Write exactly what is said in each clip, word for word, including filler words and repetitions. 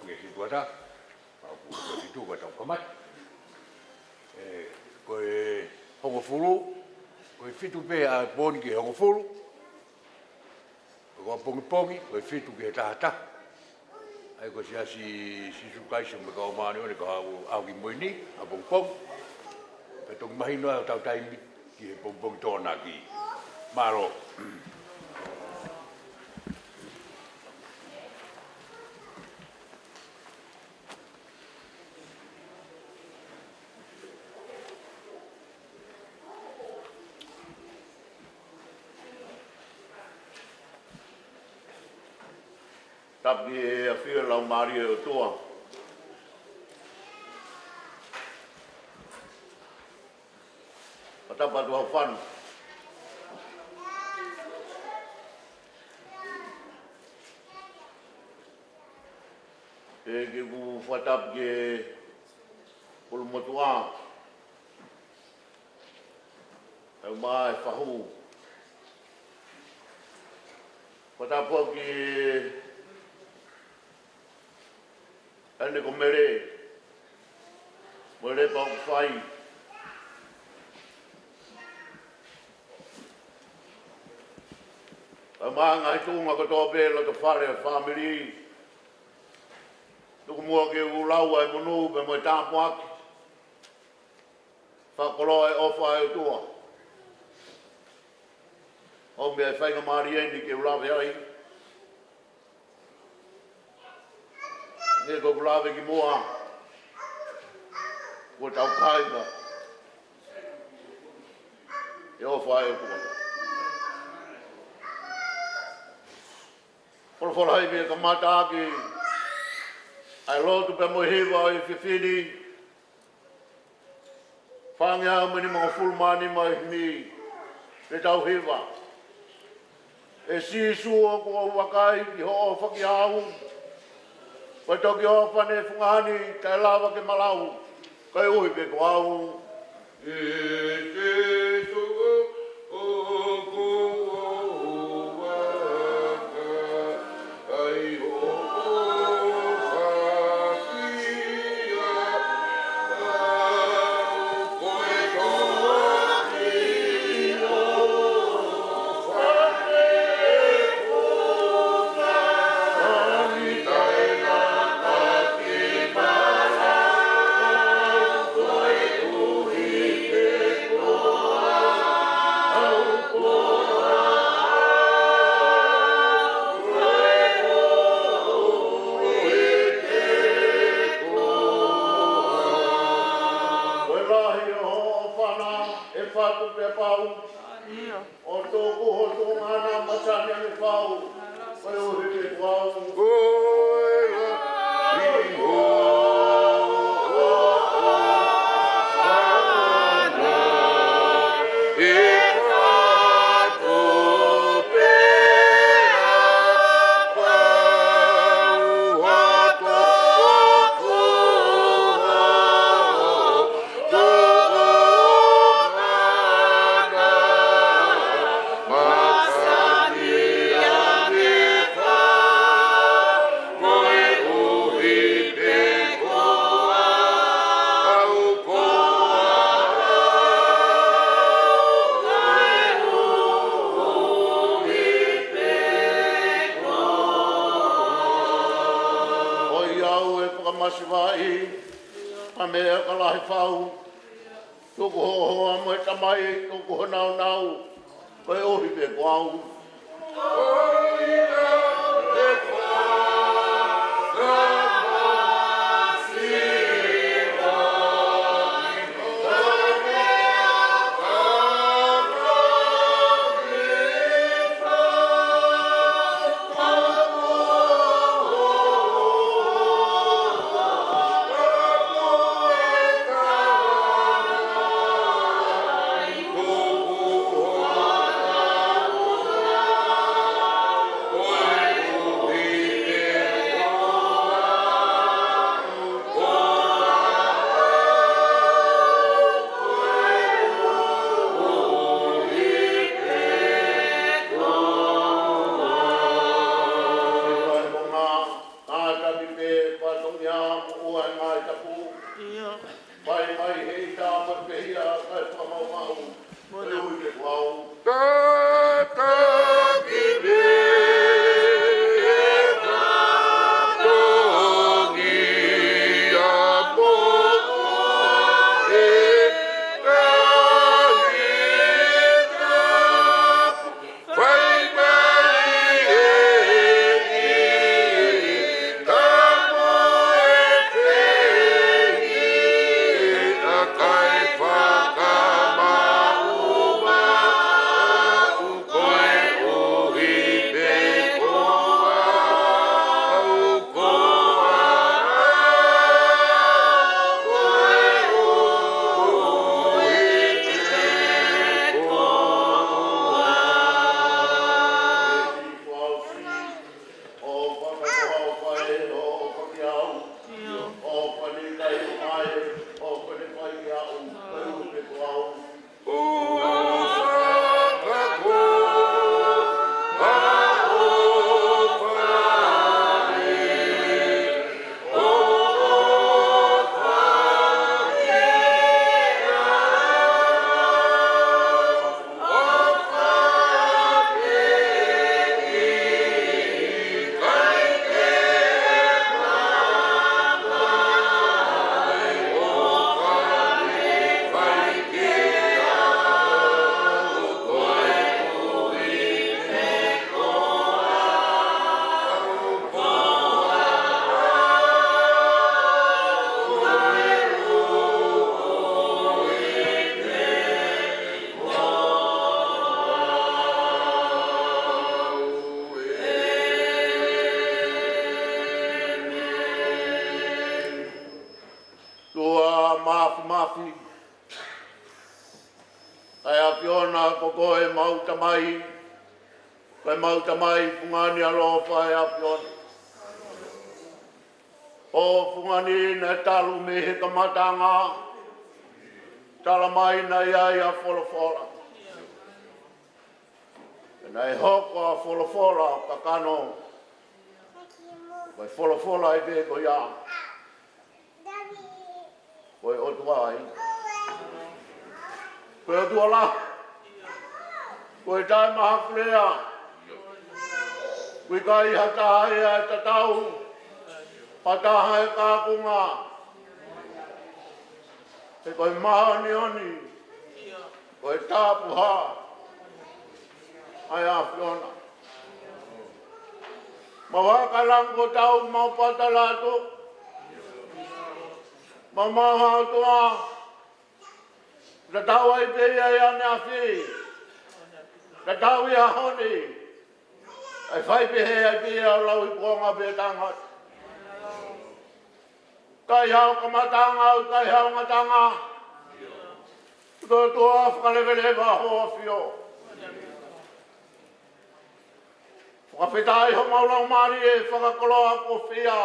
Ke situata, ʻa ʻoku fitu ka tau kamata. ʻE, ko e hongofulu, ko e fitu pē ʻa e pō ni ki he hongofulu. Ko ʻapongipongi, ko e fitu ki he taha taha. ʻA ia ko e Siasi Sīsū Kalaisi ʻo e Kau Māʻoniʻoni ʻi he Kau ʻAho Kimui ni, ʻapongipongi. Pea toki mahino ai hotau taimi ki he pongipongi Tokonaki. Mālō. Tapu ki he ʻafio ʻa e Laumālie ʻo e ʻOtua. Fakatapu atu ʻa e fānau. ʻEiki, ʻoku fakatapu ki he kolomotuʻa. ʻE ʻomai e fahu. Fakatapu ki he ʻEne ko Mele, mo e lepa ʻoku fai. Kae ʻumaʻā e ngaahi tuʻunga kotoa pē, loto fale, fāmili. Tuku muʻa ke u lau ʻa e monū pea mo e tāpuaki. Fakakoloa e ʻofa ʻa e ʻOtua. ʻOmi e faingamālie ni ke u lave ai. He ko ʻeku lave ki muʻa, kuo tau kaiva e ʻofa ʻa e ʻOtua. Folofola ai pē kamata ʻaki ʻa e lotu pea mo e hiva ʻo e efiafi ni. Fāngeau mo e nimangofulu mā nima ʻo e himi, pea tau hiva. ʻE Sīsū, ʻoku ou vakai ki hoʻo ʻofa kiate au. Ko e toki ʻofa ʻa e fungani, kae lava ke malau, koeʻuhi pē ko au. ʻE Sīsū, ʻoku ou vakai. Ko e lahi ʻo hoʻo ʻofa ʻe fatu pea pau. ʻO tuku ho tuʻunga masani ange pau. Koeʻuhi pē ko au. ʻOiauē, fakamasivaʻi ʻa e meʻa ka lahi fau. Tuku hoʻo hoa mo e tamai, tuku ho nāunau, koeʻuhi pē ko au. Mafimafi. ʻE ʻAfiona, ko koe ʻemau Tamai, ko ʻemau Tamai fungani ʻaloʻofa ʻe ʻAfiona. ʻO fungani naʻe talu mei he kamataʻanga, tala mai naʻe ʻi ai ʻa Folofola. Pea naʻe hoko ʻa Folofola ʻo kakano. Ko e Folofola ʻi pē ko ia. Ko e ʻOtua ia. Ko e ʻOtua lahi. Ko e taʻemahakulea. ʻOku ʻikai ha taha ia ʻe tatau. Ha taha ʻe kaunga. He ko e māʻoniʻoni. Ko e tāpuhā ʻa e ʻAfiona. Mau haka lango tau mau pata lato. Mau mau hao toa. Tatau ai pē ia ʻi ʻaneafi. Tatau ia ʻaho ni. ʻE fai pē he ʻai pē ia ʻo lau ʻi kuonga pē tangata. ʻIkai hao kamataʻanga, ʻikai hao ngataʻanga. Ko e ʻOtua fakaleveleva ho ʻAfio. Fakafetaʻi homau laumālie fakakoloa ko fē ia.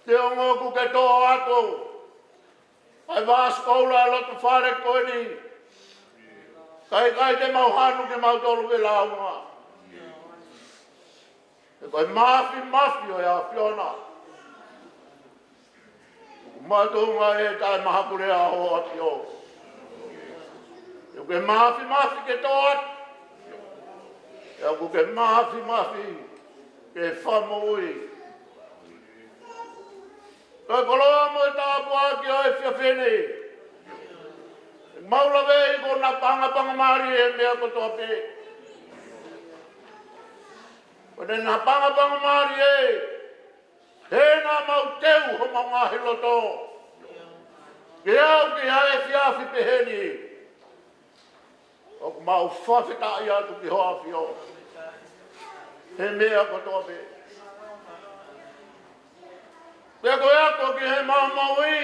Neongo ʻoku ke tō atu ʻa e vāsikoula ʻa e loto fale ko eni, ka ʻikai te mau hanu ke mau tolu ke launga. He ko e mafimafi ʻo e ʻAfiona. Mātuʻa ʻe taʻemahakulea ho ʻAfio. ʻOku ke mafimafi ke tō atu. ʻOku ke mafimafi ke fakamoʻui. Ko e koloa mo e tāpuaki ʻo e efiafi ni. Mau lave ʻi ko e napangapangamālie he meʻa kotoa pē. Ko e napangapangamālie. He naʻa mau teu homau ngaahi loto. Ke aʻu ki he efiafi pehē ni. ʻOku mau fakafetaʻi atu ki ho ʻAfio. He meʻa kotoa pē. Pea ko e ako ki heʻemau moʻui.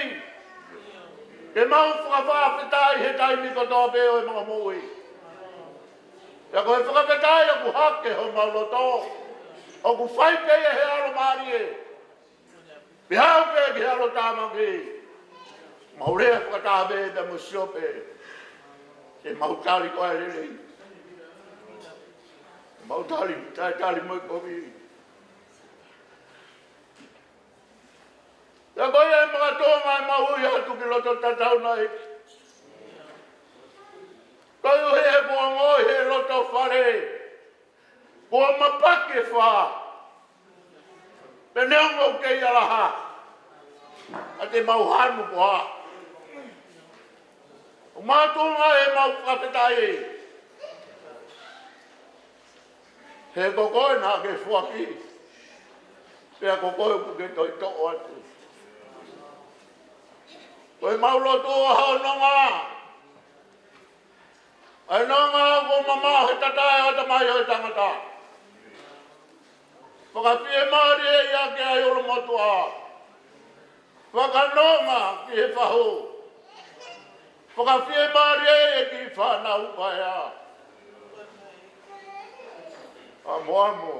Ke mau fakafetaʻi he taimi kotoa pē ʻo ʻemau moʻui. Pea ko e fakafetaʻi ʻoku hake homau loto. ʻOku fai pē ia he ʻalomālie. Pea aʻu pē ki he ʻalotāmaki. Mau lea fakataha pē pea mo Siope. Ke mau tali ko e lelei. Mau tali, tali, tali mo e kovi. Pea ko ia ʻe makatonga ʻemau ui atu ki loto tatau nai. Koeʻuhi he kuo ongoʻi he loto fale. Kuo mapaki e fā. Pea neongo ʻoku kei ʻalaha. ʻA te mau hanu koā. ʻOku mātuʻaki ʻemau fakafetaʻi. He ko koe naʻa ke foaki. Pea ko koe ʻoku ke toe toʻo atu. Ko ʻemau lotu ʻa hono nonga. ʻA e nonga ʻoku mamaʻo he tatae ʻo e Tamai ʻo e tangata. Fakafiemālie ia ke ai ʻolomotuʻa. Fakanonga ki he fahu. Fakafiemālie ki he fānau paea. ʻAmoʻamo.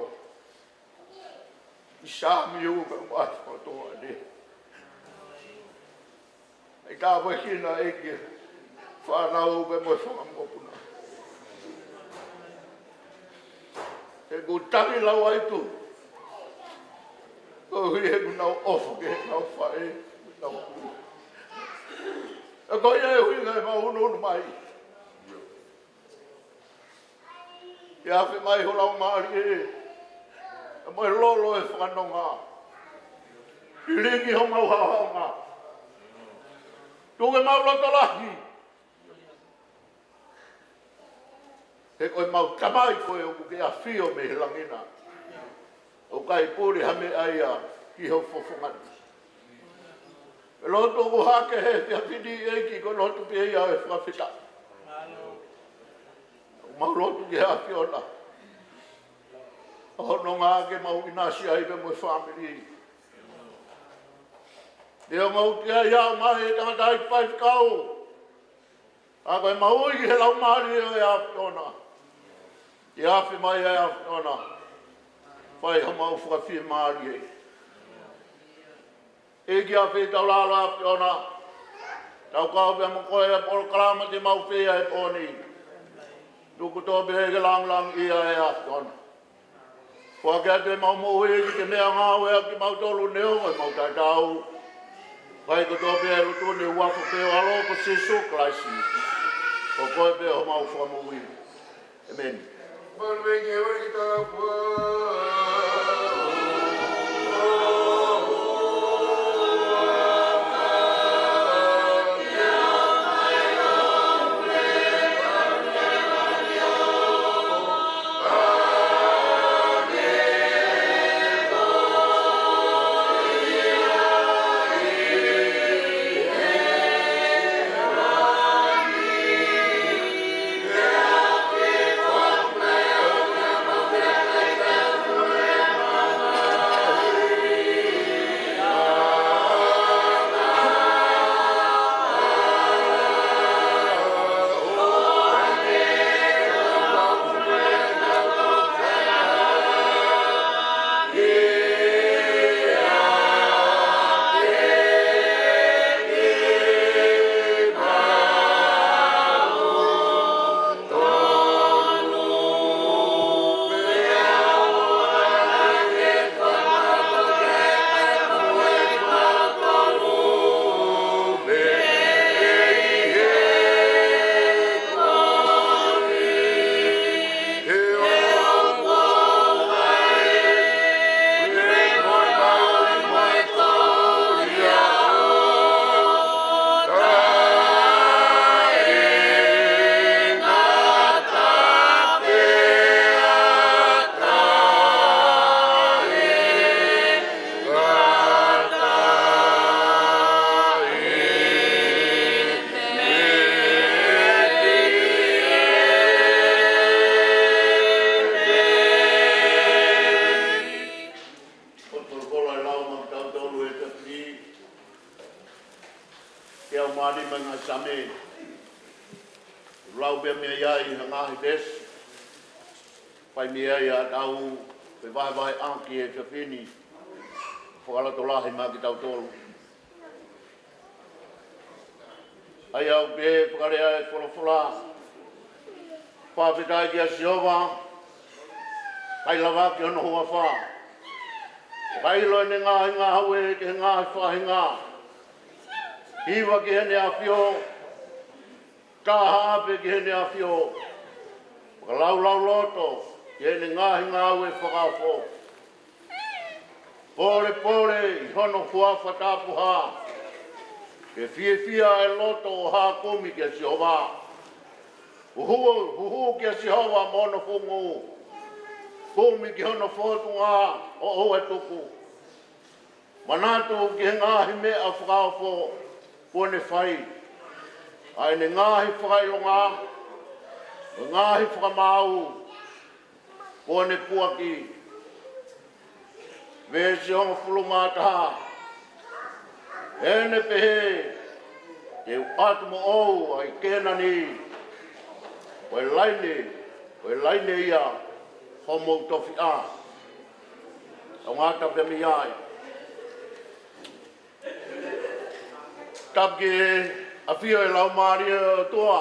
ʻI Sāmiu ka ʻoku ʻai kotoa ni. ʻI ka ʻave kina ʻEiki fānau pea mo e fanga mokopuna. He ʻoku tangi lau ai tu. Koeʻuhi he ʻoku nau ʻofa ki heʻenau faʻē, nau kui. ʻE ko ia e ʻuhinga ʻemau unuunu mai. ʻE afe mai ho laumālie, ʻa e mo e lolo e fakanonga. Lilingi homau haohaonga. Tuku ke mau loto lahi. He ko ʻemau Tamai koe ʻoku ke ʻafio mei he langi na. ʻOku ʻikai pule ha meʻa ia ki ho fofonga ni. Ko e lotu ʻoku hake he efiafi ni ʻEiki, ko e lotu pē ia ʻo e fakafetaʻi. ʻOku mau lotu ki he ʻAfiona. ʻA hono nonga ke mau ʻinasi ai pea mo e fāmili. Neongo ʻoku ʻikai ʻi ai ha ʻomai ʻe he tangata ʻi he faifekau, ka ko e maʻu ʻi he Laumālie ʻo e ʻAfiona. ʻI he afe mai ʻa e ʻAfiona, fai homau fakafiemālie. ʻEiki, ʻafeitaulalo ʻAfiona, tau kau pē mo koe ʻi he polokalama te mau fai he pō ni. Tuku kotoa pē ke langilangiʻia ʻa e ʻAfiona. Foaki atu ʻemau moʻui ke meʻangāue ʻaki kimautolu neongo ʻemau taʻetaau. Fai kotoa pē ʻi he lotu ni ʻi he huafa pē ʻo ho ʻAlo ko Sīsū Kalaisi. Ko koe pē homau Fakamoʻui. ʻĒmeni. Ko e folofola ʻe lau maʻa kitautolu he efiafi ni, ʻi he ʻaho ni mei he ngaahi Saame. Lau pē mei ai ha ngaahi veesi. Fai mei ai haʻatau fevahevaheʻaki he efiafi ni. Fakalotolahi maʻa kitautolu. ʻA ia ʻoku pehē ʻe he fakalea ʻo e folofola: Fakafetaʻi kia Sihova, kae lavaki hono huafa. Kae ʻilo ʻene ngaahi ngāue ki he ngaahi faʻahinga. Hiva ki heʻene ʻafio, tā haʻape ki heʻene ʻafio. Fakalaulauloto ki heʻene ngaahi ngāue fakaofo. Pōlepole ʻi hono huafa tapuhā, ke fiefia ʻa e loto ʻo haʻa kumi kia Sihova. Huhū, huhū kia Sihova mo hono fungu, kumi ki hono fōtunga ʻo ʻoua ʻe tuku. Manatu ki he ngaahi meʻa fakaofo kuo ne fai, ʻa ʻene ngaahi fakaʻilonga, ʻo e ngaahi fakamaau kuo ne puaki. Veesi hongofulu mā taha. ʻEne pehē, te u ʻatu moʻou ʻi Kēnani, ko e laine, ko e laine ia homou tofiʻa. Tau ngata pē mei ai. Tapu ki he ʻafio ʻa e Laumālie ʻo e ʻOtua.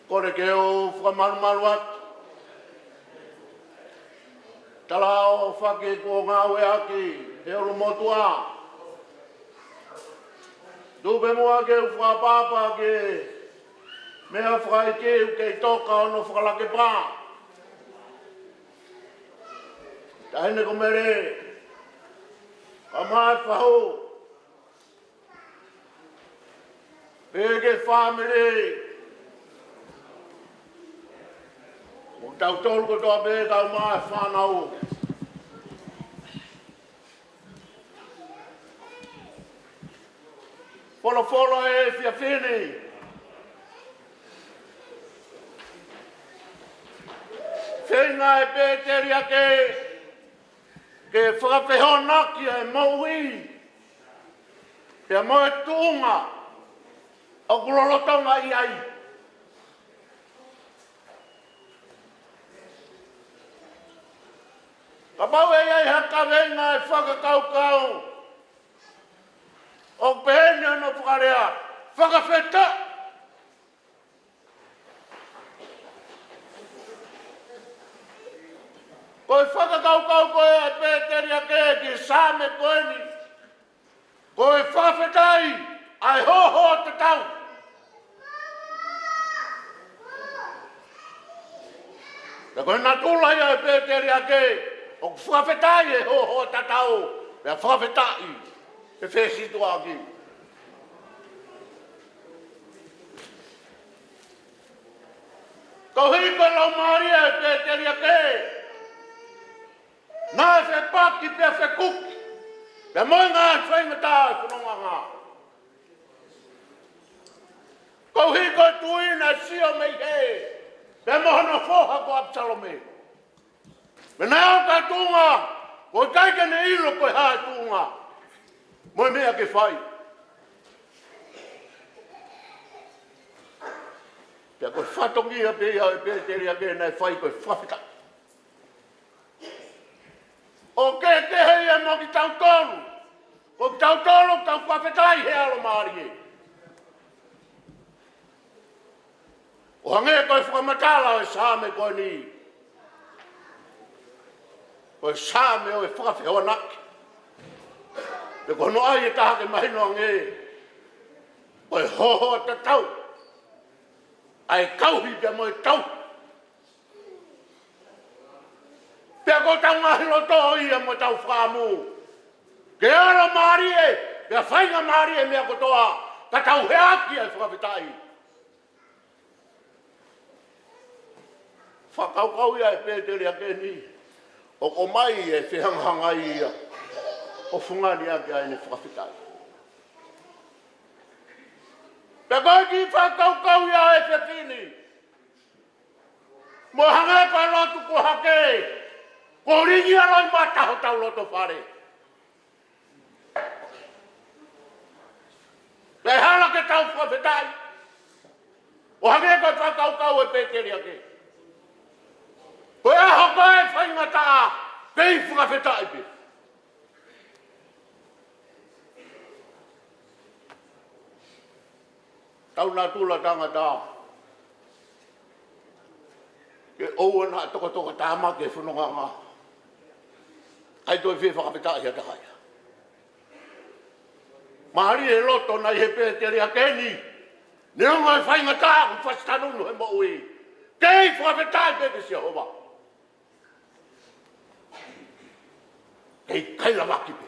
Kole ke u fakamalumalu atu. Tala ʻo faki kuo ngāueʻaki he ʻulumotuʻa. Tuku pē muʻa ke u fakaʻapaʻapa ki he meʻa fakaʻeiki ʻoku kei toka hono fakalakepa. Taʻahine ko Mele, kae ʻumaʻā e fahu, pehē ki he fāmili, mo kitautolu kotoa pē kae ʻumaʻā e fānau. Folofola he efiafi ni. Feinga e pēteliake ke fakafehoanaki ʻa e moʻui pea mo e tuʻunga ʻoku lolotonga ʻi ai. Kapau ʻe ʻi ai ha kaveinga ʻe fakakaukau, ʻoku pehē ni hono fakalea, fakafetaʻi. Ko e fakakaukau ko ē ʻa e pēteliake ki he Saame ko eni, ko e fakafetaʻi ʻa e hohoʻa tatau. Pea ko e natula ia ʻa e pēteliake, ʻoku fakafetaʻi he hohoʻa tatau, pea fakafetaʻi he fesituʻaki. Koeʻuhi ko e laumālie ʻa e pēteliake, naʻe fepaki pea fekuki pea mo e ngaahi faingataʻa ʻo e fonongaʻanga. Koeʻuhi ko e tui naʻe sio mei hē pea mo hono foha ko ʻApisalome. Pea naʻe ʻi ai ha tuʻunga, ʻoku ʻikai ke ne ʻilo ko e hā e tuʻunga mo e meʻa ke fai. Pea ko e fatongia pē ia ʻo e pēteliake naʻe fai ko e fakafetaʻi. ʻOku kehekehe ia mo kitautolu. Ko kitautolu ʻoku tau fakafetaʻi he alomālie. ʻO hangē ko e fakamatala ʻo e Saame ko eni, ko e Saame ʻo e fakafehoanaki. Pea ko hono ʻai ʻe taha ke mahino ange, ko e hohoʻa tatau ʻa e kauhi pea mo e tauhi. Pea ko hotau ngaahi loto ia mo ʻetau fakaʻamu ke alomālie, pea faingamālie meʻa kotoa, ka tau heʻaki ʻa e fakafetaʻi. Fakakaukau ia ʻa e pēteliake ni, ʻoku ʻomai e fehangahangai ia ʻo fungani ʻaki ʻa ʻene fakafetaʻi. Pea ko e kiʻi fakakaukau ia ʻa e fefine, mo hangē ko e lotu ko hake, ko e lingi ʻa e loʻimata hotau loto fale. Pea ʻe hala ke tau fakafetaʻi, ʻo hangē ko e fakakaukau ʻa e pēteliake. Ko e ʻaho ko ē faingataʻa, kei fakafetaʻi pē. Tau natula tangata, ke ʻoua naʻa tokatoka tāmaki e fonongaʻanga, ʻikai toe fie fakafetaʻi ha taha ia. Mālie e loto naʻe ʻi he pēteliake ni, neongo e faingataʻa ʻoku fasi tanunu he moʻui, kei fakafetaʻi pē ki Sihova. Kei kailavaki pē.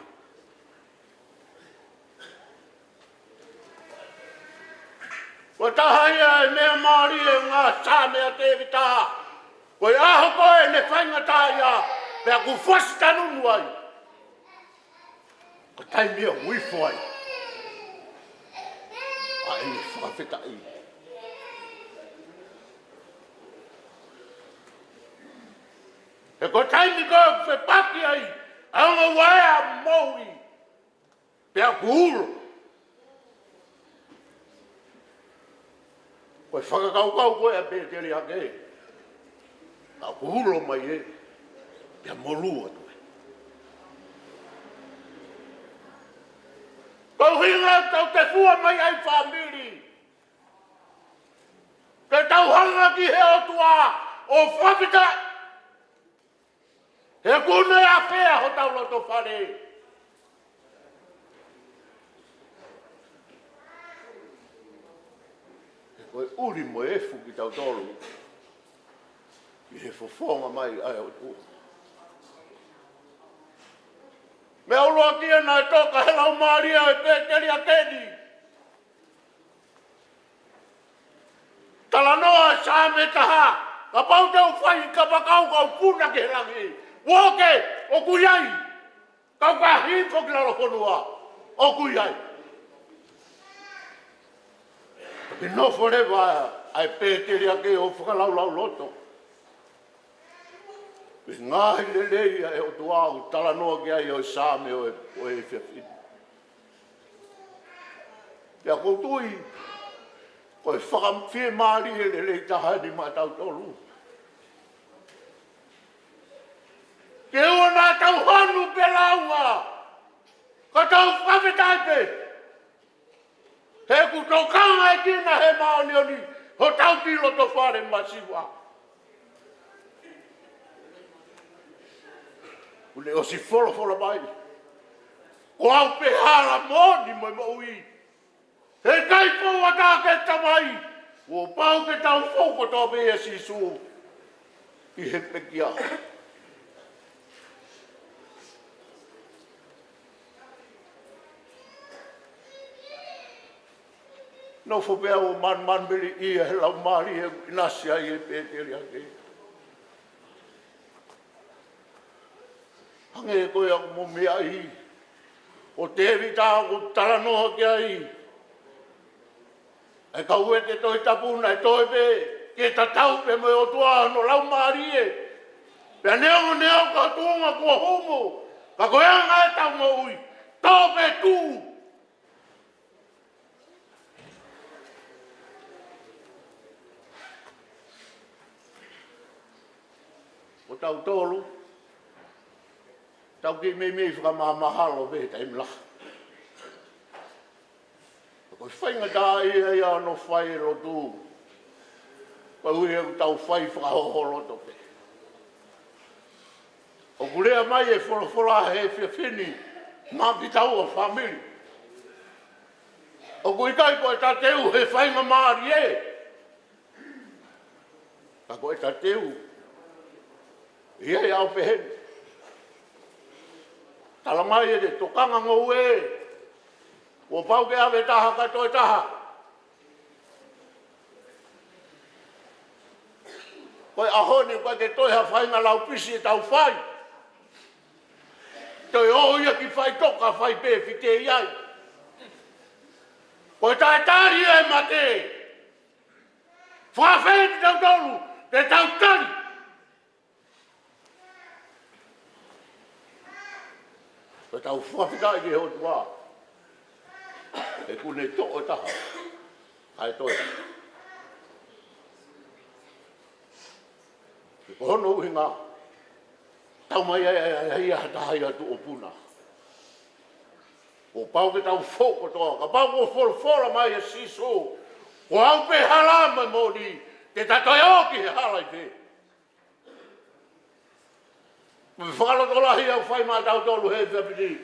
Ko e taha ia e meʻa mālie ʻo e ngaahi Saame ʻa Tēvita, ko e ʻaho ko ē ne faingataʻaʻia, pea kuo fasi tanunu ai, ko e taimi ia ʻoku ifo ai ʻa ʻene fakafetaʻi. He ko e taimi ko ē ʻoku fepaki ai ʻa e ongo vaea moʻui, pea kuo ulo. Ko e fakakaukau ko ē ʻa e pēteliake, ka kuo ulo mai ē, pea molū atu ē. Ko e ʻuhinga ʻoku tau tefua mai ai fāmili, ke tau hanga ki he ʻOtua ʻo fakafetaʻi. He kuo ne ʻafea hotau loto fale. He ko e ʻuli mo e efu kitautolu ʻi he fofonga mai ʻa e ʻOtua. Meʻa ʻuluaki ia naʻe toka he laumālie ʻo e pēteliake ni. Talanoa Saame taha, kapau te u fai kapakau kau puna ki he langi, uoke, ʻoku ʻi ai. Kau ka hifo ki lalo fonua, ʻoku ʻi ai. Ke nofo leva ʻa e pēteliake ʻo fakalaulauloto. Pea ngaahi lelei ʻa e ʻOtua ʻoku talanoa ki ai ʻa e Saame ʻo e, ʻo e efiafi ni. Pea ʻoku ou tui, ko e fakafiemālie lelei taha eni maʻatautolu. Ke ʻoua naʻa tau hanu pē lāunga, ka tau fakafetaʻi pē. He ʻoku tokanga ʻa e kina he māʻoniʻoni hotau kiʻi loto fale masiva. ʻOku ne ʻosi folofola mai, ko au pē hala, moʻoni mo e moʻui. He ʻikai fou ʻa e Tamai, kuo pau ke tau fou kotoa pē ʻia Sīsū ʻi he pekia. Nofo pē ʻo manumanumeliʻia he laumālie ʻoku ʻinasi ai e pēteliake. Hangē ko ia ʻoku mou meaʻi, ko Tēvita ʻoku talanoa ki ai ʻa e kau ʻi he Tohi Tapu naʻe toe pē ke tatau pē mo e ʻOtua hono laumālie. Pea neongo, neongo ka tuʻunga kuo humu, ka ko e anga ʻetau moʻui, tō pē tuʻu. Ko tautolu, tau kiʻi meimei fakamāmahalo pē he taimi lahi. Ko e faingataʻaʻia ia ʻo e fai e lotu, koeʻuhi ʻoku tau fai fakahōhōloto pē. ʻOku lea mai e folofola he efiafi ni maʻa kitaua fāmili. ʻOku ʻikai ko e tateu he faingamālie, ka ko e tateu ʻi he ʻaho pehē ni. Tala mai ʻe he tokanga ngoue, kuo pau ke ʻave taha kae toe taha. Ko e ʻaho ni ʻoku ʻikai ke toe ha faʻahinga laupisi ʻe tau fai. Toe ō ia ki faʻitoka, fai pē fitei ai. Ko e taʻetali ʻa e mate. Fakafetaʻi kitautolu, te tau tali. Ko ʻetau fakafetaʻi ki he ʻOtua, he ʻoku ne toʻo e taha kae toe. He ko hono ʻuhinga, tau mai ai, ai, ai, ai, ha taha ia tuʻo puna. Kuo pau ke tau fou kotoa, kapau kuo folofola mai ʻa Sīsū, ko au pē hala mo e moʻoni, te ta toe ō ki he hala ʻi fē? Mo e fakalotolahi ʻoku fai maʻatautolu he efiafi ni.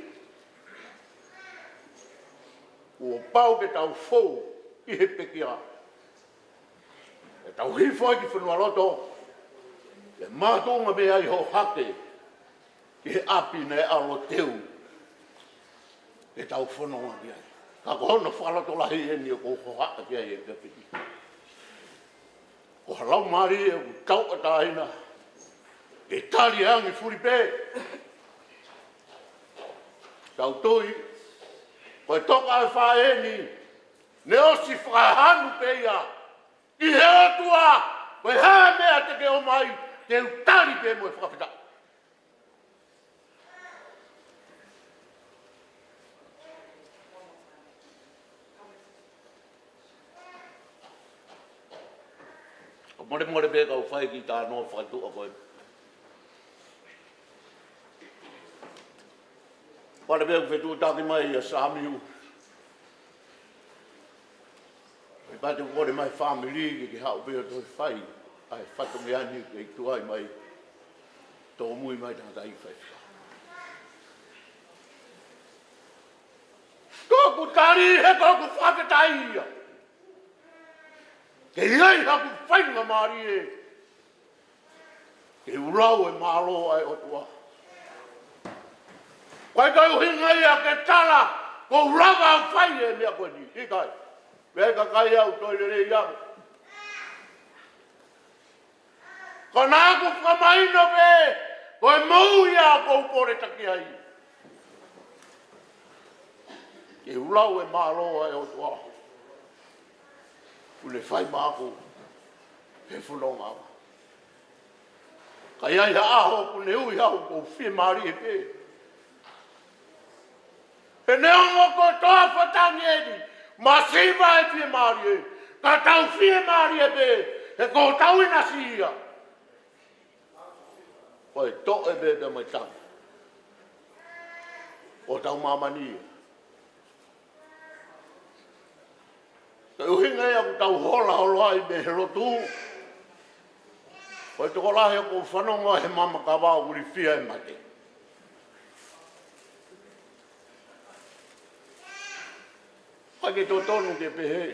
Kuo pau ke tau fou ʻi he pekia. ʻE tau hifo ai ki fonualoto, ʻe mātuʻunga mei ai hoʻo hake ki he ʻapi naʻe ʻalu ʻo teu ke tau fononga ki ai. Ka ko hono fakalotolahi eni ʻoku ou hohaʻa ki ai he efiafi ni. Ko ha laumālie ʻoku tauʻatāina ke tali ange fuli pē. Tau tui, ko e toka ʻa e faʻē ni, ne ʻosi fakahanu pē ia ʻi he ʻOtua, ko e hā e meʻa te ke ʻomai, te u tali pē mo e fakafetaʻi. Ko e molemole pē kau fai kiʻi talanoa fakatuʻa ko ē. Pea ʻoku fetuʻutaki mai ʻa Samiu. ʻE pau te u kole mai fāmili ke ke haʻu pē ʻo toe fai ʻa e fatongia ni ke tuai mai. Tōmui mai tangataʻeiki faifekau. Ko ʻeku tali he ko ʻeku fakafetaʻi ia. Ke ʻi ai haku faingamālie ke u lau e mālō ʻa e ʻOtua. ʻIkai ko e ʻuhinga ia ke tala kuo u lava ʻo fai e meʻa ko eni, ʻikai. Pea ʻikai au toe lelei ange. Ka naʻa ku fakamahino pē, ko e moʻui ia ʻoku ou pole taki ai. Ke u lau e mālō ʻa e ʻOtua. ʻOku ne fai maʻaku he fononga. Ka ʻi ai ha ʻaho ʻoku ne ui au ʻoku ou fiemālie pē. He neongo ko e toafa tangi eni, masiva e fiemālie, ka tau fiemālie pē, he ko hotau ʻinasi ia. Ko e toʻe pē pea mo e tangi ʻo hotau māmani ia. Ko e ʻuhinga ia ʻoku tau hola holo ai mei he lotu. Ko e tokolahi ʻoku ou fanongo he mama kavao ʻoku ilifia e mate. ʻIkai ke totonu ke pehē.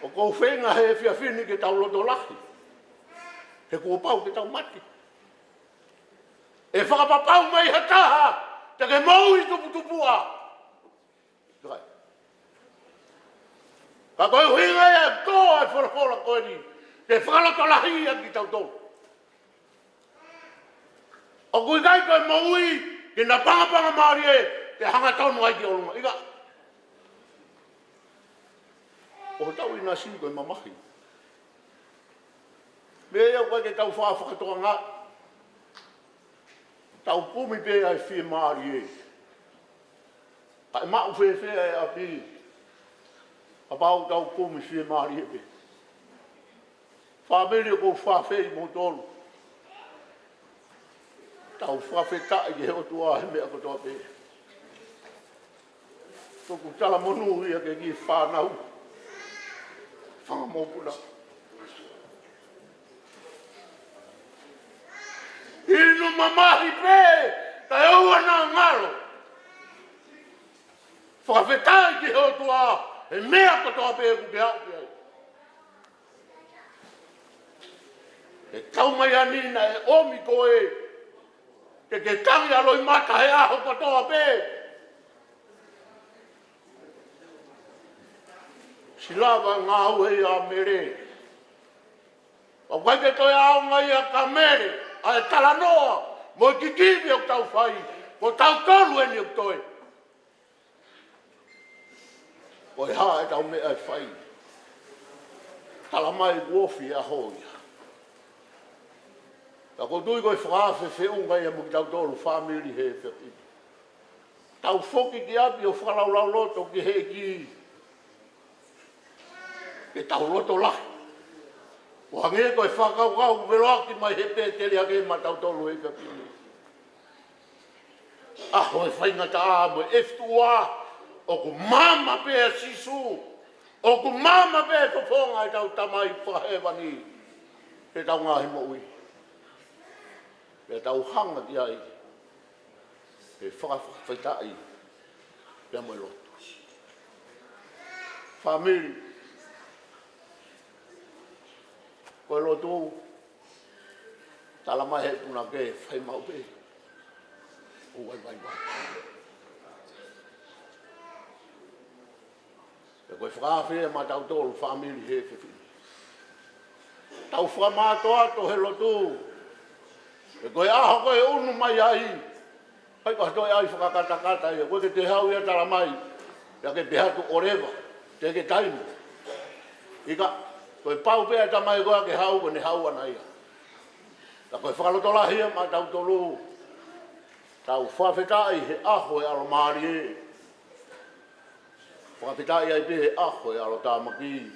ʻOku ou feinga he efiafi ni ke tau loto lahi. He kuo pau ke tau mate. ʻE fakapapau mai ha taha, te ke moʻui tuputupuʻa. Ka ko e ʻuhinga ia ʻoku tō ai e folofola ko eni, ke fakalotolahiʻi ʻa kitautolu. ʻOku ʻikai ko e moʻui ke na pangapanga mālie, ke hangatonu ai ki ʻolunga. ʻIkai. Ko hotau ʻinasi ko e mamahi. Meʻa ia ʻoku ʻikai ke tau faʻa fakatokangaʻi. Tau kumi pē ʻa e fiemālie. Kae maʻu fēfē ʻa e ʻapi, kapau tau kumi fiemālie pē. Fāmili, ʻoku ou fakaafeʻi kimoutolu. Tau fakafetaʻi ki he ʻOtua he meʻa kotoa pē. Tuku talamonū ia ki he kiʻi fānau, fanga mokopuna. Inu mamahi pē, kae ʻoua naʻa ngalo. Fakafetaʻi ki he ʻOtua he meʻa kotoa pē ʻoku ke aʻu ki ai. He taumaiā ni naʻe ʻomi koe ke ke tangi ʻa loʻimata he ʻaho kotoa pē. Siʻi lava ngāue ia ʻa Mele. ʻOku ʻikai ke toe ʻaonga ia kia Mele ʻa e talanoa mo e kikivi ʻoku tau fai, ko tautolu eni ʻoku toe. Ko e hā ʻetau meʻa ʻe fai? Tala mai kuo ofi e ʻaho ia. Ka ʻoku ou tui ko e fakaafe feʻunga ia mo kitautolu fāmili he efiafi ni. Tau foki ki ʻapi ʻo fakalaulauloto ki he ʻEiki. Ke tau loto lahi. ʻO hangē ko e fakakaukau ʻoku veloʻaki mai he pēteli ake maʻatautolu he efiafi ni. ʻAho e faingataʻa mo e ʻefituʻa, ʻoku maama pē ʻa Sīsū, ʻoku maama pē e fofonga ʻetau Tamai Fakahēvani, heʻetau ngaahi moʻui. Pea tau hanga ki ai, he fakafetaʻi, pea mo e lotu. Fāmili, ko e lotu, tala mai he punake, fai maʻu pē. ʻOua ʻe vaivai. He ko e fakaafe ia maʻatautolu fāmili he efiafi ni. Tau fakamātoato he lotu. He ko e ʻaho ko ē ʻe unu mai ai. ʻIkai ko ha toe ʻai fakakatakata ia, ko e ke te haʻu ia tala mai, pea ke pehē atu ʻoleva, teʻeki taimi. ʻIkai, ko e pau pē ʻa e tamai ko ē ke haʻu, ko ʻene haʻu ʻana ia. Ka ko e fakalotolahi ia maʻatautolu, tau fakafetaʻi he ʻaho e ʻalomālie. Fakafetaʻi ai pē he ʻaho e ʻalotāmaki.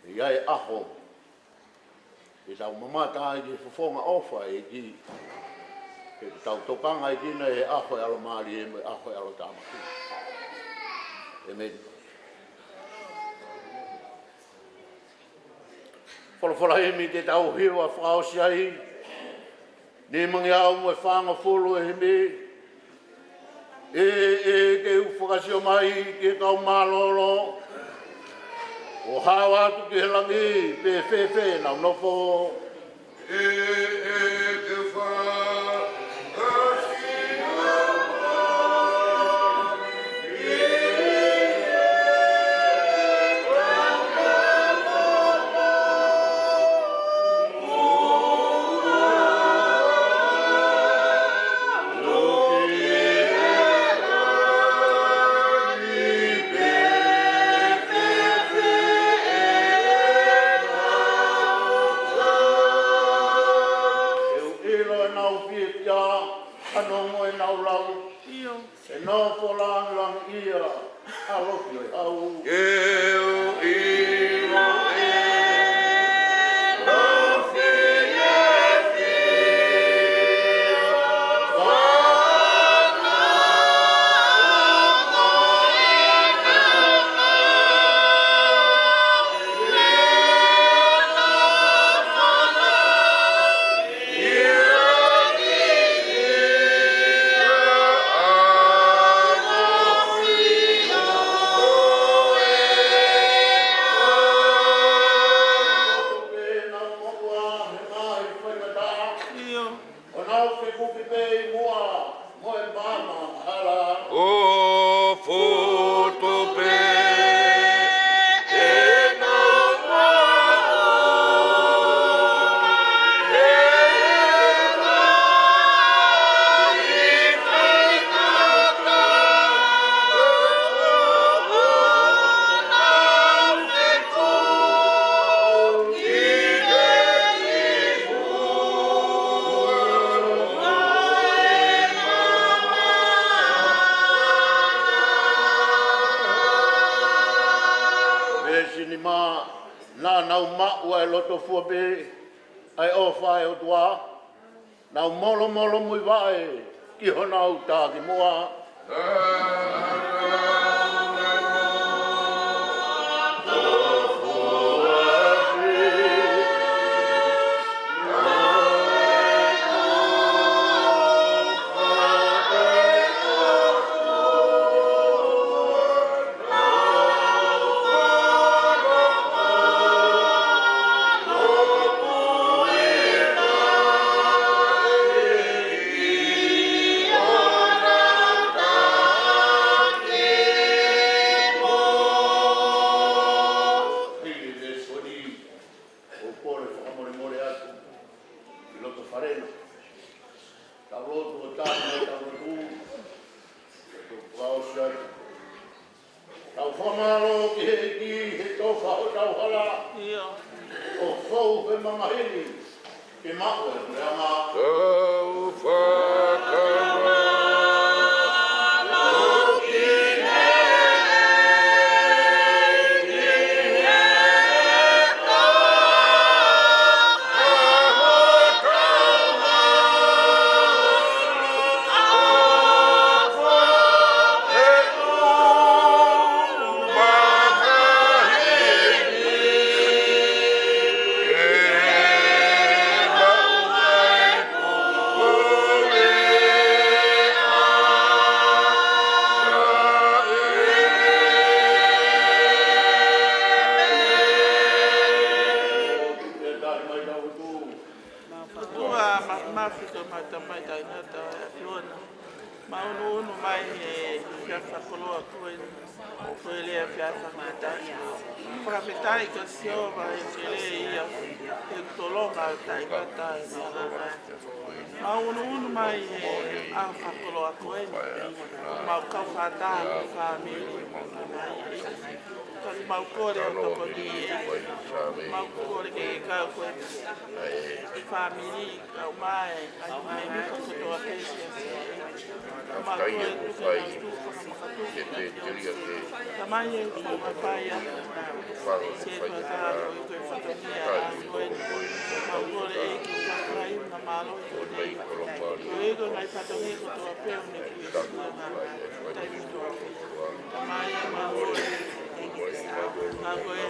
ʻI ai e ʻaho ke tau mamata ai ki he fofonga ʻofa ʻa e ʻEiki. Ke tau tokanga ai ki ai he ʻaho e ʻalomālie mo e ʻaho e ʻalotāmaki. ʻĒmeni. Folofola himi ke tau hiva fakaʻosi ai. Nimangeau mo e fāngofulu e himi. ʻE, ʻe, ke u fakasio mai ki he kau mālōlō, ʻo hao atu ki he langi, pe fēfē ʻenau nofo. ʻE, ʻe, ke u fakasio mai ki he kau mālōlō. Naʻa nau maʻu ʻa e loto fua pē ʻa e ʻofa ʻa e ʻOtua. Nau molomolomuivaʻe ki honau takimuʻa. ʻOku ou kole fakamolemole atu ʻi loto fale na. Tau lotu ʻo tau mai tau lotu. Tau fakaʻosi atu. Tau fakamālō ki he ʻEiki he tofa hotau hala. ʻIo. ʻO fou he mamahi ni ke maʻu e puleʻanga. Tau fakamālō ki he ʻEiki he tofa ʻOtua ma-, mafimafi ko e mau Tamai taʻengata ʻa e ʻAfiona. Mau ʻunuʻunu mai he efiafi fakakoloa ko eni. Ko e lea efiafi fakakoloa. Fakafetaʻi kia Sihova he ʻoku lelei ia, he ʻoku tolonga ʻo taʻengata ʻa e mālōlō. Mau ʻunuʻunu mai he ʻaho fakakoloa ko eni. Mau kau fakataha mo e fāmili. Ka mau kole ʻo tokoni. Mau kole ke kau ko e fāmili kau mai, ʻa e mēmipa kotoa pē ʻo e siasi. Mau kole tuku ke tuku fakamakatupu. Tamai ʻoku mau hapai atu. Siasi ʻoku tau ko e fatongia ʻa e ko e. Mau kole ʻEiki ke fai na mālō. Ko e ko e ngaahi fatongia kotoa pē ʻoku ne kuisinga. Tamai ʻoku mau kole. Ka ko e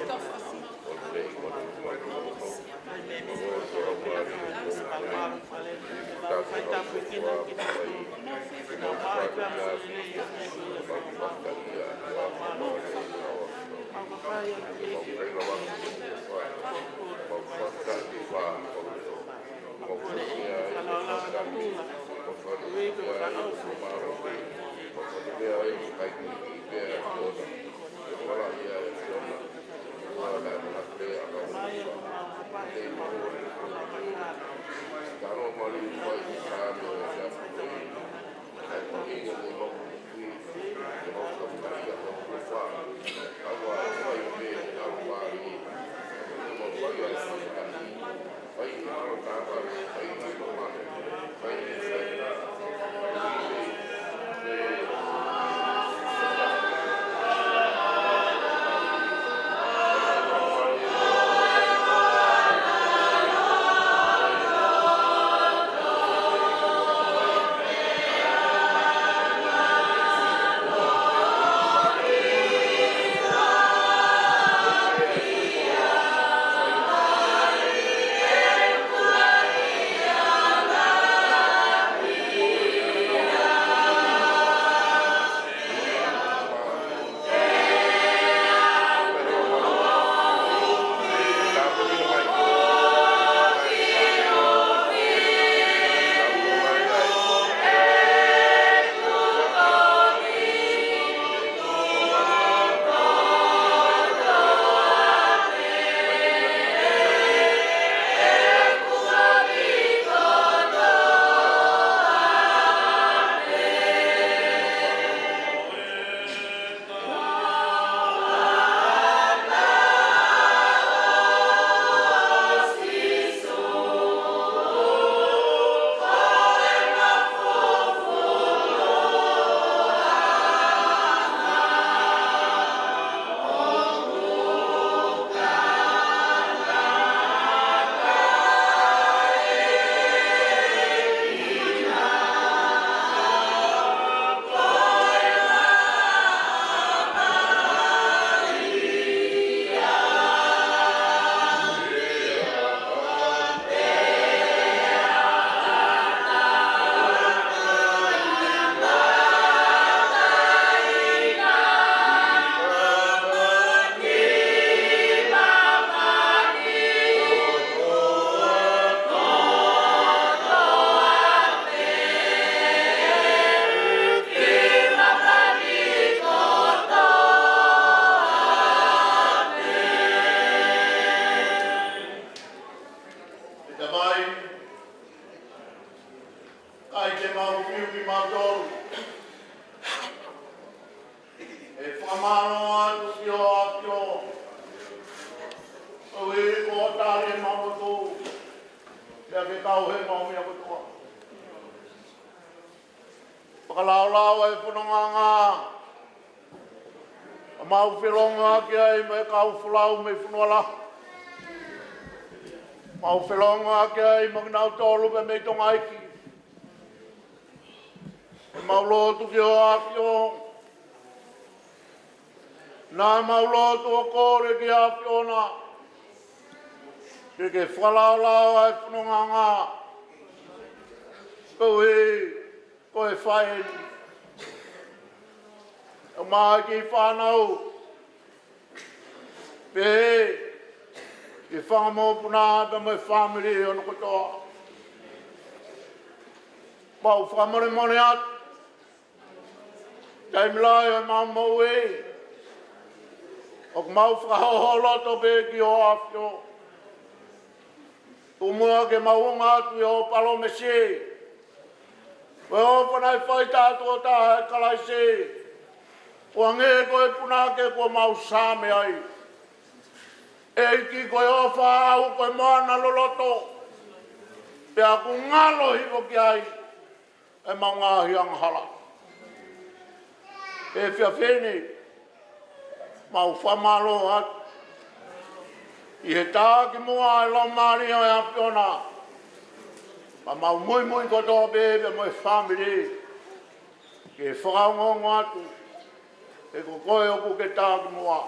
ke kau he mau meʻa kotoa. Fakalaolao ʻa e fonongaʻanga ʻoku mau felōngoaki ai mo e kau folau mei Fonualahi. Mau felōngoaki ai mo kinautolu pē mei Tonga iiki. ʻOku mau lotu ki hoʻo ʻAfio. Naʻa mau lotu ʻo kole ki he ʻAfiona ke ke fakalaolao ʻa e fonongaʻanga. Koeʻuhi ko e faʻē ni, ʻomai ki he fānau, pehē ki he fanga mokopuna pea mo e fāmili hono kotoa. Mau fakamolemole atu taimi lahi ʻo ʻemau moʻui, ʻoku mau fakahoholoto pē ki hoʻo ʻAfio. Tuku muʻa ke mau ʻunga atu ʻi hoʻo palōmesi, ko e ʻofa naʻe fai tātuʻo taha ʻe Kalaisi, ʻo hangē ko e punake kuo mau saame ai. ʻEiki, ko e ʻofa ʻaʻau ko e moana loloto, pea ʻoku ngalo hifo ki ai ʻemau ngaahi angahala. He efiafi ni, mau fakamālō atu ʻi he tā ki muʻa ʻa e Laumālie ʻo e ʻAfiona. Pea mau muimui kotoa pē pea mo e fāmili ke fakaongoongo atu, he ko koe ʻoku ke tā ki muʻa.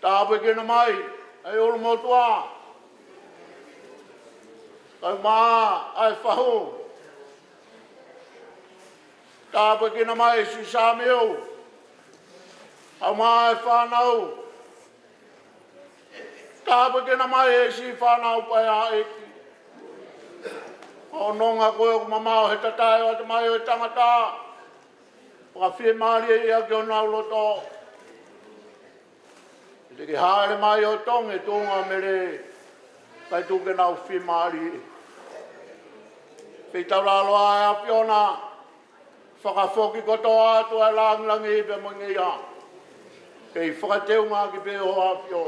Tāpuekina mai ʻa e ʻulumotuʻa, kae ʻumaʻā ʻa e fahu. Tāpuekina mai ʻa e siʻi sāmiu, kae ʻumaʻā ʻa e fānau. Tāpuekina mai ʻa e siʻi fānau paeaʻi. ʻO nonga ko ē ʻoku mamaʻo he tatae ʻo e ʻatamai ʻo e tangata, fakafiemālieʻi ʻaki honau loto. Ke ke hāʻele mai ʻo tonge tuʻunga mele, kae tuku ke nau fiemālie. Feitaulāloa ʻa e ʻAfiona, fakafoki kotoa atu ʻa e lāngilangi pea mo e ngeia, kei fakateungaʻaki pē ʻe hoʻo ʻAfio.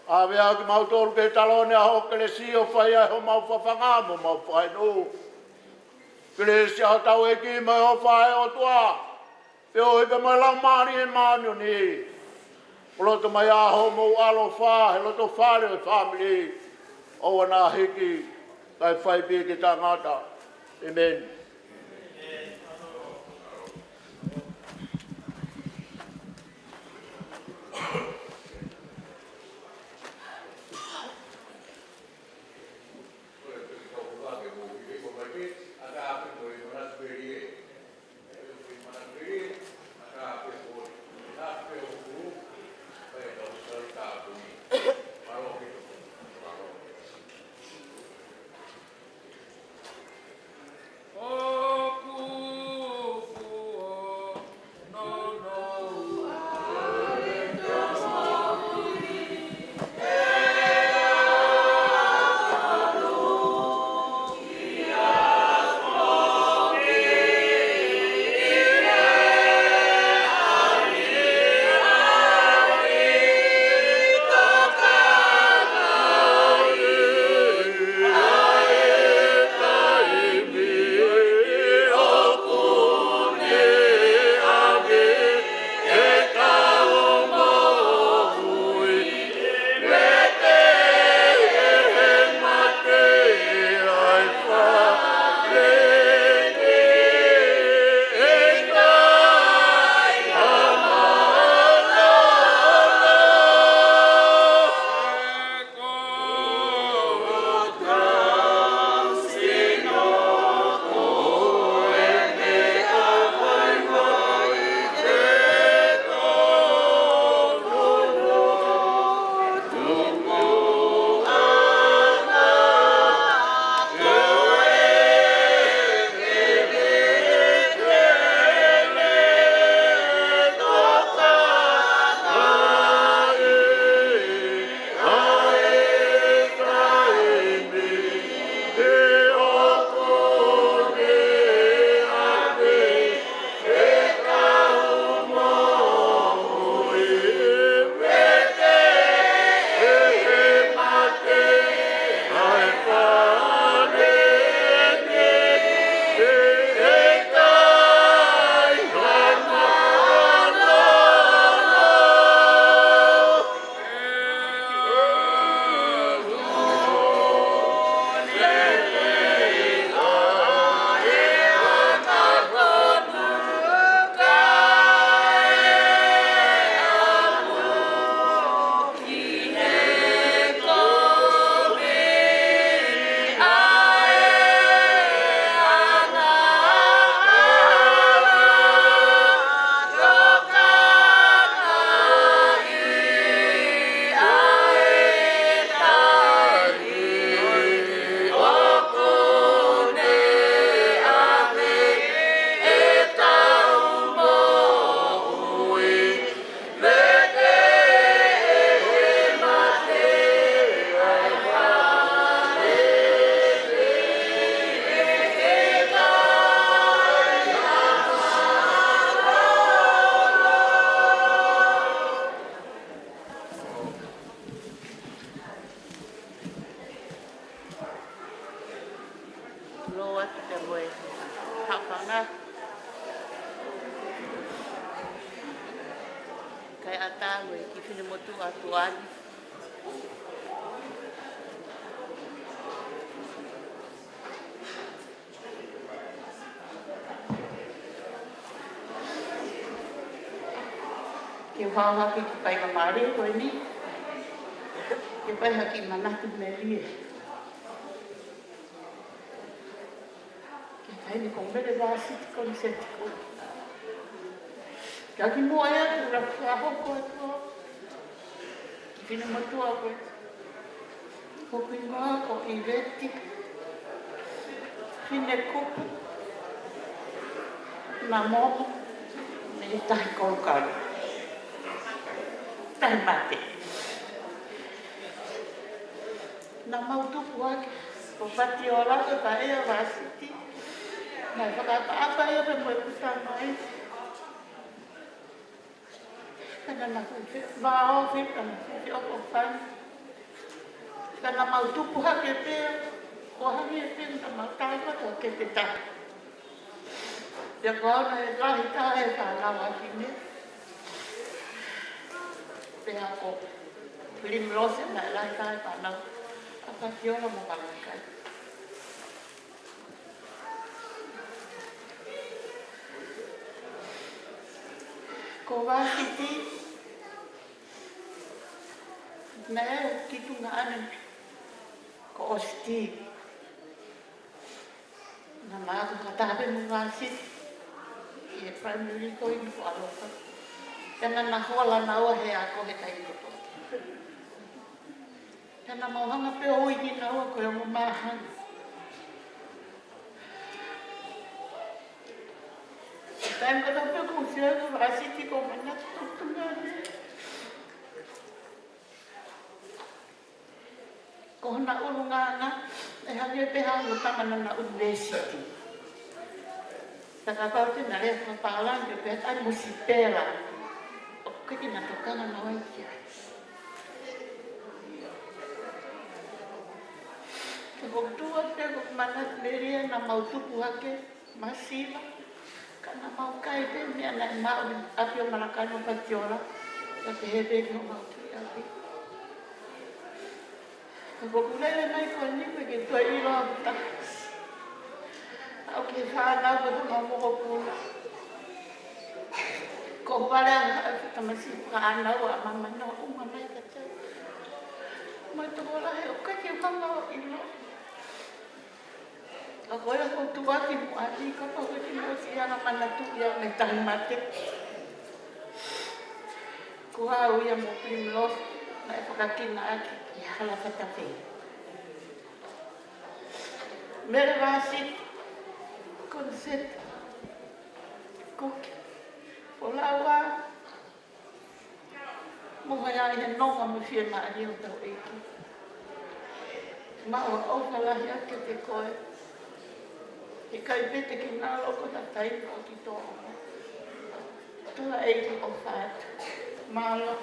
ʻAve ʻa kimautolu ki he taloni ʻa hoʻo kelesi ʻo fai ai homau fafanga mo homau fakainu. Kelesi ʻa hotau ʻEiki mo e ʻofa ʻa e ʻOtua, feohi pea mo e Laumālie Māʻoniʻoni, ʻo loto mai ʻa hoʻomou ʻaloʻofa he loto fale ʻo e fāmili, ʻoua naʻa hiki kae fai pē ke tangata. ʻĒmeni. Ko e hafanga. Kae ʻatā mo e kiʻi finemotuʻa tuʻa ni. Ke u hao hake ki he faingamālie ko eni. Ke fai ha kiʻi manatu melie. Ke taimi ko Mele Vāsiti Koniseti ko. Ka kimuʻa ia, ʻoku ou fakahoko atu ʻa e kiʻi finemotuʻa ko ē. Ko hoku hingoa ko ʻIveti Finekupu Namomo, mei Tahikolokalu, Tahimate. Naʻa mau tupu hake ʻo Patiola, ko e paʻia Vāsiti. Naʻe fakaʻapaʻapa ia pē mo ʻeku tamai. Ka naʻa na fuʻu feʻofoʻofani. Ka naʻa mau tupu hake pē, ʻo hangē pē naʻa mau taʻe kotoa ke te taha. Pea ko au naʻe lahi taha e fānau ʻa Fine. Pea ko Primrose naʻe lahi taha e fānau ʻa Patiola mo Malakai. Ko Vāsiti, naʻe kiʻi tuongaʻane ko ʻOsiti. Naʻa mau ako fakataha pē mo Vāsiti ʻi he primary ko ē ʻi Nukuʻalofa. Pea naʻa na hola naua he ako he taimi kotoa. Pea naʻa mau hanga pē ʻo ui kinaua ko e ongo māhanga. Taimi kotoa pē ʻoku ou sio ai ko Vāsiti ʻoku ou manatu tuʻutuʻuni ange. Ko hona ʻulungaanga, ʻe hangē pē ha ongo tama naʻa na ʻunivēsiti. Ka kapau te na lea fakapālangi, ʻe pehē ai mo sipela. ʻOku ʻikai ke na tokanga naua ki ai. Ka ko e tuʻa pē ʻoku ou manatu melie naʻa mau tupu hake masiva, ka naʻa mau kai pē meʻa naʻe maʻu ʻi ʻapi ʻo Malakai mo Patiola, ka pehē pē ki homau kiʻi ʻapi. Ka ko ʻeku lele mai ko eni ʻoku ʻikai ke toe ʻilo ʻaupito. Aʻu ki he fānau ko ē ʻa homau mokopuna. Ko e vale ʻa e tamasiʻi fānau ʻa māmani ʻo ʻuma mai kiate au. Mo e tokolahi ʻoku ʻikai ke u hanga ʻo ʻilo. Ka ko ia ko e tuʻa kimuʻa ni, kapau ʻoku ʻikai ke mou siʻi hanga ʻo manatuʻi au mei Tahimate. Ko au ia mo Primrose, naʻe fakakinaʻaki ʻi Halafatafei. Mele Vāsiti Koniseti, Kuki Folaua, mo e hā ia he nonga mo e fiemālie ʻo hotau ʻEiki. Mau ʻofa lahi atu kiate koe. ʻIkai pē te ke nalo ko e taimi ʻoku ke tō. Tuʻa ʻEiki ʻofa atu. Mālō.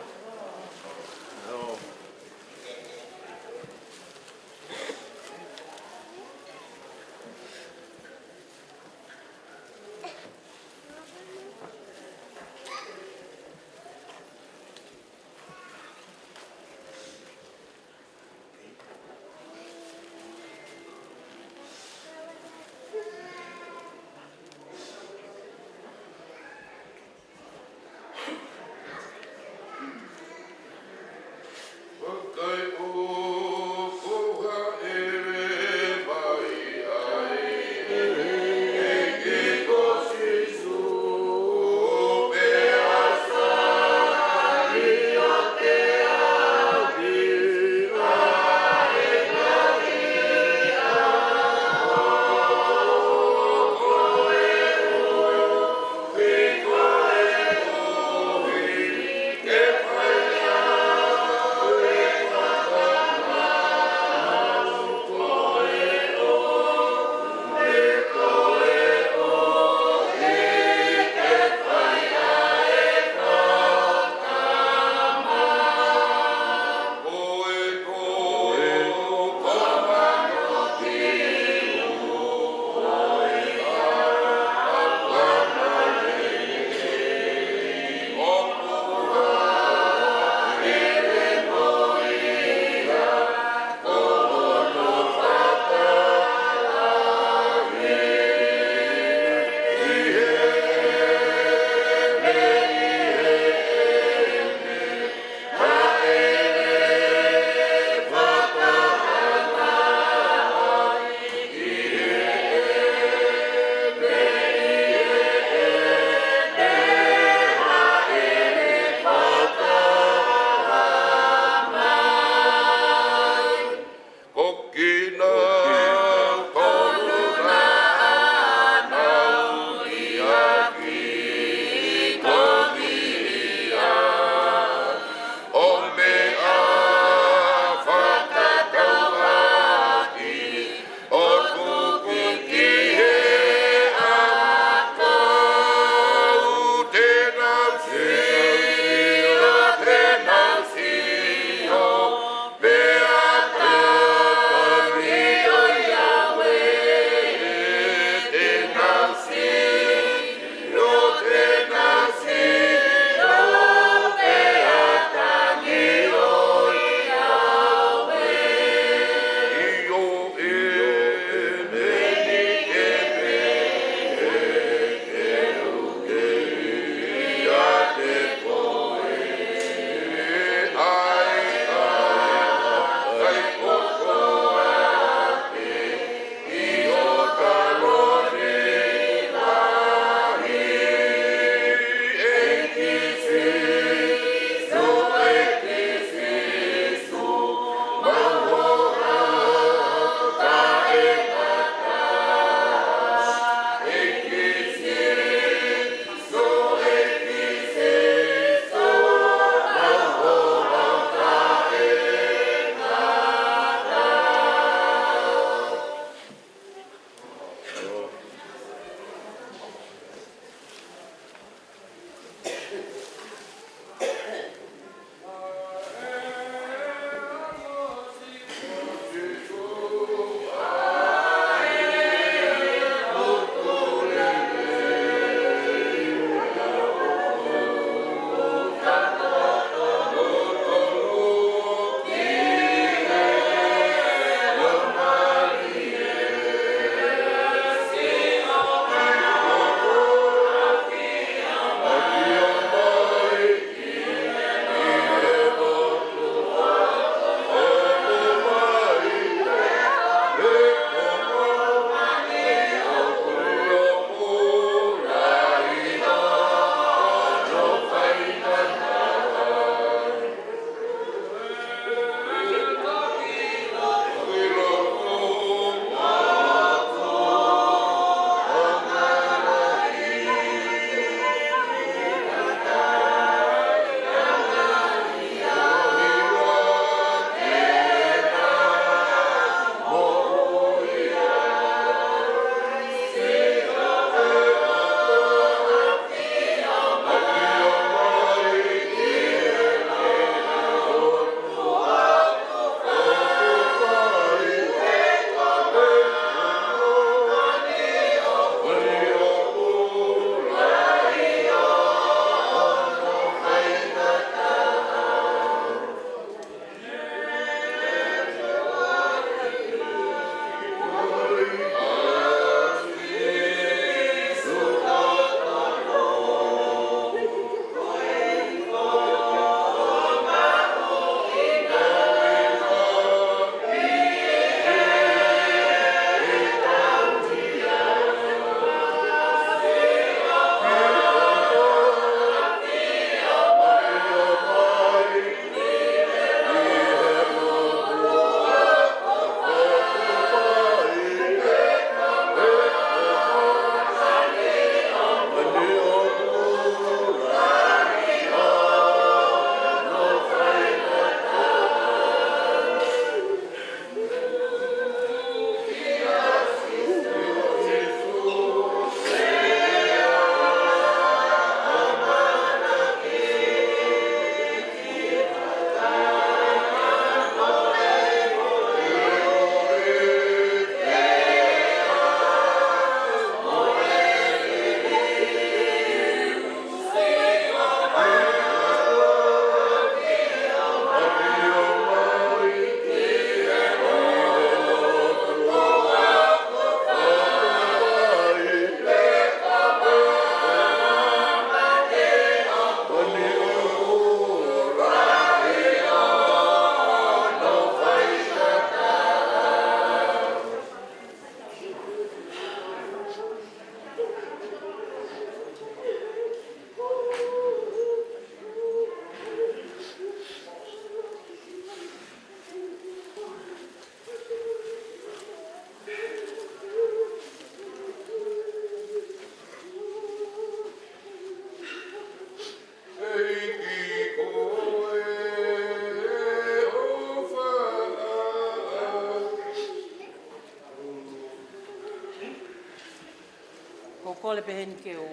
Kole pē heni ke u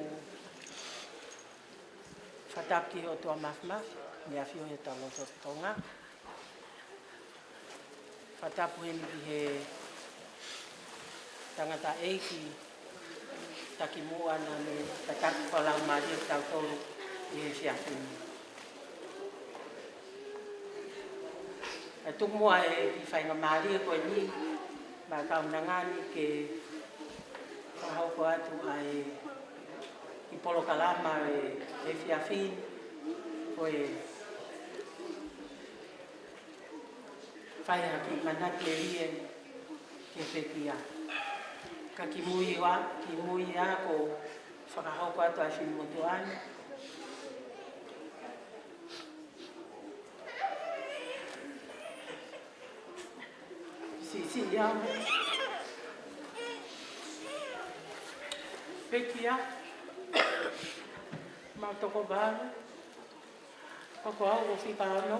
fakatapu ki he ʻOtua Mafimafi, mei he ʻAfio ʻi hotau loto Tonga. Fakatapu heni ki he tangataʻeiki takimuʻa naʻa ne tataki fakalaumālie kitautolu ʻi he efiafi ni. ʻE tuku muʻa e kiʻi faingamālie ko eni maʻa e kaunanga ni ke fakahoko atu ʻa e kiʻi polokalama ʻo e efiafi ni, ko e fai ha kiʻi manatu melie ki he pekia. Ka kimuʻa, kimuʻa ʻoku ou fakahoko atu ʻa e finemotuʻa ni. Siʻisiʻi ʻa e pekia, maʻu toko valu, ka ko au ʻoku ou fika ono.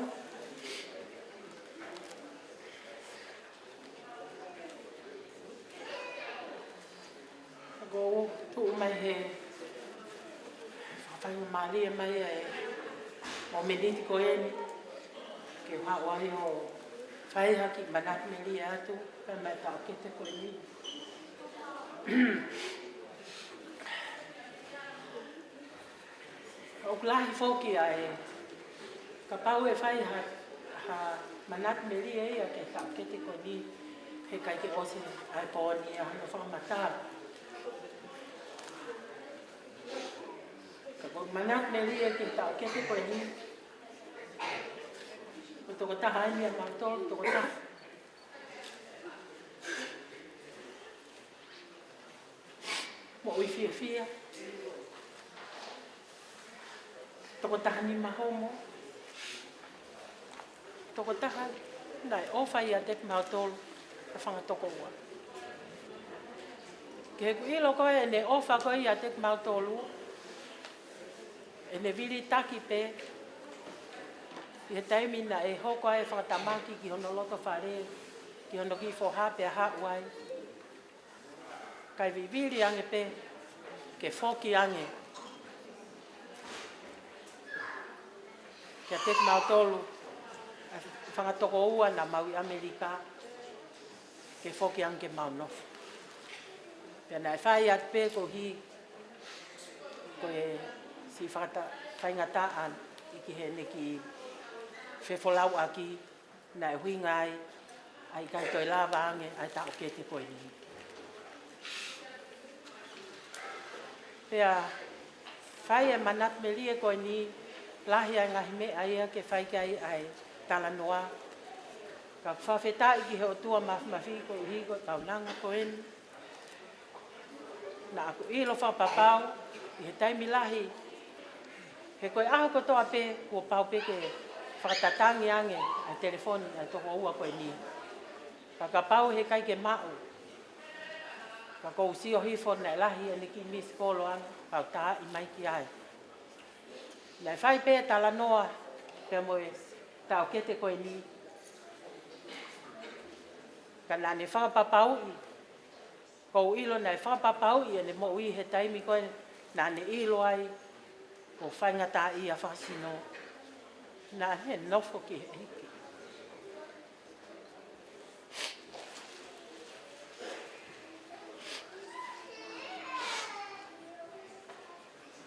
Ka ʻoku ou tuʻu mai he fakafaingamālie mai ʻa e mōmeniti ko eni ke u haʻu ai ʻo fai ha kiʻi manatu melie atu pea maʻa e taʻokete ko eni. ʻOku lahi foki ʻa e, kapau ʻe fai ha, ha manatu melie ia ki he taʻokete ko eni, heʻikai ke ʻosi ʻa e pō ni ʻa hono fakamatala. Ka ko e manatu melie ki he taʻokete ko eni, ko e tokotaha eni ʻa mautolu, tokotaha moʻui fiefia. Tokotaha nima homo. Tokotaha naʻe ʻofa ʻiate kimautolu ʻa e fanga tokoua. Ke ʻoku ʻilo ko ē ʻene ʻofa ko ē ʻiate kimautolu, ʻene vilitaki pē ʻi he taimi naʻe hoko ai e fakatamaki ki hono loto fale, ki hono kiʻi foha pea haʻu ai. Kae vivili ange pē ke foki ange kiate kimautolu ʻa e fanga tokoua naʻa mau ʻi ʻAmelika, ke foki ange ke mau nofo. Pea naʻe fai atu pē koeʻuhi ko e siʻi fakata-, faingataʻa ʻi heʻene kiʻi fefolauʻaki, naʻe ʻuhinga ai ʻa e ʻikai toe lava ange ʻa e taʻokete ko eni. Pea fai e manatu melie ko eni, lahi ʻa e ngaahi meʻa ia ke fai ki ai ʻa e talanoa. Ka fakafetaʻi ki he ʻOtua Mafimafi koeʻuhi ko e kaunanga ko eni. Naʻa ku ʻilo fakapapau ʻi he taimi lahi, he ko e ʻaho kotoa pē kuo pau pē ke fakatatangi ange ʻa e telefoni ʻa e tokoua ko eni. Ka kapau heʻikai ke maʻu, ka ʻoku ou sio hifo naʻe lahi ʻene kiʻi misi kolo ange, kau taaʻi mai ki ai. Naʻe fai pē talanoa pea mo e taʻokete ko eni. Ka naʻa ne fakapapauʻi, ʻoku ou ʻilo naʻe fakapapauʻi ʻene moʻui he taimi ko ē naʻa ne ʻilo ai ʻoku faingataʻaʻia fakasino. Naʻa ne nofo ki he ʻEiki.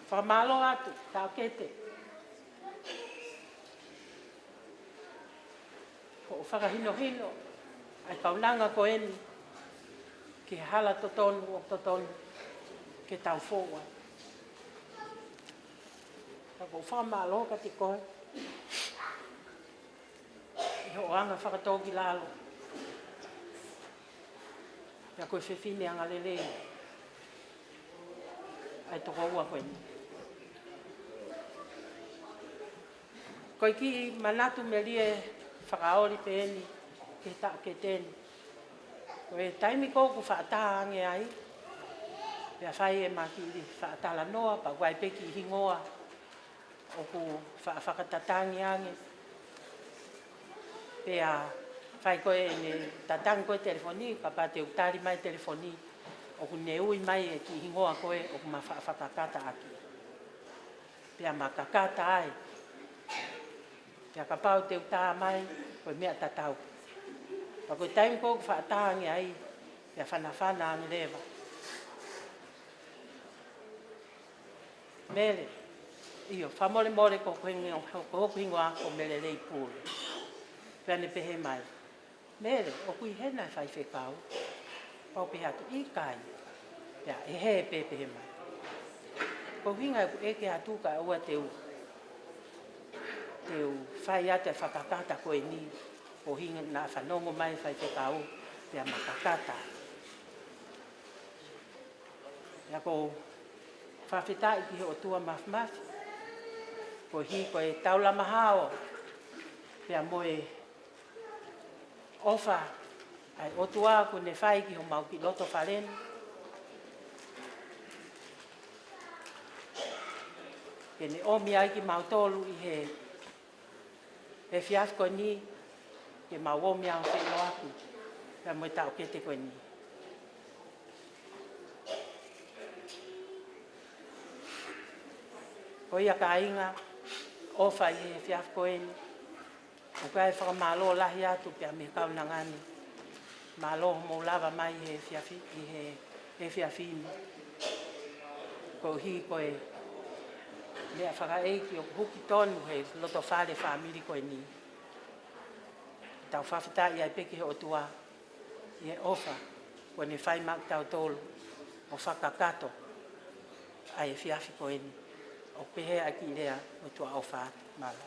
Fakamālō atu, taʻokete. Hoʻo fakahinohino ʻa e kaunanga ko eni ki he hala totonu ʻoku totonu ke tau fou ai. Ka ʻoku ou fakamālō kiate koe ʻi hoʻo anga fakatōkilalo. Pea ko e fefine angalelei ʻa e tokoua ko eni. Ko e kiʻi manatu melie fakaoli pē eni ki he taʻokete ni. Ko e taimi ko ē ʻoku faʻa tā ange ai, pea fai ʻema kiʻi faʻa talanoa, pea ʻoku ʻi ai pē kiʻi hingoa ʻoku faʻa fakatatangi ange. Pea fai ko ē ʻene tatangi ko ē telefoni, kapau te u tali mai telefoni, ʻOku ne ui mai e kiʻi hingoa ko ē ʻoku ma fa-, fakakata ʻaki. Pea ma kakata ai. Pea kapau te u tā mai, ko e meʻa tatau. Pea ko e taimi ko ē ʻoku faʻa tā ange ai, pea fanafana ange leva. Mele, ʻio, fakamolemole ko hoku hingo-, ko hoku hingoa ko Mele Leipule. Pea ne pehē mai, Mele, ʻoku ʻi hena e faifekau? Pea u pehē atu, ʻIkai. Pea ʻe hē pē pehē mai. Ko e ʻuhinga ʻeku ʻeke atu kae ʻoua te u, te u fai atu e fakakata ko eni, ko e ʻuhinga naʻa fanongo mai e faifekau, pea ma kakata. Pea ʻoku ou fakafetaʻi ki he ʻOtua Mafimafi, koeʻuhi ko e taulama hao, pea mo e ʻofa ʻa e ʻOtua kuo ne fai ki homau kiʻi loto fale ni. Ke ne ʻomi ai kimautolu ʻi he, he efiafi ko eni, ke mau ō mai ʻo feʻiloaki pea mo e taʻokete ko eni. Ko ia kāinga, ʻofa ʻi he efiafi ko eni, ʻoku ʻi ai e fakamālō lahi atu pea mei he kaunanga ni. Mālō hoʻomou lava mai he efiafi, ʻi he, he efiafi ni. Koeʻuhi ko e meʻa fakaʻeiki ʻoku huki tonu he loto fale fāmili ko eni. Tau fakafetaʻi ai pē ki he ʻOtua ʻi he ʻofa kuo ne fai maʻa kitautolu ʻo fakakakato ʻa e efiafi ko eni. ʻOku pehē ʻa e kiʻi lea ʻo e tuʻa ʻofa atu. Mālō.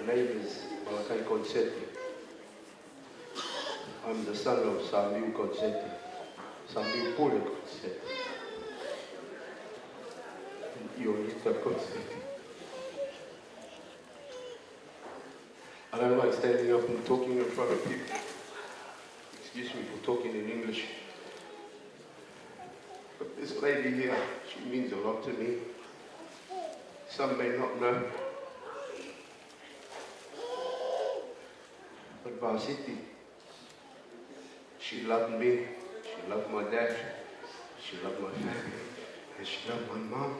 name is Malakai Konseti. I'm the son of Samiu Konseti. Samiu Pule Konseti. And Ionita Konseti. I don't like standing up and talking in front of people. Excuse me for talking in English. But this lady here, she means a lot to me. Some may not know. But Vasiti, she loved me. She loved my dad. She loved my family. And she loved my mom.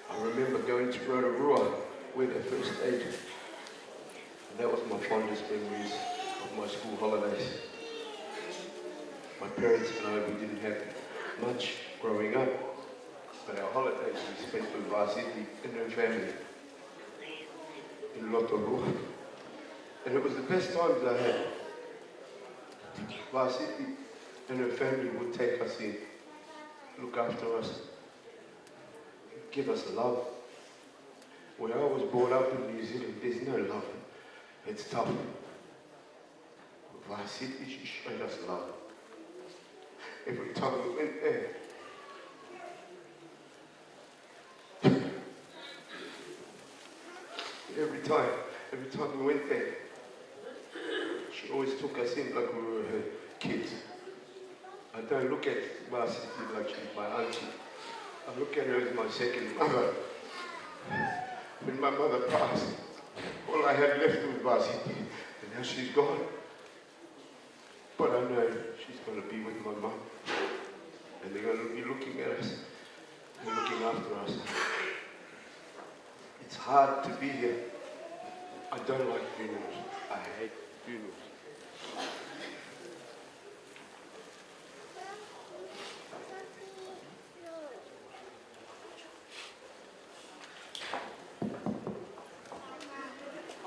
I remember going to Rotorua where they first stayed. And that was my fondest memories of my school holidays. My parents and I, we didn't have much growing up, but our holidays we spent with Vasiti and her family in Rotorua. And it was the best times I had. Vasiti and her family would take us in, look after us, give us love. Where I was brought up in New Zealand, there's no love. It's tough. Vasiti, she showed us love. Every time we went there, every time, every time we went there, she always took us in like we were her kids. I don't look at Vasiti like she's my auntie. I look at her as my second mother. When my mother passed, all I had left was Vasiti, and now she's gone. But I know she's gonna be with my mum, and they're gonna be looking at us and looking after us. It's hard to be here. I don't like funerals. I hate funerals.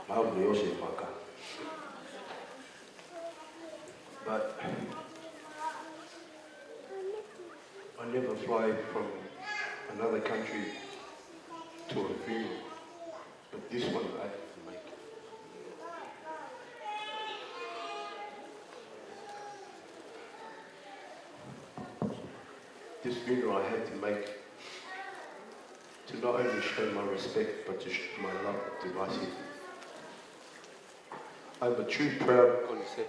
Mau ni o se maka. But I never fly from another country to a funeral. But this one I had to make. This funeral I had to make to not only show my respect, but to show my love to Vasiti. I'm a true proud Konseti.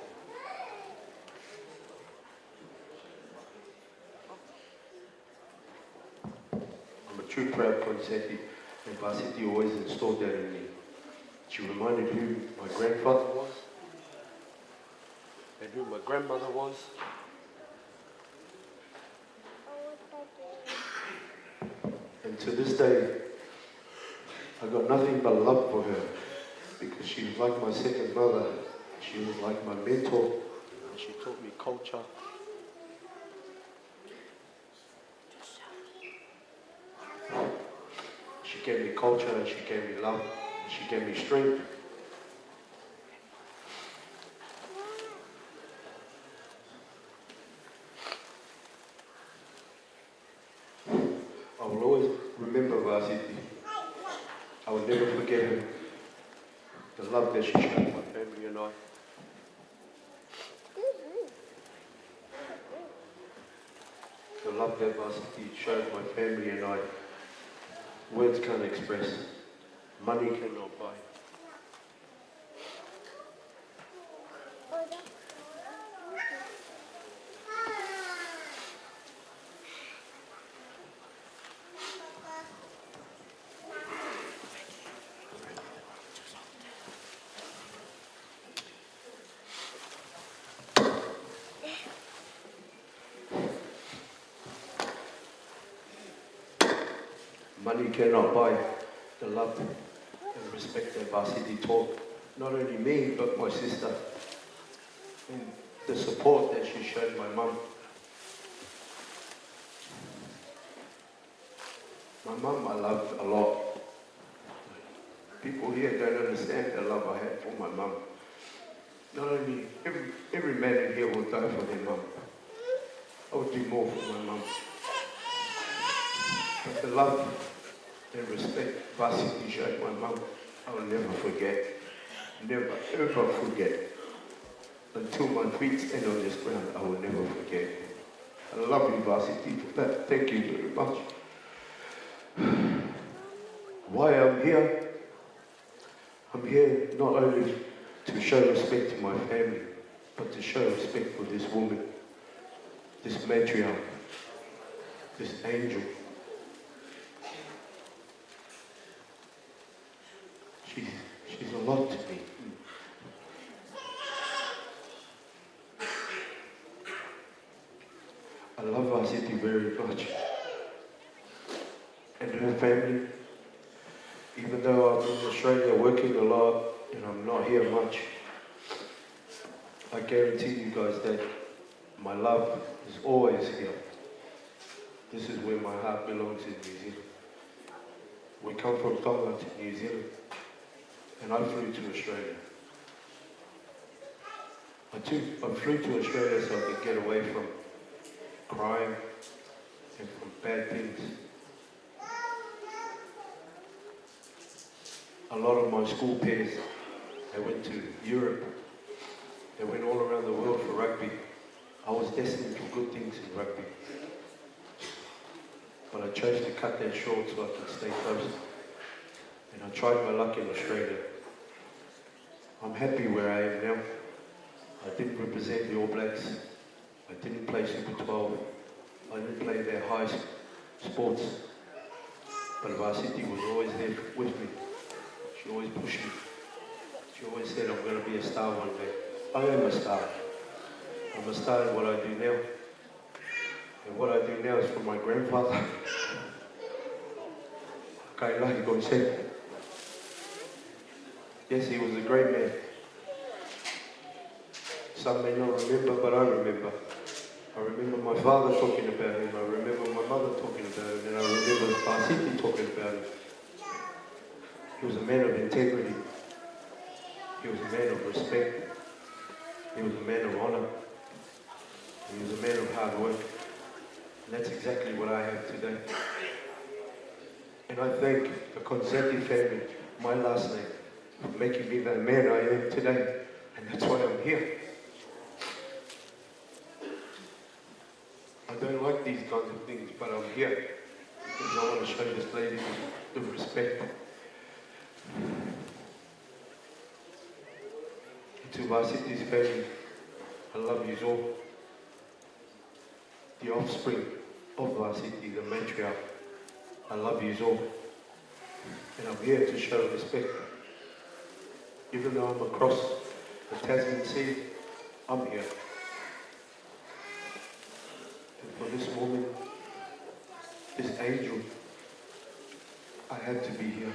I'm a true proud Konseti, and Vasiti always installed that in me. She reminded who my grandfather was and who my grandmother was. And to this day, I got nothing but love for her because she was like my second mother. She was like my mentor. And she taught me culture. She gave me culture and she gave me love and she gave me strength. I will always remember Vasiti. I will never forget her. The love that she showed my family and I. The love that Vasiti showed my family and I. Words can't express. Money cannot buy. Money cannot buy the love and respect that Vasiti taught not only me but my sister, and the support that she showed my mum. My mum I loved a lot. People here don't understand the love I had for my mum. Not only every, every man in here will die for their mum. I'll do more for my mum. But the love and respect Vasiti showed my mum, I'll never forget. Never, ever forget. Until my feet stand on this ground, I will never forget. I love you, Vasiti, for that. Thank you very much. Why I'm here? I'm here not only to show respect to my family, but to show respect for this woman, this matriarch, this angel. She, she's a lot to me. I love Vasiti very much. And her family, even though I'm in Australia working a lot and I'm not here much, I guarantee you guys that my love is always here. This is where my heart belongs in New Zealand. We come from Tonga to New Zealand, and I flew to Australia. I, took, I flew to Australia so I could get away from crime and from bad things. A lot of my school peers, they went to Europe. They went all around the world for rugby. I was destined for good things in rugby. But I chose to cut that short so I could stay close. And I tried my luck in Australia. I'm happy where I am now. I didn't represent the All Blacks. I didn't play Super twelve. I didn't play their high s- sports. But Vasiti was always there with me. She always pushed me. She always said, "I'm gonna be a star one day." I am a star. I'm a star in what I do now. And what I do now is for my grandfather. Kai lahi ko se. Yes, he was a great man. Some may not remember, but I remember. I remember my father talking about him. I remember my mother talking about him. And I remember Vasiti talking about him. He was a man of integrity. He was a man of respect. He was a man of honor. He was a man of hard work. And that's exactly what I have today. And I thank the Konseti family, my last name, for making me the man I am today. And that's why I'm here. I don't like these kinds of things, but I'm here because I want to show this lady the respect. To Vasiti's family, I love you all. The offspring of Vasiti, the matriarch, I love you all. And I'm here to show respect. Even though I'm across the Tasman Sea, I'm here. And for this woman, this angel, I had to be here.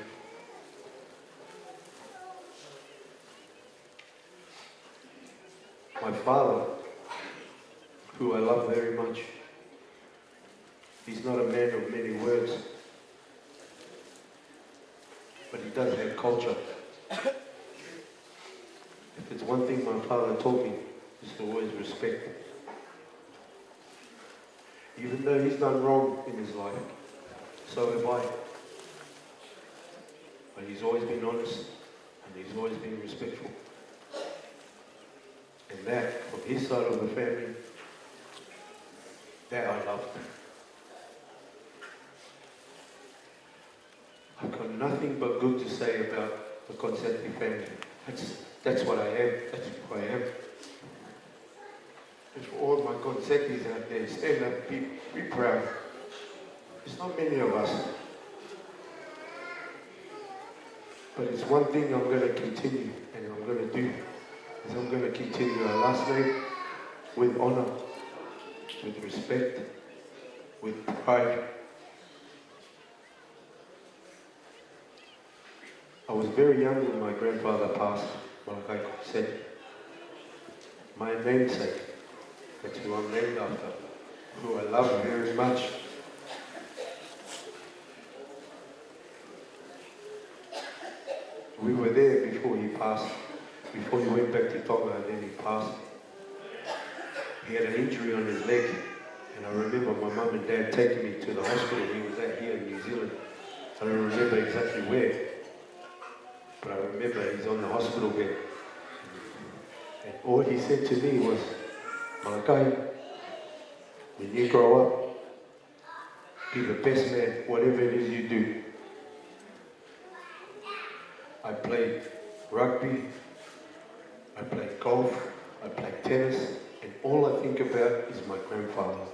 My father, who I love very much, he's not a man of many words, but he does have culture. If it's one thing my father taught me, it's to always respect. Even though he's done wrong in his life, so have I. But he's always been honest and he's always been respectful. And that, from his side of the family, that I love. I've got nothing but good to say about the Konseti family. That's, that's what I am. That's who I am. And for all my Konsetis out there, stand up, be, be proud. There's not many of us. But it's one thing I'm gonna continue and I'm gonna do, is I'm gonna continue our last name with honor, with respect, with pride. I was very young when my grandfather passed, Malakai Konseti. My namesake, that's who I'm named after, who I love very much. We were there before he passed, before he went back to Tonga and then he passed. He had an injury on his leg. And I remember my mum and dad taking me to the hospital he was at here in New Zealand. I don't remember exactly where, but I remember he's on the hospital bed. And all he said to me was, "Malakai, when you grow up, be the best man, whatever it is you do." I played rugby, I played golf, I played tennis, and all I think about is my grandfather.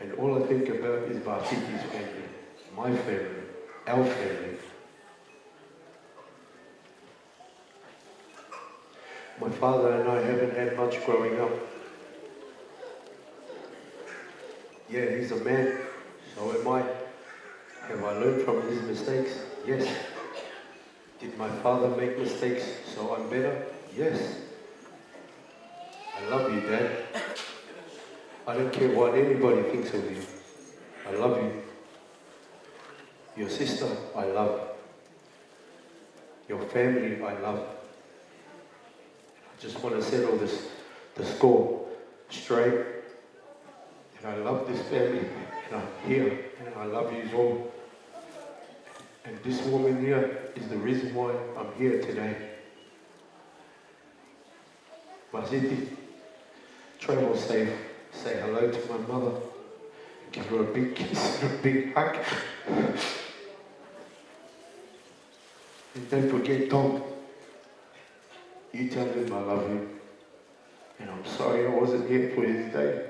And all I think about is Vāsiti's family, my family, our family. My father and I haven't had much growing up. Yeah, he's a man. So am I. Have I learned from his mistakes? Yes. Did my father make mistakes so I'm better? Yes. I love you, Dad. I don't care what anybody thinks of you. I love you. Your sister, I love. Your family, I love. I just want to settle this, the score straight. And I love this family, and I'm here, and I love you all. And this woman here is the reason why I'm here today. Vāsiti, travel safe. Say hello to my mother. Give her a big kiss and a big hug. And don't forget Tom. You tell him I love him. And I'm sorry I wasn't here for his day.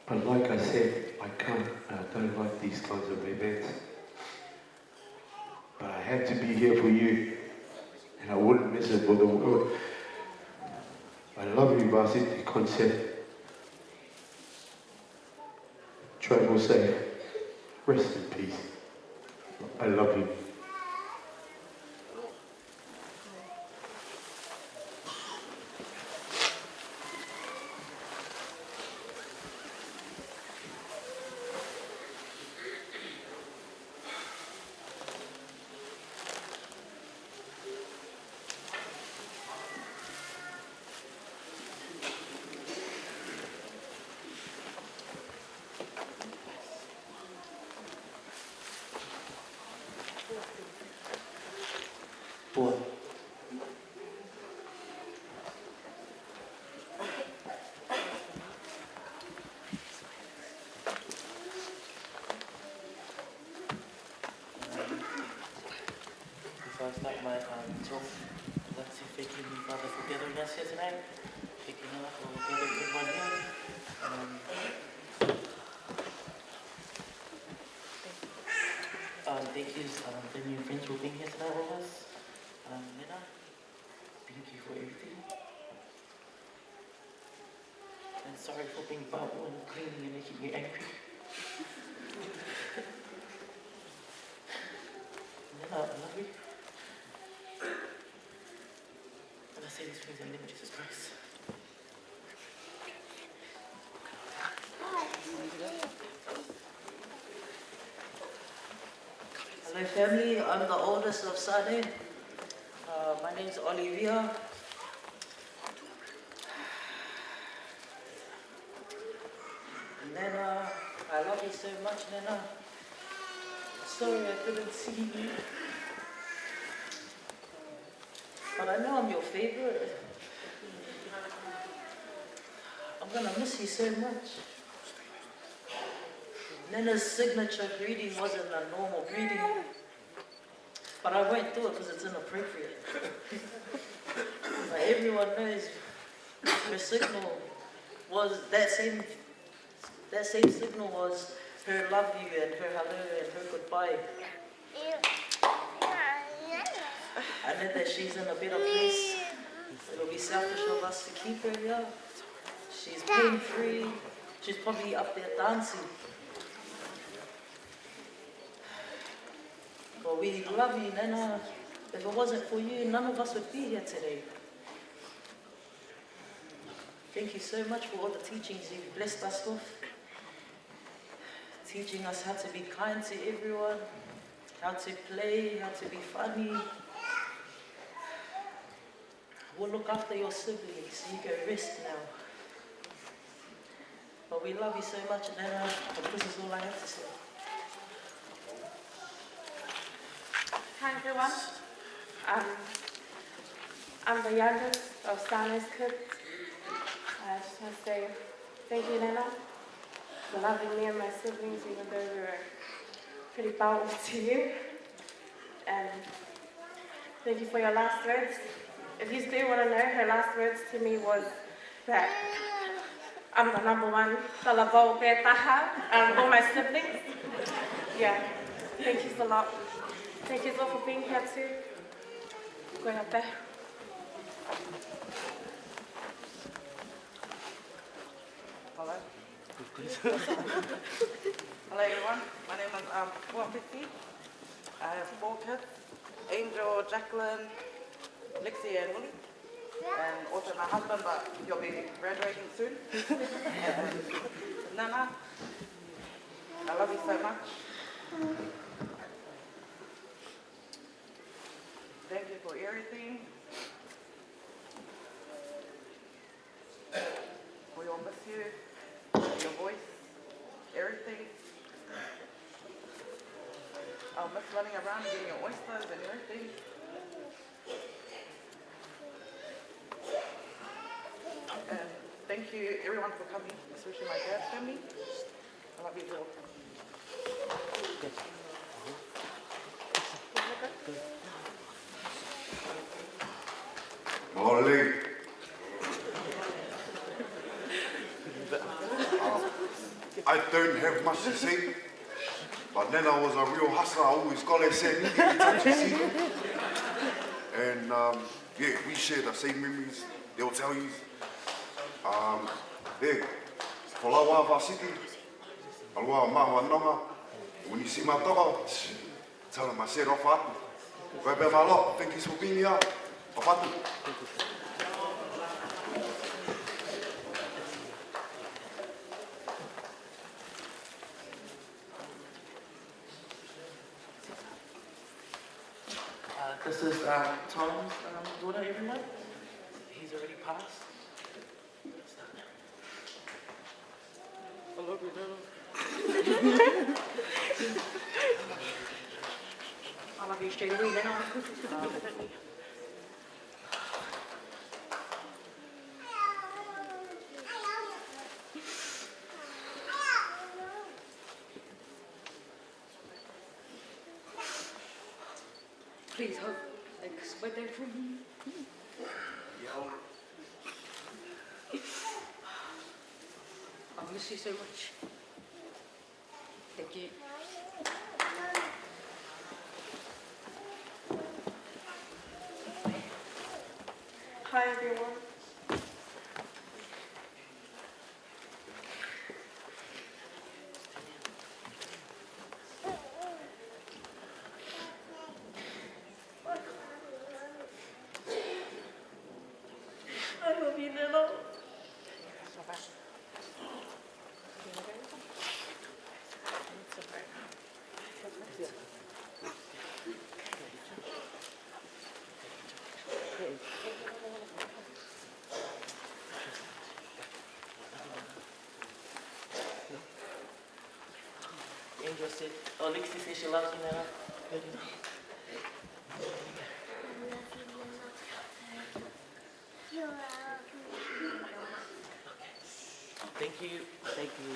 But like I said, I can't, I don't like these kinds of events. But I had to be here for you. And I wouldn't miss it for the world. I love you, Vāsiti Concept. Travel safe. Rest in peace. I love you. Pua. Before I start my um, talk, I'd like to thank you, Father, for gathering us here tonight. Thank you, Lord, for gathering everyone here. Um, um, thank you, um, family and friends, for being here tonight with us. Um, Nena, thank you for everything. And sorry for being bad and cleaning and making you angry. Nena, I love you. And I say these things in the name of Jesus Christ. Hello, family. I'm the oldest of Sane. Uh, my name's Olivia. Nena, I love you so much, Nena. Sorry I couldn't see you. But I know I'm your favorite. I'm gonna miss you so much. Nena's signature greeting wasn't a normal greeting. But I won't do it because it's inappropriate. But everyone knows her signal was that same, that same signal was her love you and her hello and her goodbye. I know that she's in a better place. It'll be selfish of us to keep her here. She's pain free. She's probably up there dancing. But we love you, Nena. If it wasn't for you, none of us would be here today. Thank you so much for all the teachings you've blessed us with. Teaching us how to be kind to everyone, how to play, how to be funny. We'll look after your siblings. You can rest now. But we love you so much, Nana, and this is all I have to say. Hi, everyone. Um, I'm the youngest of Sana's kids. I just want to say thank you, Nana, for loving me and my siblings, even though we were pretty powerful to you. And thank you for your last words. If you still want to know, her last words to me was that I'm the number one talavou pē taha out of all my siblings. Yeah, thank you a lot. Thank you all for being here too. Ko ia pē. Hello. Hello, everyone. My name is, um, Puapiti. I have four kids, Angel, Jacqueline, Lexi, and Willie. And also my husband, but he'll be graduating soon. And Nana, I love you so much. Thank you for everything. We will miss you, your voice, everything. I'll miss running around and getting your oysters and everything. And thank you everyone for coming, especially my dad's family. I love you all. Mālō. Uh, I don't have much to say, but Nana was a real hustler. I always call her Sam Niki every time she see me. And, um, yeah, we share the same memories. They'll tell you. Um, yeah, for Laua Varsity, Laua Mahuanonga, when you see my dog, tell him I said ʻofa atu. Ko ia pē, mālō. Thank you for being here. ʻOfa atu. Uh, this is, um, Tom's, um, daughter, everyone. He's already passed. I love you, Stevie. Please hug, like, sweat that for me. I miss you so much. Thank you. Hi, everyone. I love you, Nana. Angel said, oh, Lexi said she loves you, Nana. Thank you. Thank you.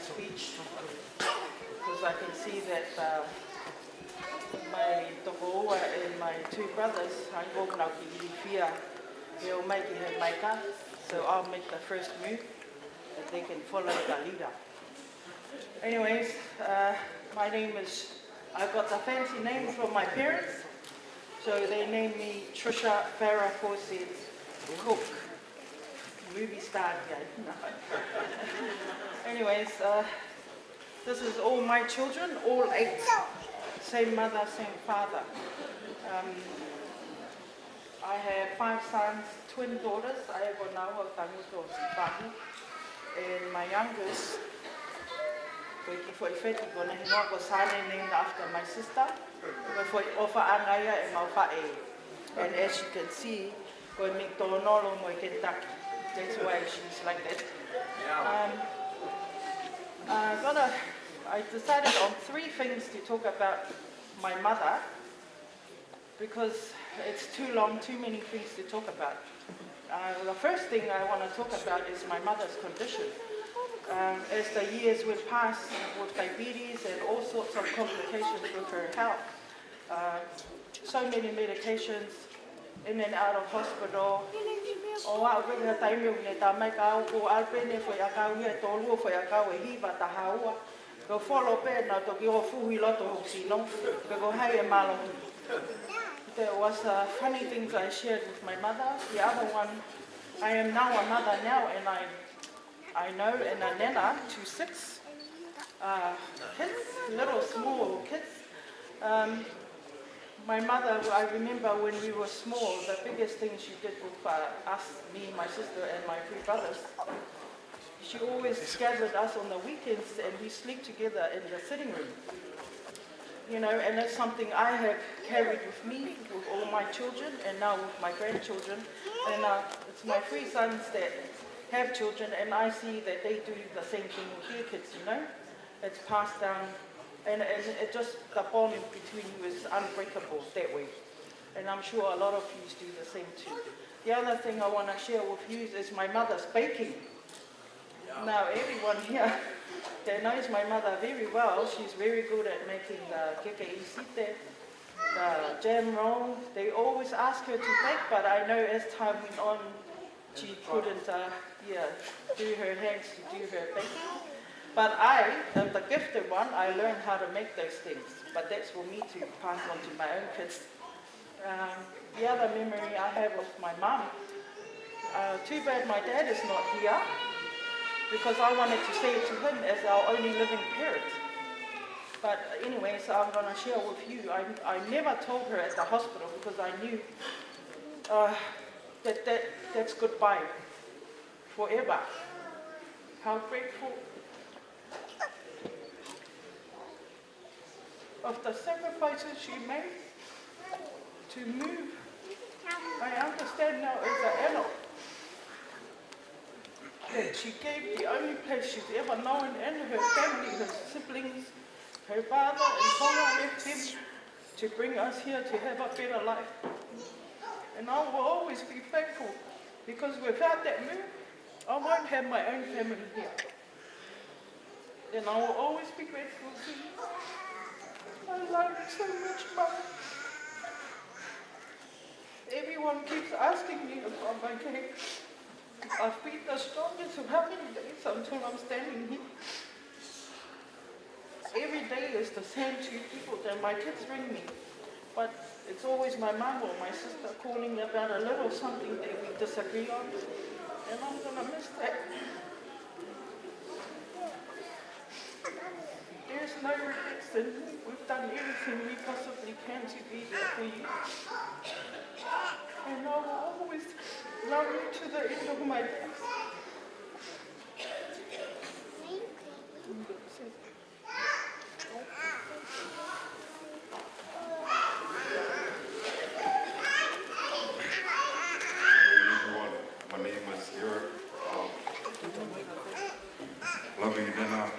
speech because I can see that uh, my tokoua and my two brothers, I hope now ki fia he o mai ki he maika, so I'll make the first move that they can follow the leader. Anyways, uh, my name is, I got the fancy name from my parents, so they named me Trisha Farrah Fawcett Cook. Movie star, yeah. Anyways, uh, this is all my children, all eight. Same mother, same father. Um, I have five sons, twin daughters. I have one now, Tanguto Sipahi. And my youngest, ko e kiʻi foʻi feti, ko e hingoa ko Sane, named after my sister. Ko e foʻi ʻofaʻanga ia ʻemau faʻē. And as you can see, ko e McDonald mo e Kentucky. That's why she's like that. Um, uh, gonna, I decided on three things to talk about my mother because it's too long, too many things to talk about. Uh, the first thing I want to talk about is my mother's condition. Um, as the years went past with diabetes and all sorts of complications with her health, uh, so many medications, in and out of hospital. ʻO aʻu pē ki he taimi ʻoku ne tā mai kia au, ko au pē ne foʻi ʻakau ia ʻe tolu, foʻi ʻakau ʻe hiva, taha ua. Ko e folo pē naʻe toki ō fuhu ʻi loto hoku sino, pe ko hai ʻe mālohi. There was uh, funny things I shared with my mother. The other one, I am now a mother now, and I I know, and a nana to six uh, kids, little small kids. Um, my mother, I remember when we were small, the biggest thing she did with uh, us, me, my sister, and my three brothers, she always gathered us on the weekends and we sleep together in the sitting room. You know, and that's something I have carried with me, with all my children, and now with my grandchildren. And uh, it's my three sons that have children, and I see that they do the same thing with their kids, you know. It's passed down, and, and it just, the bond between you is unbreakable that way. And I'm sure a lot of you do the same too. The other thing I want to share with you is my mother's baking. Now, everyone here that knows my mother very well, she's very good at making the keke ʻīsite, the jam roll. They always ask her to bake, but I know as time went on, she couldn't uh, yeah, do her hands to do her baking. But I am the gifted one. I learned how to make those things. But that's for me to pass on to my own kids. Um, the other memory I have of my mum, uh, too bad my dad is not here because I wanted to say it to him as our only living parent. But anyway, so I'm going to share with you. I, I never told her at the hospital because I knew uh, that, that that's goodbye forever. How grateful of the sacrifices she made to move. I understand now as an adult that she gave the only place she's ever known and her family, her siblings, her father and Tonga left them to bring us here to have a better life. And I will always be thankful because without that move, I won't have my own family here. And I will always be grateful to you. I love you so much, Mum. Everyone keeps asking me if I'm okay. I've been the strongest for how many days until I'm standing here. Every day is the same two people that my kids ring me. But it's always my mum or my sister calling about a little something that we disagree on. And I'm gonna miss that. There's no regrets in me. We've done everything we possibly can to be there for you. And I will always love you to the end of my days. Everyone, my name is Eric. Um, love you, Nana.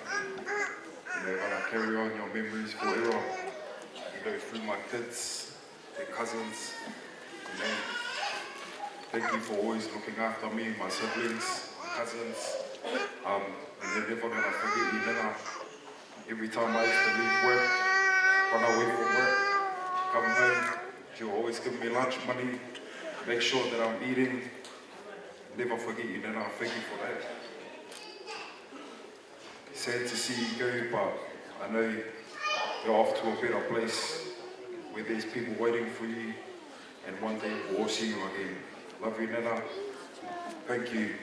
May I carry on your memories forever. You know, through my kids, their cousins. You know, thank you for always looking after me, my siblings, my cousins. Um, and then never gonna forget you, Nana. Every time I used to leave work, run away from work, come home, she'll always give me lunch money, make sure that I'm eating. Never forget you, Nana. Thank you for that. Sad to see you go, but I know you're off to a better place where there's people waiting for you, and one day we'll all see you again. Love you, Nana. Thank you.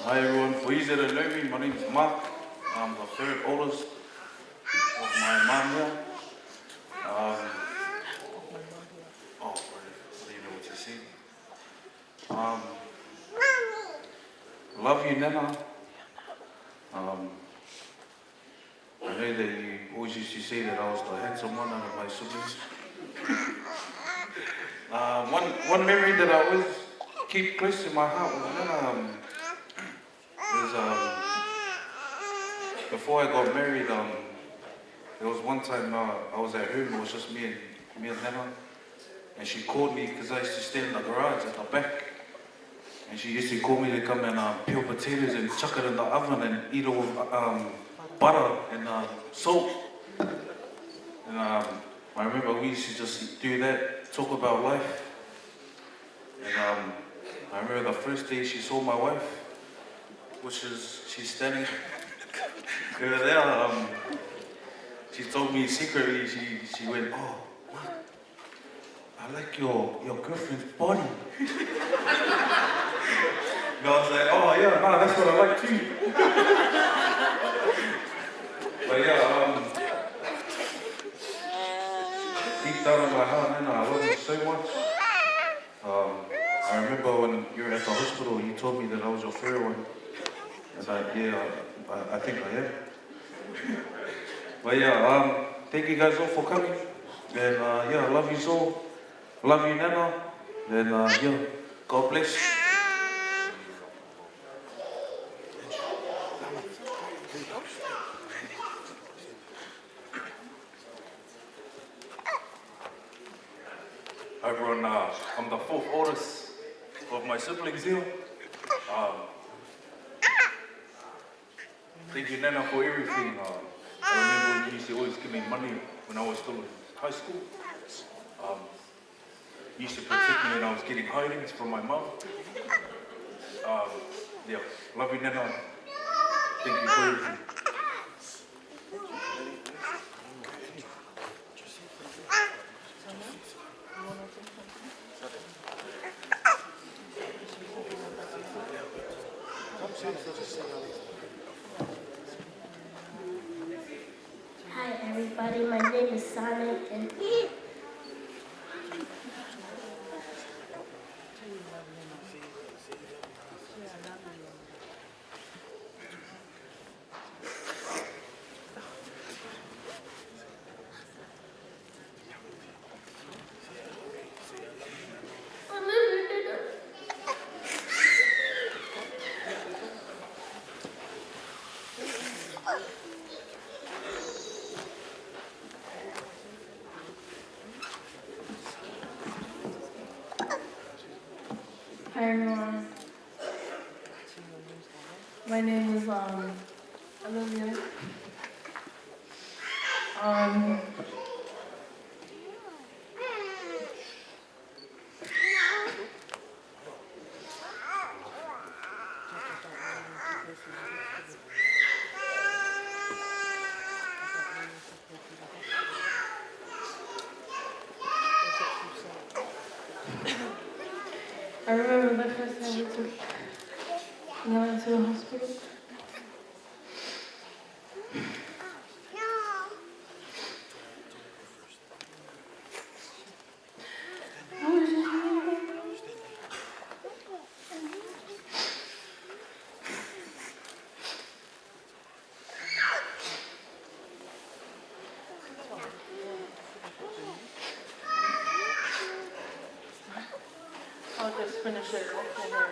Hi everyone, for those that don't know me, my name is Mark. I'm the third oldest of my mum here. Um, oh, I don't even know what to say. Um, love you, Nana. Um, I know that you always used to say that I was the handsome one out of my siblings. Uh, one, one memory that I always keep close to my heart was when, um, is, um, before I got married, um, there was one time, uh, I was at home, it was just me and, me and Nana. And she called me 'cause I used to stay in the garage at the back. And she used to call me to come and, um, peel potatoes and chuck it in the oven and eat it with, um, butter and, um, salt. And, um, I remember we used to just do that, talk about life. And, um, I remember the first day she saw my wife, which is, she's standing over there. Um, she told me secretly, she, she went, "Oh, Mark, I like your, your girlfriend's body." And I was like, "Oh yeah, no, that's what I like too." But yeah, um, deep down in my heart, man, I love you so much. Um, I remember when you were at the hospital, you told me that I was your favorite one. And I, yeah, I, I, I think I am. But yeah, um, thank you guys all for coming. And, uh, yeah, love you all. Love you, Nana. And, uh, yeah, God bless. Hi everyone, uh, I'm the fourth oldest of my siblings here. Um, thank you, Nana, for everything. Um, I remember when you used to always give me money when I was still in high school. Um, you used to protect me when I was getting hidings from my mum. Um, yeah, love you, Nana. Thank you for everything. Hi everybody, my name is Sonic and Hi everyone. My name is, um, Olivia. Um, I remember the first time we took Nana to the hospital. I'll just finish it off for her.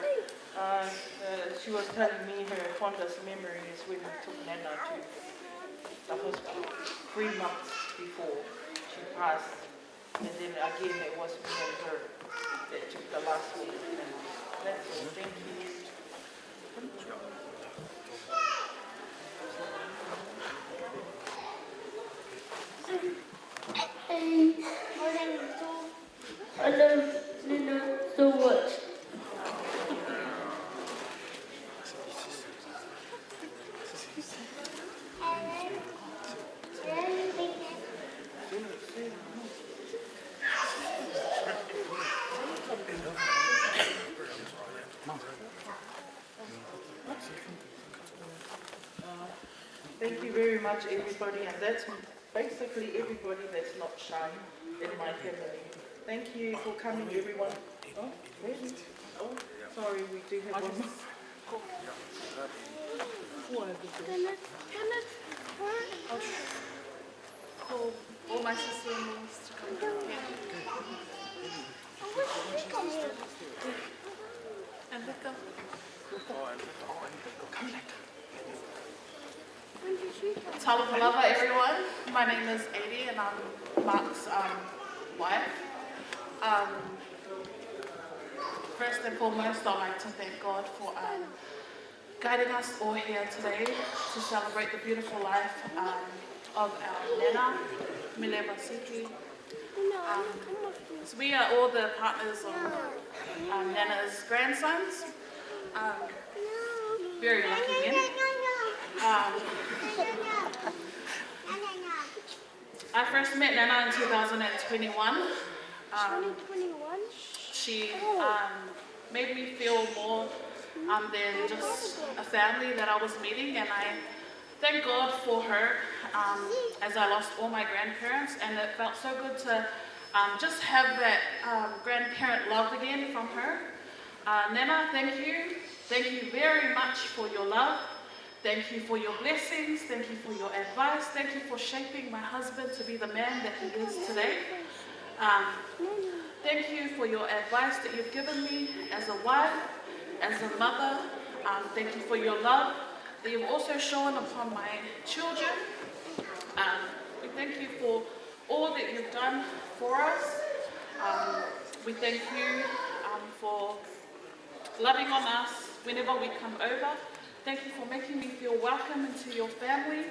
Uh, uh, she was telling me her fondest memory is when we took Nana to the hospital three months before she passed. And then again, it was me and her that took the last one. That's all. Thank you. I love Nina so much. Thank you very much, everybody, and that's basically everybody that's not Shai in my family. Thank you for coming, everyone. Oh, where is, oh, sorry, we do have one more. Can I, can I, Cool. All my sister-in-laws to come down here. And Victor. Talofa lava, everyone. My name is Adi, and I'm Mark's, um, wife. Um, first and foremost, I'd like to thank God for, um, guiding us all here today to celebrate the beautiful life, um, of our nana, Mileva Siki. Um, so we are all the partners of, um, Nana's grandsons. Um, very lucky men. Um, I first met Nana in two thousand and twenty-one. Um, twenty twenty-one? She, um, made me feel more, um, than just a family that I was meeting, and I thank God for her, um, as I lost all my grandparents, and it felt so good to, um, just have that, um, grandparent love again from her. Uh, Nana, thank you. Thank you very much for your love. Thank you for your blessings. Thank you for your advice. Thank you for shaping my husband to be the man that he is today. Um, thank you for your advice that you've given me as a wife, as a mother. Um, thank you for your love that you've also shown upon my children. Um, we thank you for all that you've done for us. Um, we thank you, um, for loving on us whenever we come over. Thank you for making me feel welcome into your family.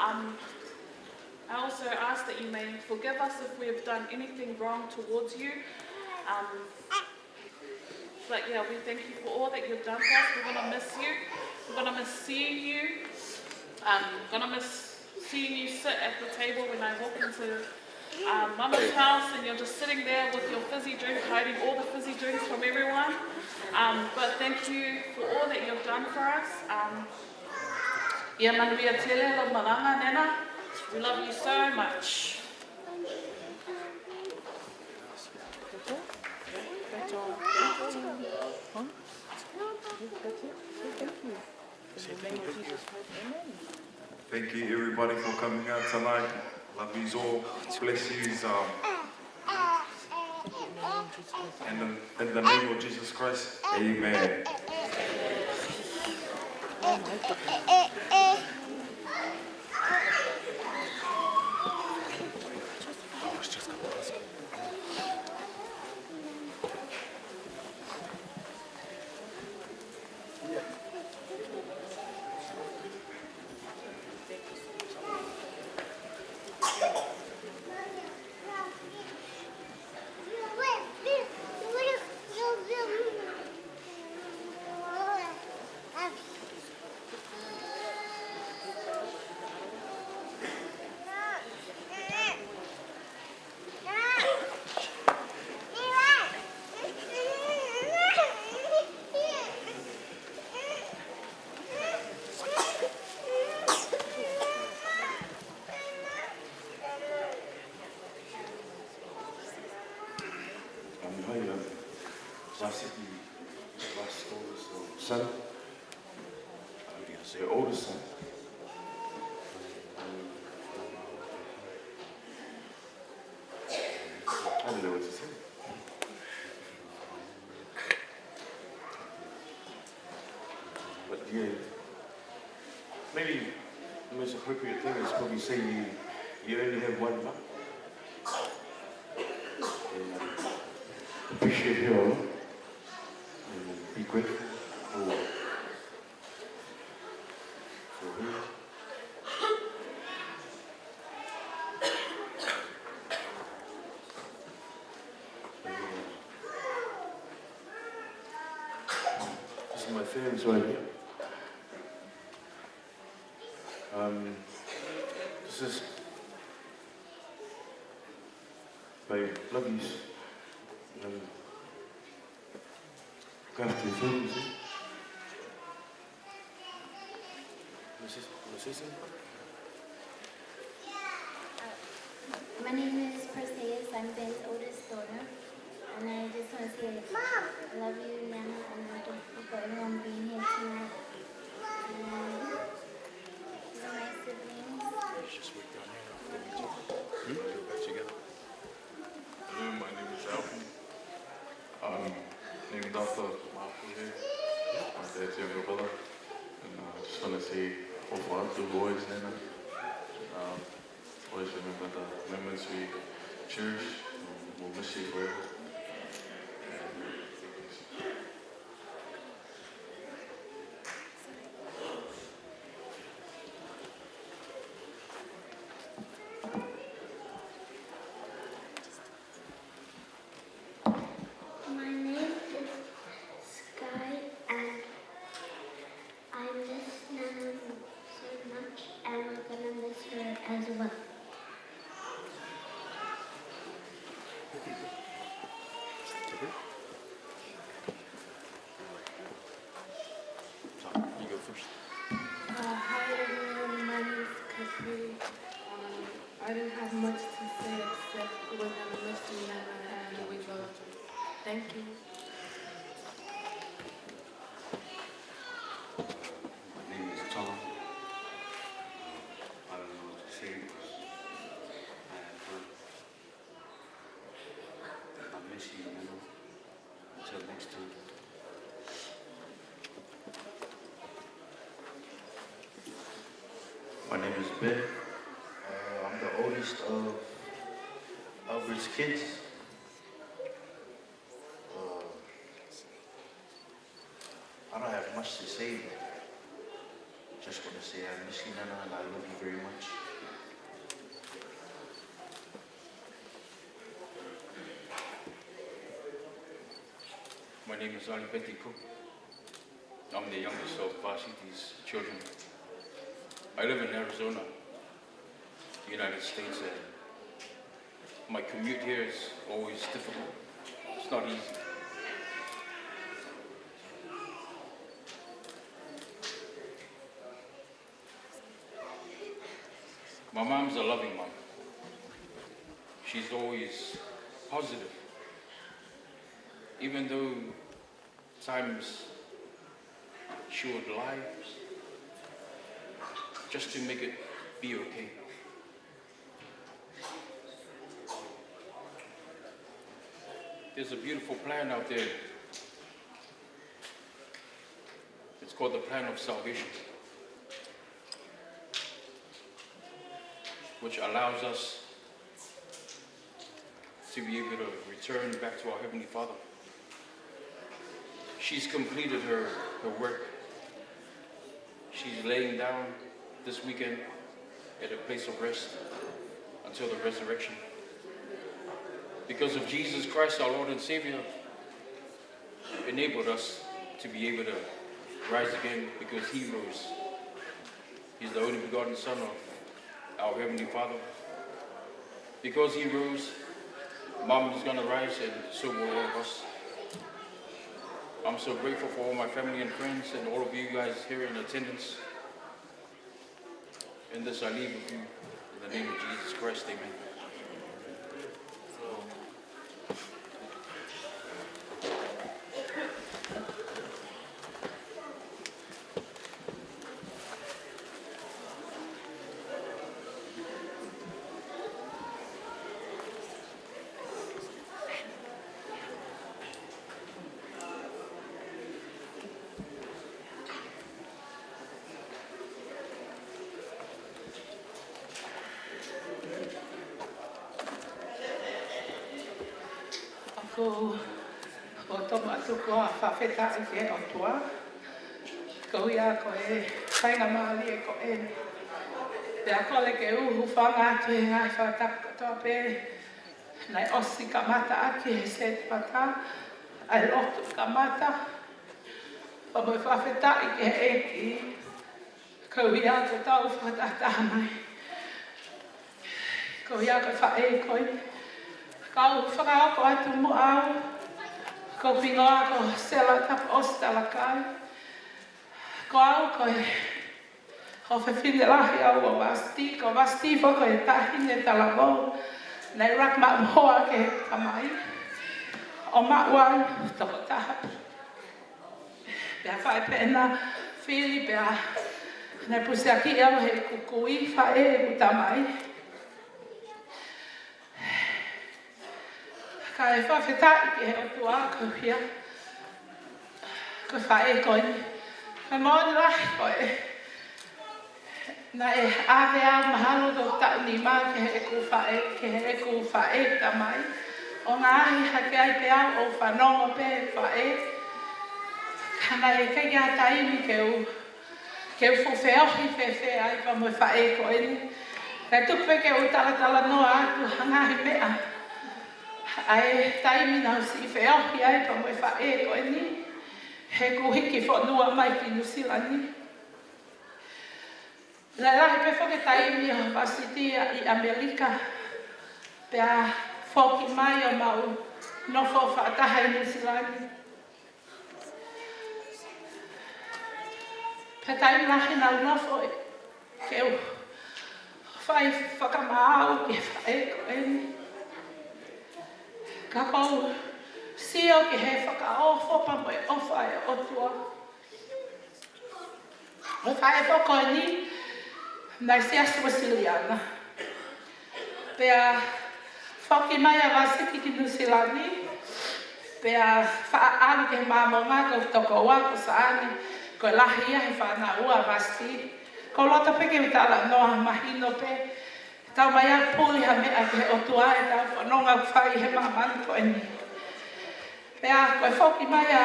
Um, I also ask that you may forgive us if we have done anything wrong towards you. Um, but yeah, we thank you for all that you've done for us. We're gonna miss you. We're gonna miss seeing you. Um, gonna miss seeing you sit at the table when I walk into, um, Mama's house and you're just sitting there with your fizzy drink, hiding all the fizzy drinks from everyone. Um, but thank you for all that you've done for us. Um, ia manuia tele hoʻo malanga, Nana. We love you so much. Thank you, everybody, for coming out tonight. Love yous all. Bless yous. Um, in the, in the name of Jesus Christ, amen. I'm behind them. So I see the last oldest son. I say oldest son. I don't know what to say. But yeah, maybe the most appropriate thing is probably say you, you only have one mum. Appreciate him a lot and be grateful for, for him. This is my fans right here. Um, this is my lovelies. Um, look after your families, eh? Wanna say, wanna say something? Uh, my name is Perseus. I'm Ben's oldest daughter. And I just want to say, Mom, I love you, Nana, and I'm grateful for everyone being here tonight. And these are my siblings. Let's just wait down here. Then we talk. Hmm? We'll get back together. Hello, my name is Alvin. Um, named after Mapuche, my dad's younger brother. And uh, I just want to say, ʻofa atu, always, Nana. Um, always remember the moments we cherish. We'll miss you forever. And My name is Sky, and I miss Nana so much, and we're gonna miss her as well. You go first. Uh, hi everyone, my name is Kathy. Um, I didn't have much to say except we're gonna miss you, Nana, and we love you. Thank you. My name is Tom. I don't know what to say, but I have fun. I miss you, Nana. Until next time. My name is Ben. Uh, I'm the oldest of Albert's kids. Uh, I don't have much to say, but just want to say I miss you, Nana, and I love you very much. My name is Ali Petiko. I'm the youngest of Vashiti's children. I live in Arizona, United States, and my commute here is always difficult. It's not easy. My mom's a loving mom. She's always positive. Even though times she would lie just to make it be okay. There's a beautiful plan out there. It's called the plan of salvation, which allows us to be able to return back to our Heavenly Father. She's completed her, her work. She's laying down this weekend at a place of rest until the resurrection. Because of Jesus Christ, our Lord and Savior, enabled us to be able to rise again because he rose. He's the only begotten Son of our Heavenly Father. Because he rose, Mom is gonna rise, and so will all of us. I'm so grateful for all my family and friends and all of you guys here in attendance. And this I leave with you in the name of Jesus Christ, amen. ʻOku ou Tomuʻa tuku ʻa e fakafetaʻi ki he ʻOtua. Ko ia ko e faingamālie ko eni. Pea kole ke u hūfanga atu he ngaahi fakatapu kotoa pē naʻe ʻosi kamata ʻaki he Sētipata, ʻa e lotu kamata. Pea mo e fakafetaʻi ki he ʻEiki. Ko ia ko ʻetau fakatahataha mai. Ko ia ko e faʻē ko ē. Kau fakahoko atu muʻa au. Ko hoku hingoa ko Sela Tapuʻosi Talakai. Ko au ko e ʻofefine lahi au ʻo Vasiti, ko Vasiti foki ko e taʻahine talavou naʻe ʻuluaki maʻu hoa ʻe he tamai. ʻO maʻu ai tokotaha. Pea fai pē ʻena fili pea naʻe pusiaki au ʻe heʻeku kui faʻē ʻeku tamai. Kae fakafetaʻi ki he ʻOtua ko ia. Ko e faʻē ko eni. Ko e moʻoni lahi ko ē. Naʻe ʻave au mahalo ko e taʻu nima ki heʻeku faʻē, ki heʻeku faʻē tamai. ʻO ngaahi hake ai pē au ʻo fanongo pē faʻē. Ka naʻe ʻikai ke ʻi ai ha taimi ke u, ke u fuʻu feohi fēfē ai pea mo e faʻē ko eni. Kae tuku pē ke u talatalanoa atu ha ngaahi meʻa. ʻA e taimi naʻa ku siʻi feohi ai pea mo e faʻē ko eni. Heʻeku hiki fonua mai ki Nuʻusila ni. Naʻe lahi pē foki e taimi ʻa Vasiti ʻi ʻAmelika. Pea foki mai ʻo mau nofo fakataha ʻi Nuʻusila ni. Pea taimi lahi naʻa ku nofo ʻo fai fakamaau ki he faʻē ko eni. Ka ʻoku ou sio ki he fakaofo pea mo e ʻofa ʻa e ʻOtua. Ko e faʻē foki ko eni naʻe Siasi Uēsiliana. Pea foki mai ʻa Vasiti ki Nuʻusila ni. Pea faʻa ʻalu ki he Māmonga, ko e tokoua ko Saane, ko e lahi ia he fānau ʻa Vasiti. Ko e loto pē ke u talanoa mahino pē. Tau mai ʻo puli ha meʻa ki he ʻOtua ʻetau fononga ʻoku fai he māmani ko eni. Pea ko e foki mai ʻa,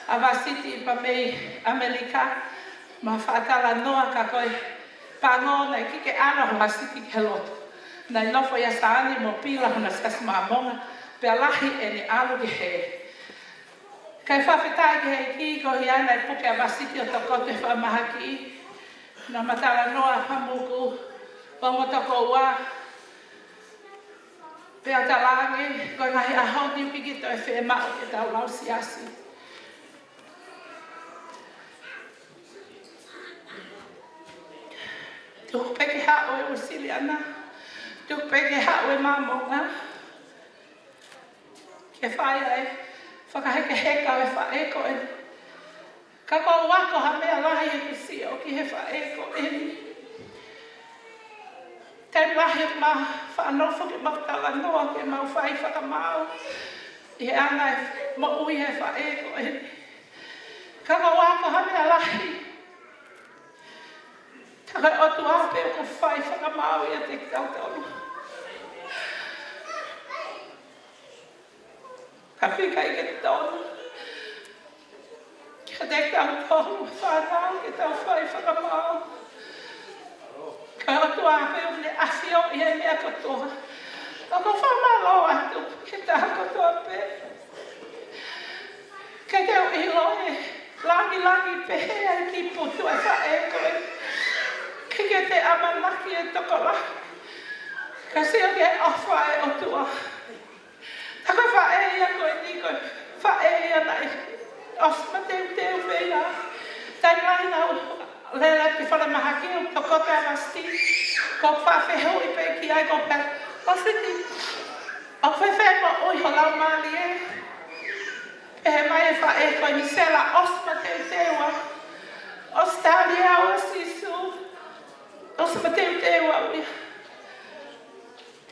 ʻa Vasiti pea mei ʻAmelika, ma faʻa talanoa ka ko e pango naʻe ʻikai ke ʻalu ʻa Vasiti ki he lotu. Naʻe nofo ʻia Saane mo Pila hona siasi Māmonga, pea lahi ʻene ʻalu ki hē. Kae fakafetaʻi ki he ʻEiki ko ia naʻe puke ʻa Vasiti ʻo tokoto he fakamahaki. Naʻa ma talanoa pea mo hoku ongo tokoua. Pea talaange, ko e ngaahi ʻaho ni ʻoku ʻikai ke toe fiemaʻu ke tau lau siasi. Tuku pē ke haʻu e Uēsiliana. Tuku pē ke haʻu e Māmonga. Ke fai ai fakahekeheka ʻo e faʻē ko eni. Ka ʻoku ou ako ha meʻa lahi ʻi heʻeku sio ki he faʻē ko eni. Taimi lahi ma faʻa nofo ke mau talanoa ke mau fai fakamaau ʻi he anga e moʻui ʻa e faʻē ko eni. Ka ʻoku ou ako ha meʻa lahi. Ka ko e ʻOtua pē ʻoku fai fakamaau ʻiate kitautolu. Ka ʻoku ʻikai ke tonu kiate kitautolu fānau ke tau fai fakamaau. Ka ko e ʻOtua pē ʻoku ne ʻafioʻi e meʻa kotoa. ʻOku ou fakamālō atu ki he taha kotoa pē. Ke te u ʻilo e langilangi pehē ai ki he putu ʻa e faʻē ko ē. Ke ke te ʻamanaki e tokolahi. Ka sio ki he ʻofa ʻa e ʻOtua. Ka ko e faʻē ia ko eni ko e faʻē ia naʻe ʻosi mateuteu pē ia. Taimi lahi naʻa ku lele ki falemahaki ʻo tokoto ʻa Vasiti. Ko e faʻa fehuʻi pē ki ai ko e pehē, Vasiti, ʻoku fēfē moʻui ho laumālie? Pehē mai e faʻē ko eni, Sela, ʻosi mateuteu au. ʻOsi tali au ʻa Sīsū. ʻOsi mateuteu au ia.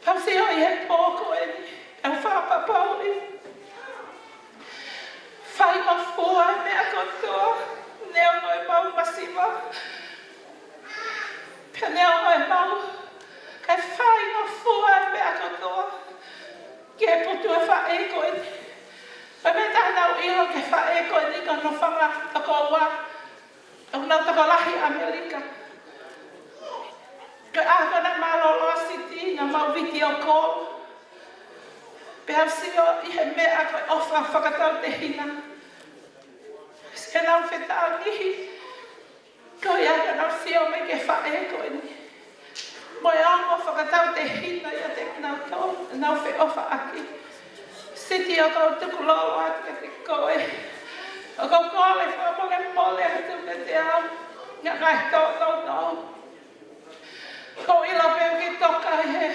Pea u sio ʻi he pō ko eni, pea u fakapapauʻi. Faingofua e meʻa kotoa, neongo ʻemau masiva. Pea neongo ʻemau, kae faingofua e meʻa kotoa ki he putu ʻa e faʻē ko eni. Pea meʻa taha Pea u sio ʻi he meʻa ko e ʻofa fakatautehina. Siʻenau fetaulaki, ko ia ka nau sio mai ki he faʻē ko eni. Mo e ongo fakatautehina ʻiate kinautolu, nau feʻofaʻaki. Siti, ʻoku ou tukulolo atu kiate koe. ʻOku ou kole fakamolemole atu kiate au. Ngaahi tōnounou. ʻOku ou ʻilo pē ʻoku ke toka ʻi he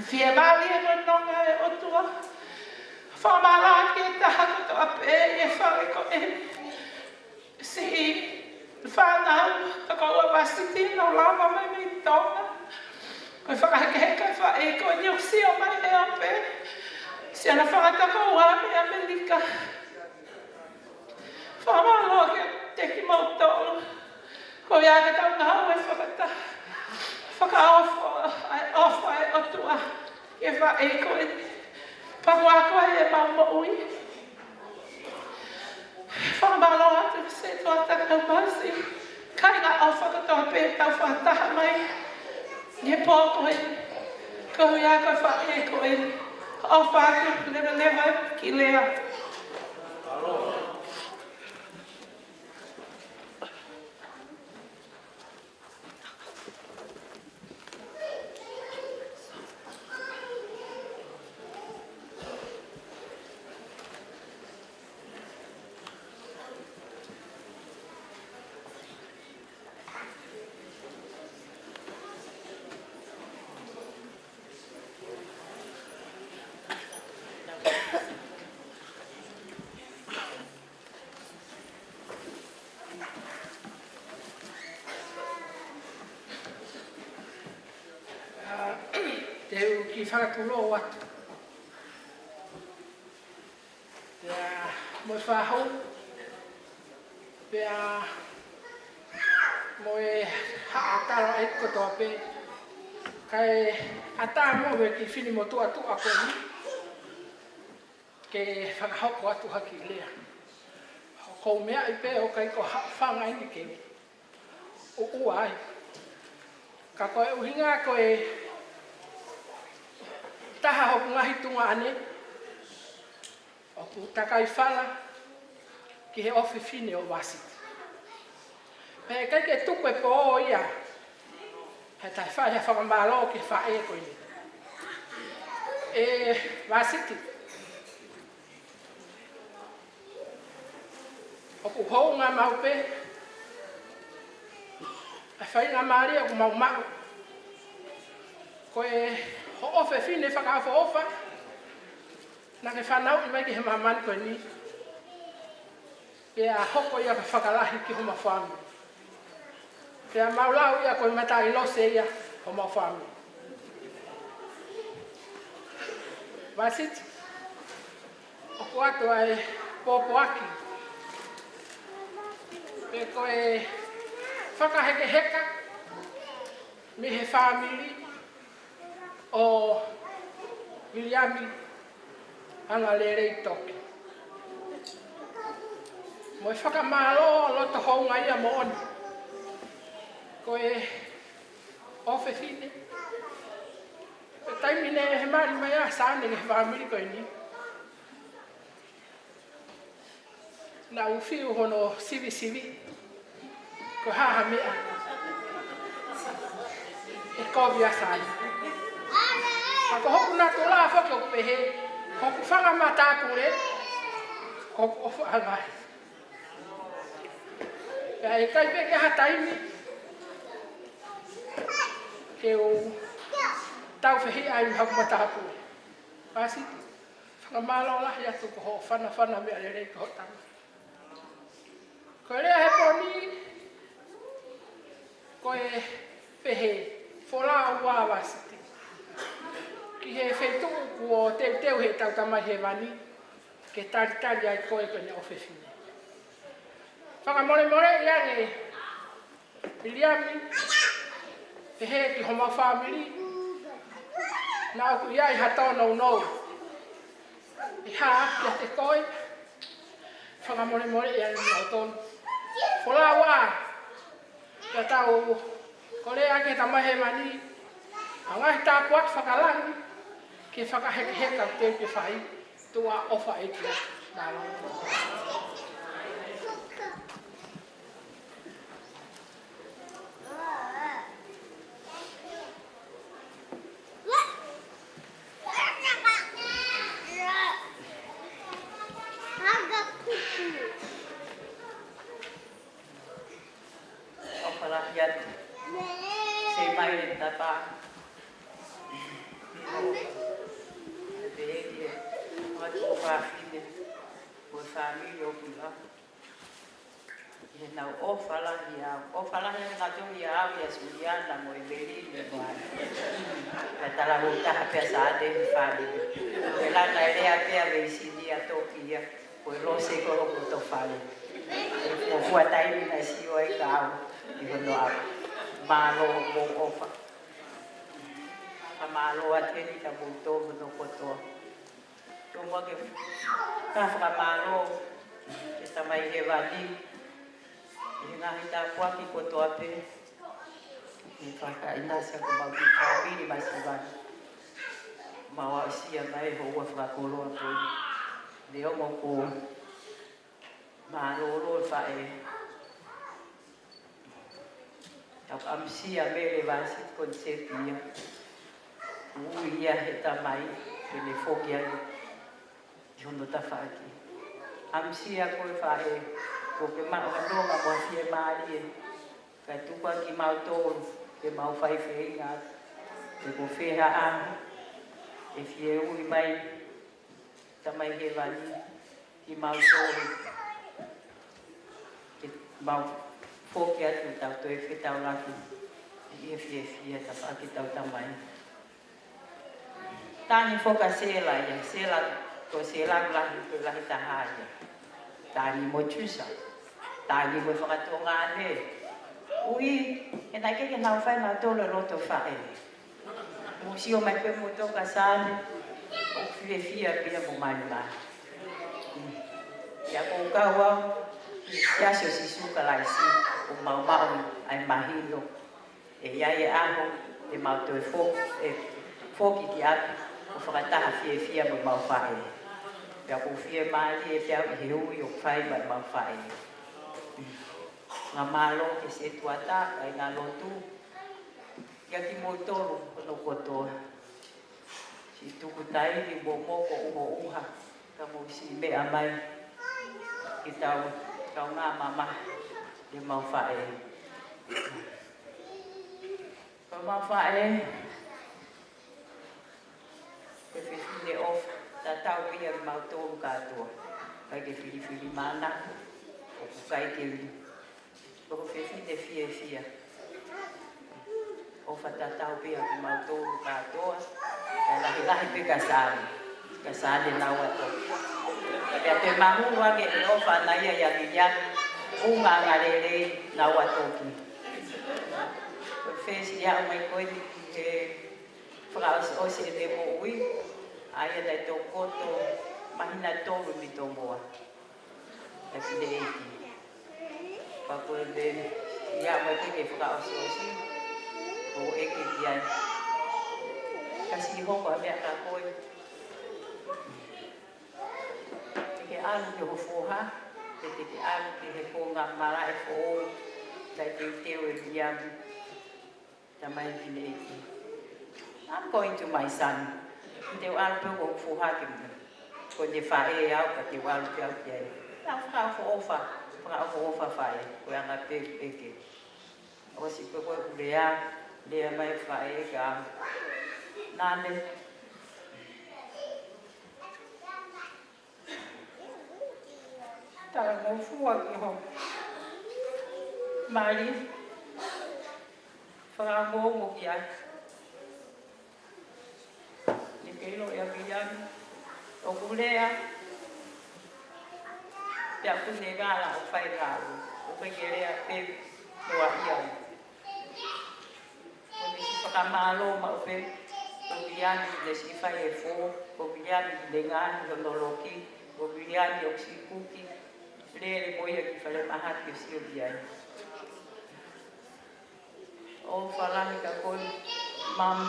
fiemālie mo e nonga ʻo e ʻOtua. Fakamālō ki he taha kotoa pē ʻi he fale ko eni. Siʻi fānau, tokoua Vasiti, nau lava mai mei Tonga. Ko e fakahekeheka e faʻē ko eni ʻoku sio mai he ope. Siʻana fanga tokoua mei ʻAmelika. Fakamālō kiate kimoutolu. Ko ia ka tau ngāue fakataha. Fakaʻofa, ʻa e ʻofa ʻa e ʻOtua ki he faʻē ko eni. Pea ko ia ko ē ʻemau moʻui. Fakamālō atu ki he sētuata kae ʻumaʻā siʻi kāinga ʻofa kotoa pē tau fakataha mai ʻi he pō ko eni. Ko ia ko e faʻē ko eni. ʻOfa atu leveleva ki Lea. Ā, te u kiʻi fakatulou atu. Pea mo e fahu, pea mo e haʻa tala ʻe kotoa pē. Kae ʻatā mo e kiʻi fine motuʻa tuʻa ko eni ke fakahoko atu ha kiʻi lea. ʻOku ou meaʻi pē ʻoku ʻikai ko ha fanga eni ke uʻua ai. Ka ko e ʻuhinga ko e taha hoku ngaahi tuongaʻane, ʻoku takai fala ki he ʻofefine ʻo Vasiti. Pea ʻikai ke tuku e pō ia, he taʻe fai ha fakamālō ki he faʻē ko eni. ʻE Vasiti, ʻoku hounga maʻu pē ʻa e faingamālie ʻoku mau maʻu. Ko e hoʻo ʻofefine fakaʻofoʻofa naʻa ke fanauʻi mai ki he māmani ko eni. Pea hoko ia ko e fakalahi ki homa fāmili. Pea mau lau ia ko e mataʻi lose ia homau fāmili. Vasiti, ʻoku ʻoatu ʻa e pōpoaki, pe ko e fakahekeheka mei he fāmili ʻo Viliami Angalelei Toke. Mo e fakamālō loto hounga ia moʻoni. Ko e ʻofefine, ko e taimi naʻe mali mai ai ʻa Sane ki he fāmili ko eni, naʻa ku fiu hono sivisiviʻi ko e hā ha meʻa ʻe kovi ai ʻa Sane. Ka ko hoku natula foki ʻoku pehē, ko hoku fanga matāpule, ko hoku ʻofaʻanga ia. Pea ʻikai pē ke ʻi ai ha taimi ke u taufehiʻa ai mo hoku matāpule. Vasiti, fakamālō lahi atu ko hoʻo fanafana meʻa lelei ki hoʻo tama. Ko e lea he pō ni, ko e pehē, folau ā Vasiti ki he feituʻu kuo teuteu heʻetau Tamai Hēvani ke talitali ai koe ko ʻene ʻofefine. Fakamolemoleʻi ange Viliami, pehē ki homau fāmili, naʻa ʻoku ʻi ai ha tōnounou ʻe hā kiate koe. Fakamolemoleʻi ange kimoutolu. Folau ā, pea tau kole ʻa e Tamai Hēvani ha ngaahi tāpuaki fakalangi Ke fakahekeheka te ke fai, tuʻa ʻofa ʻEiki. Mālō. ʻOfa lahi atu. Sē mai le tapa. Te ke ʻoatu ʻofa fine. Ko e fāmili ʻo Pila. ʻI heʻenau ʻofa lahi au. ʻOfa lahi ʻa e ngaahi tohi ʻa au ʻia Suliana mo e Meli mo e Moana. Ka tala mo taha pea sa ate he fāmili. Ko e langa e lea pea mei Sinia toki ia. Ko e lose ko hoku tofale. ʻE fuofua taimi naʻe sio ai kia au ʻi hono ʻapi. Mālō mo ʻofa. Ka mālō atu heni kia moutolu hono kotoa. Tomuʻa ke ka fakamālō ki he Tamai Hēvani ʻi he ngaahi tāpuaki kotoa pē. ʻI he fakaʻinasi ʻa homau kiʻi fāmili masiva. Mau aʻusia mai houa fakakoloa ko eni. Neongo ko mālōlō e faʻē. Tau ʻamusia Mele Vāsiti Koniseti ia. Ui ia he Tamai, ke ne foki ai ki hono tafaʻaki. ʻAmusia koe faʻē, kuo ke maʻu ha nonga mo ha fiemālie. Kae tuku ā kimautolu, ke mau fai feinga atu. Pe ko fē ha ʻaho, ʻe fie ui mai Tamai Hēvani, kimautolu. Ke mau foki atu tau toe fetaulaki. ʻI he fiefia tafaʻaki ʻetau Tamai. Tangi foki ʻa Sela ia, Sela ko Sela lahi, ko e lahi taha ia. Tangi mo Tusa. Tangi mo e fakatokanga ʻanai. Ui, he naʻe ʻikai ke nau fai nautolu e loto faʻē. Mou sio mai pē moutolu kia Sane, ʻoku fiefia pē ia mo malimali. ʻIa kou kau au, ʻi he siasi ʻo Sīsū Kalaisi, ʻoku mau maʻu ai mahino. ʻE ʻi ai e ʻaho, ʻe mau toe fo-, ʻe foki ki ʻapi, ʻo fakataha fiefia mo ʻemau faʻē. Pea ʻoku ou fiemālie pē au ʻi he ui ʻoku fai maʻa ʻemau faʻē. Ngaahi mālō ki he setuata, kāinga lotu, ʻia kimoutolu hono kotoa. Siʻi tuku taimi mo moko ʻuhoʻuha, ka mou siʻi meʻa mai ke tau, tau ngā mama, ke mau faʻē. Ko mau faʻē, ko e fefine ʻofa, tatau pē ia kimautolu kātoa. ʻIkai ke filifilimānako, ʻoku ʻikai ke ui. Ko e fefine fiefia. ʻOfa tatau pē ia kimautolu kātoa. Kae lahilahi pē kia Sane. Kia Sane Nauatoki. Pea toe mahulu ange e ʻofa ʻana ia ʻia Viliami ʻUnga Angalelei Nauatoki. Ko e fesi ia mai ko eni ki he fakaʻosiʻosi ʻene moʻui. ʻA ia naʻe tokoto māhina tolu ni tomoa. ʻE fine ʻeiki. Pea ko e meʻa ia mai ke ke fakaʻosiʻosi. ʻO ʻeke ki ai. Ka siʻi hoko ʻa e meʻa kia koe. Te ke ʻalu ki ho foha. Te ke ʻalu ki he konga malaʻe foʻou. Kae teuteu ʻe Viliami. Tamai fine ʻeiki. I'm going to my son. Te u ʻalu pē ko hoku foha ke mui. Ko ʻene faʻē au, ka te u ʻalu pē au ki ai. Tau fakaʻofoʻofa, fakaʻofoʻofa faʻē, ko e anga pē ʻeku ʻeke. ʻOsi pē ko e lea, lea mai faʻē kia au. Nane. Talangofua ki ho mali. Fakaongoongo ki ai. Naʻe kei ʻilo ʻe Viliami ʻoku lea. Pea ʻoku ne ngala ʻo fai ngalo. ʻOku ʻikai ke lea pē ʻo ʻai ai. Ko e meʻa siʻi fakamālō maʻu pē, ko Viliami ne siʻi fai e fō, ko Viliami ne ngaahi hono loki, ko Viliami ʻoku siʻi kuki, lele mo ia ki falemahaki ʻo sio ki ai. ʻOfa lahi kia koe, Mum.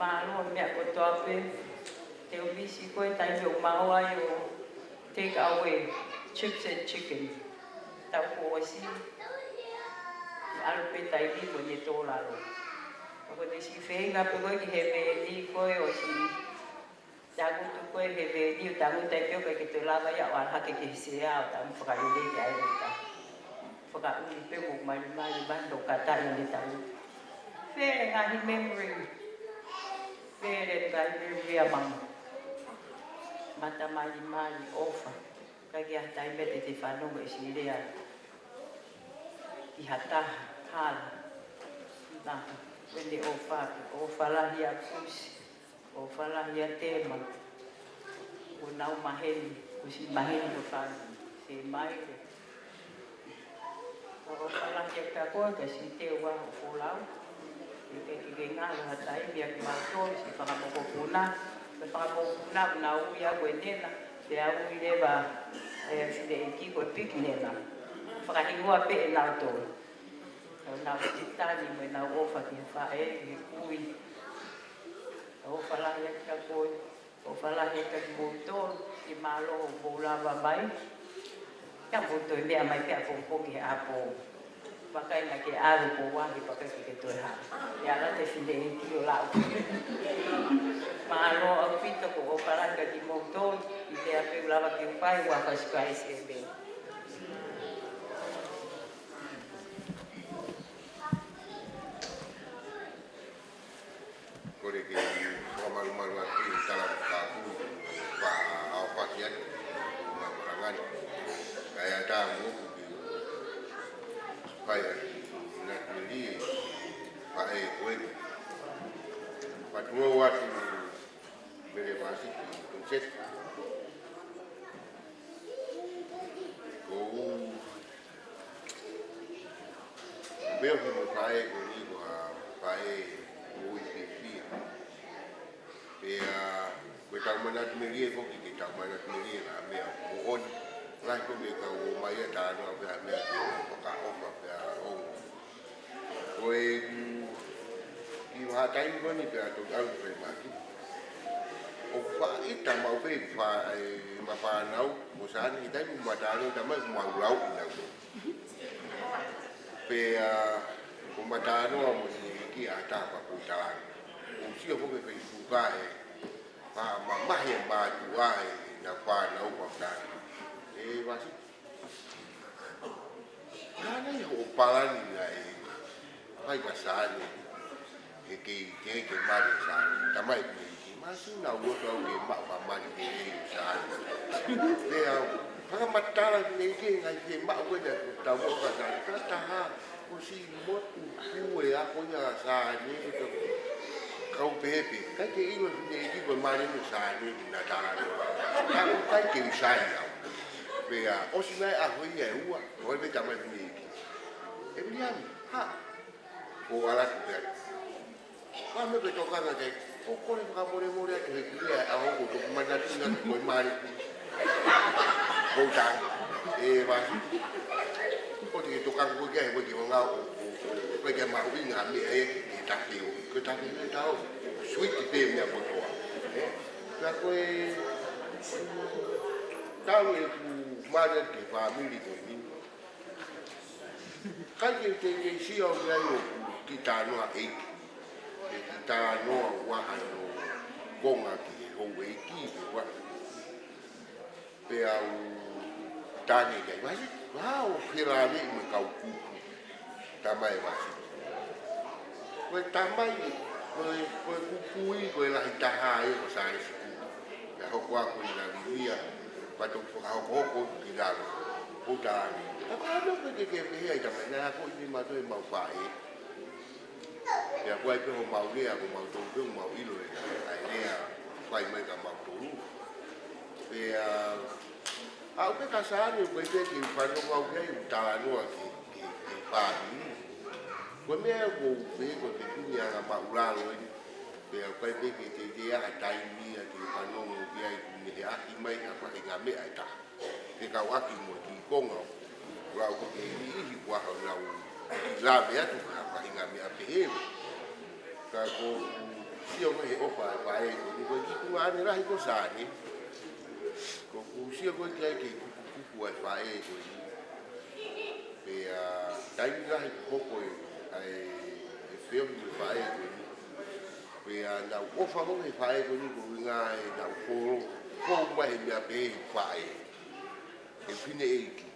Mālō e meʻa kotoa pē, te u misi koe taimi ʻoku mau ō ai ʻo take away chips and chicken. Taʻu kuo ʻosi, ʻalu pē taimi ko eni ʻo tō lalo. Ka ko e siʻi feinga pē ko ē ki hēvani ko e ʻosi. Tangutu ko ē hēvani ʻo tangutu ai pē ʻo ʻikai ke toe lava ia ʻo ʻalu hake ki he sea ʻo tau fakalele ki ai leta. Fakaʻuli pē mo malimali mai ʻo kata ʻi he tangutu. Fēfē ngaahi memory. Fēfē ngaahi memory ʻa mama. Mata malimali ʻofa. Ka ki ha taimi te te fanongo e siʻi lea ʻi ha taha, hala. Maka, wene ʻofa, ʻofa lahi ʻa Kusi, ʻofa lahi ʻa Tema. Ko nau maheni, ko siʻi maheni ko fani, se mai le. Ko ʻofa lahi ʻa ka koe, ka si te ua ʻo folau. Ke ke ke ngalo ha taimi ʻa ki mautolu, si fakamokopuna. Ko e fakamokopuna, na ui ʻa ko e nena, pea ui leva, e, fineʻeiki ko e piki nena. Fakahingoa pē ʻe nautolu. Ko nau sitani, mo nau ʻofa ki he faʻē, ki he kui. ʻOfa lahi ʻa ka koe. ʻOfa lahi atu kimoutolu, ke mālō hoʻomou lava mai. Ka mou toe meʻa mai pē ʻapongipongi he ʻaho. Vakai naʻa ke ʻalu ko wahi, vakai ke ke toe hā. ʻE ala te fineʻeiki ʻo lau. Mālō ʻaupito ko e ʻofa lahi atu kimoutolu, ʻi he ʻapi lava ki upai, ua fasi kai se me. Kole ke fakamalumalu atu ki he tala fakapulu, fa-, ʻaofaki atu, ma malangani. Kae ʻatā moʻoku ke fai atu, na tuli, faʻē ko ē. Fatuo atu, mele vasi ki, ki seti. Ko u Pea ko e faʻē ko eni ko ha faʻē ʻoku ui fiefia. Pea ko e tau manatu melie foki ke tau manatu melie ngaahi meʻa moʻoni. Lahi ko e meʻa ka ō mai ʻa tānoa pea meʻa ke fakaʻofa pea ongo. Ko e ku ki ha taimi ko eni pea tau au fai maki. ʻOku faʻa ʻita maʻu pē faʻē ma fānau, mo Sāne, he taimi ma tānoa tamai ma lau ʻi nau. Pea, ko ma tānoa mo ni ki a tā pa ko tā. ʻO sio foki Facebook ʻa e, faʻa mamahi e mātuʻa ʻe na fānau pa tā. ʻE vasi. Ka naʻe ʻi hoʻo palani naʻe, fai ka Sāne. He kei, kei ke mali Sāne, tamai ko ē ke masi na uoto au ke maʻu ka mali ke e Sāne. Pea au, fakamatala ke ke ngai ke maʻu ko ē na tau o ka Sāne, ka taha, ko si motu kue a ko ia Sāne, ko tau kau pepe, kai ke ilo ke ke ko mali mo Sāne, na taha. Ka kai ke usai au. Pea, ʻosi mai ʻaho ia ʻe ua, ko e pē tamai ko ē ke. E Miriam, ha, ko ala tu pea. Ka me ke tokanga ke, ko kole fakamolemole atu he kulia ʻa hoku toki manatu na ko e mali. Ko tā, e vasi. Ko te ke tokanga ko ke, ko ke wanga o, ko ke mahuʻinga meʻa e, ke tafe o, ke tafe o tau. Sweet pē meʻa kotoa. E, ka ko e, tau e ku mali ke fāmili ko eni. Kai ke te ke sio au ai ʻoku ki tānoa ʻeiki. ʻE ki tānoa ua hano konga ki he houʻeiki pe ua. Pea u tāne kai vasi, vau he lave ʻi me kau kupu. Tamai vasi. Ko e tamai, ko e, ko e kupu ʻi, ko e lahi taha ʻe ko Sāne si kupu. Pea hoko ako ʻi na vivia, pato fakahokohoko ki lalo. Ko tā. Ka ko ano ke ke ke pehē ai tamai, na ako ʻi me mato e mau faʻē. Pea ko ai pē ho mau lea, ko mau tolu pē, mau ʻilo e, ʻa e lea, fai mai ka mau tolu. Pea, ʻa u pē ka Sāne, ko ai pē ke fanongo au ke ai, u talanoa ke, ke, ke fāmili. Ko e meʻa ko u pē, ko e pē kumi anga maʻulalo eni. Pea ko ai pē ke te te ʻa taimi ia ke fanongo ke ai, kumi he ʻaki mai, ha faʻahinga meʻa ʻe taha. Ke kau ʻaki mo e kiʻi konga, lau ko ke ʻi, ʻi, ʻi, ʻi, ʻi, lau, lave atu ka faʻahinga meʻa pehē. Ka ko, Sio mai he ʻofa ʻa e faʻē ko eni, ko e kiʻi tuʻunga ʻane lahi ko Sane. ʻOku ou sio ko ē ki ai ke kukukuku ʻa e faʻē ko eni. Pea taimi lahi kuo hoko ʻa e, ʻa e feohi mo e faʻē ko eni. Pea naʻa ku ʻofa mo e faʻē ko eni ko e ʻuhinga ʻenau folo, fou mai he meʻa pehē ʻe he faʻē. ʻE fineʻeiki.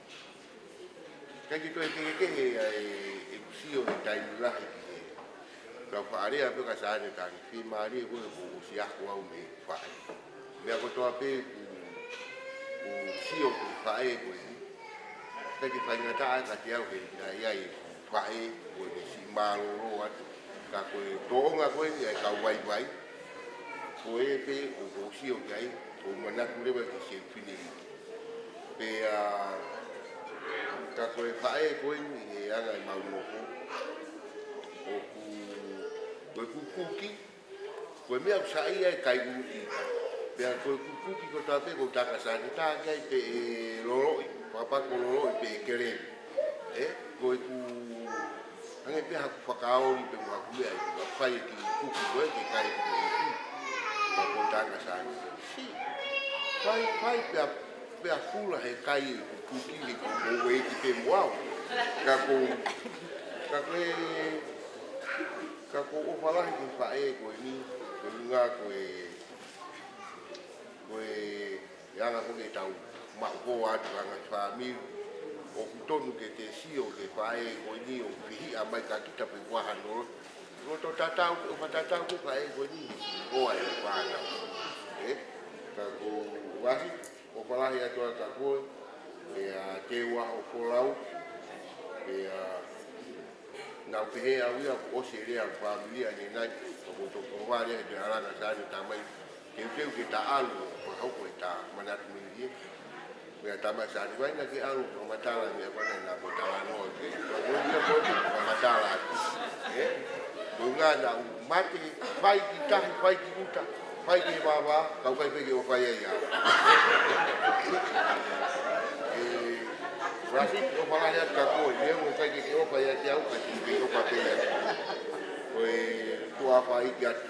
ʻIkai ke toe kehekehe ʻa e, ʻeku sio he taimi lahi ki he kau faʻē pē ka Sane tangi fiemālie ko ē kuo ʻosi ako au mei he faʻē. Meʻa kotoa pē ʻoku, ʻoku sio ki he faʻē ko eni. ʻIkai ke faingataʻa kiate au he naʻe ʻi ai e faʻē ko eni siʻi mālōlō atu. Ka ko e tōʻonga ko eni ʻa e kau vaivai. Ko ē pē ʻoku ou sio ki ai, ʻoku ou manatu leva ki he fineʻeiki. Pea, ka ko e faʻē ko eni he anga ʻemau nofo. ʻOku, ko e kukuki, ko e meʻa ʻoku saiʻia e kai ʻunuʻi. Pea ko e kukuki kotoa pē ʻoku ou tangata Sane, tā ki ai pē ʻe loloʻi, fakapapau ko e loloʻi pē ʻe keleni. ʻE, ko ʻeku, hangē pē haʻaku fakaoli pē mo haʻaku meʻa ʻi ka fai e kiʻi kuki ko ē ke kai ʻeku ʻunuʻi. Ka ʻoku ou tangata Sane. Siʻi, fai, fai pea, pea fula he kai e kuki he ko e ʻeiki pē mo au. Ka ko, ka ko e, ka ko e ʻofa lahi ki he faʻē ko eni, ko e ʻuhinga ko e, ko e ʻe anga ko ē ke tau maʻu hoa atu ʻa e ngaahi fāmili. ʻOku tonu ke te sio ki he faʻē ko eni ʻoku fehiʻa mai kia kita pe ko e hā hono loto tatau, ʻofa tatau ki he faʻē ko eni, ʻofa ʻa e fānau. ʻE, ka ko Vasi, ʻofa lahi atu ā kia koe, pea te ua ʻo folau, pea naʻa ku pehē au ia kuo ʻosi e lea ʻa e fāmili ʻanenai, ka ʻoku ou toki ʻofa lahi atu he ʻalunga Sane tamai, teuteu ke ta ʻalu, ʻo fakahoko ʻeta manatu mei heni. Meʻa tamai Sane, vai naʻa ke ʻalu ʻo fakamatala e meʻa ko ena naʻa mo talanoa ki ai. Ko e meʻa ko ē ke fakamatala atu. ʻE? Ko e ʻuhinga naʻa ku mate, fai ki tahi, fai ki ʻuta, fai ki vavā, ka ʻoku ʻikai pē ke ʻofa ia ia. ʻE, Vasi, ʻofa lahi atu kia koe, neongo ʻoku ʻikai ke ke ʻofa ia kiate au, ka te u kei ʻofa pē ia. Ko e tuʻa fai ki atu.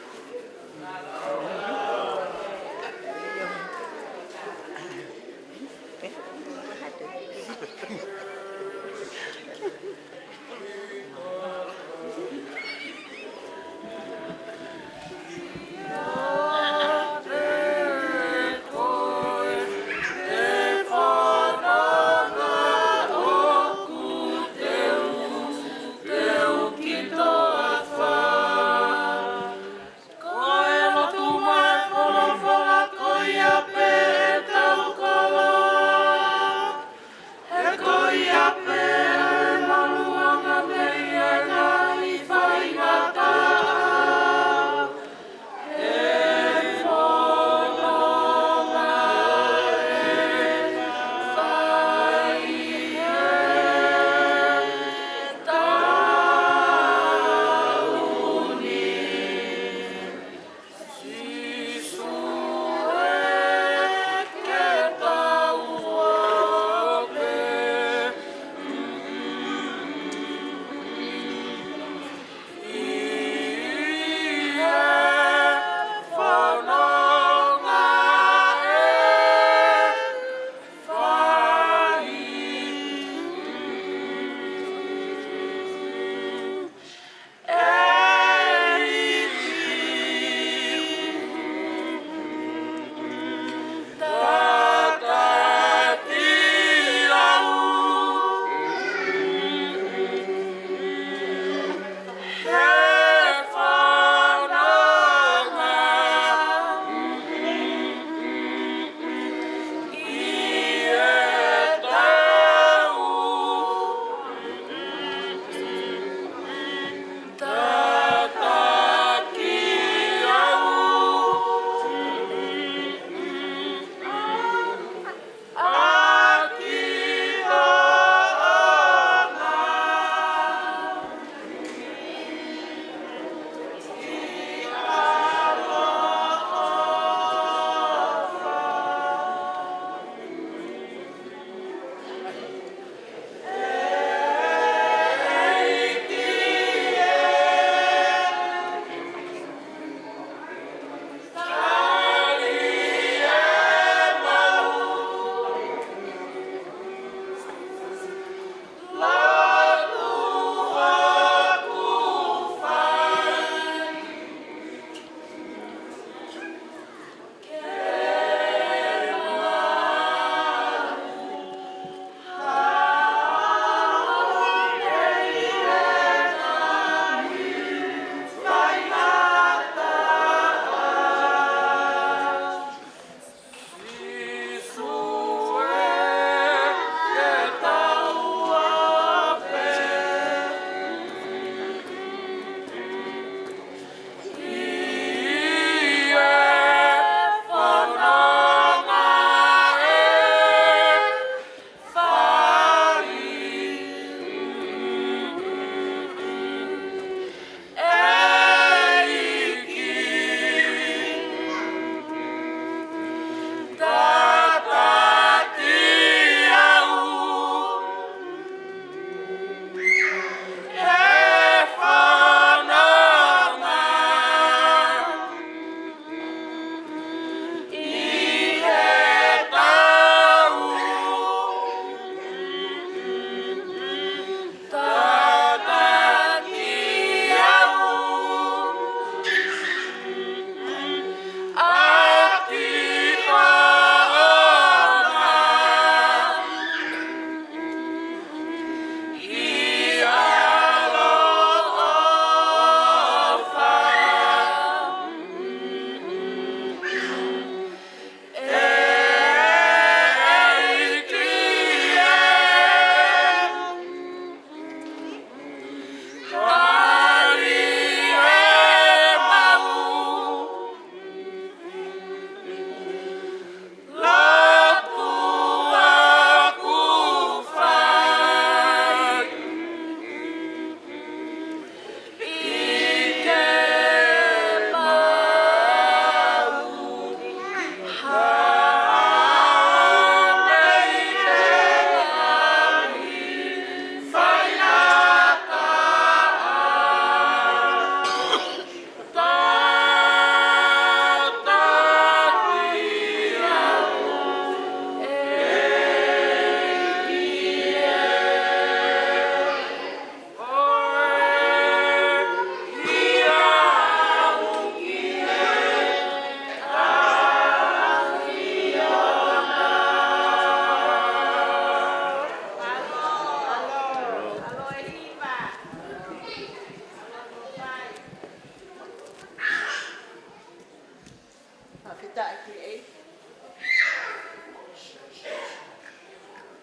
Taʻaki ʻEiki.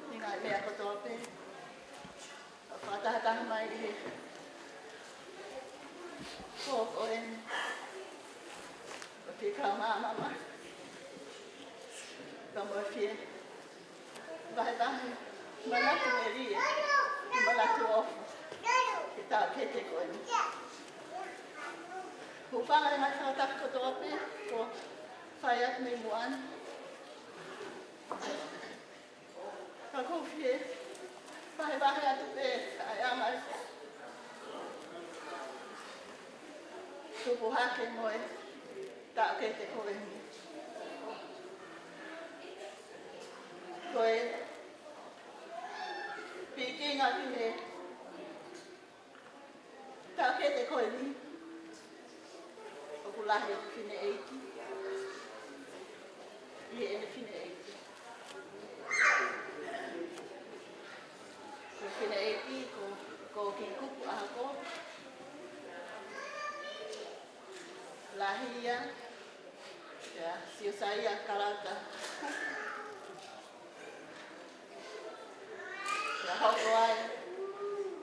Ni ngaahi meʻa kotoa pē. Fakatahataha mai ʻi he pō ko eni. ʻO fie kaungā māmani. Ka mo e fie vahevahe manatu melie, manatu ofo, ki he taʻokete ko eni. Hūfanga he ngaahi fakataha kotoa pē, kuo fai atu mei muʻa ni. Ka ʻoku ou fie vahevahe atu pē, ʻa e anga e tupu hake mo e taʻokete ko eni. Ko e pikinga ki he taʻokete ko eni. ʻOku lahi ʻeku fineʻeiki. ʻI heʻene fineʻeiki. Ko e fineʻeiki, ko, ko Kikupu ʻa ko. Lahi ia, ia Siosaia Kalata. Ia hoko ai,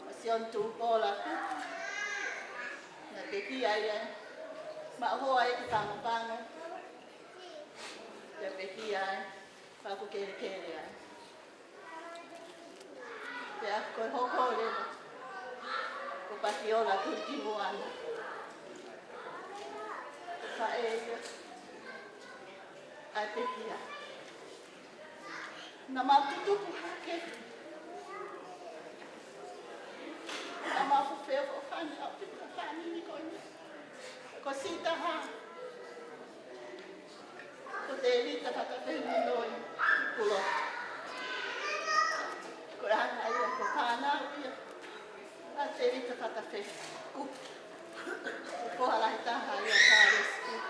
ʻa Sione Tupola. Ia pekia ia, maʻu hoa ia ki Pagopago. Ia pekia ai, pea kuo kelekele ai. Pea ko e hoko leva, ko Patiola Tuʻikimuʻa. Ko e faʻē ia ʻa e pekia. Naʻa mau tutupu hake. Naʻa mau feʻofoʻofani ʻaupito he fāmili ko eni. Ko Sita ha. Ko Tēvita Fatafehi Minoi Kulo. Ko e anga ia ko e fānau ia ʻa Tēvita Fatafehi Kulo. Ko e foha lahi taha ia Sālesi Kulo.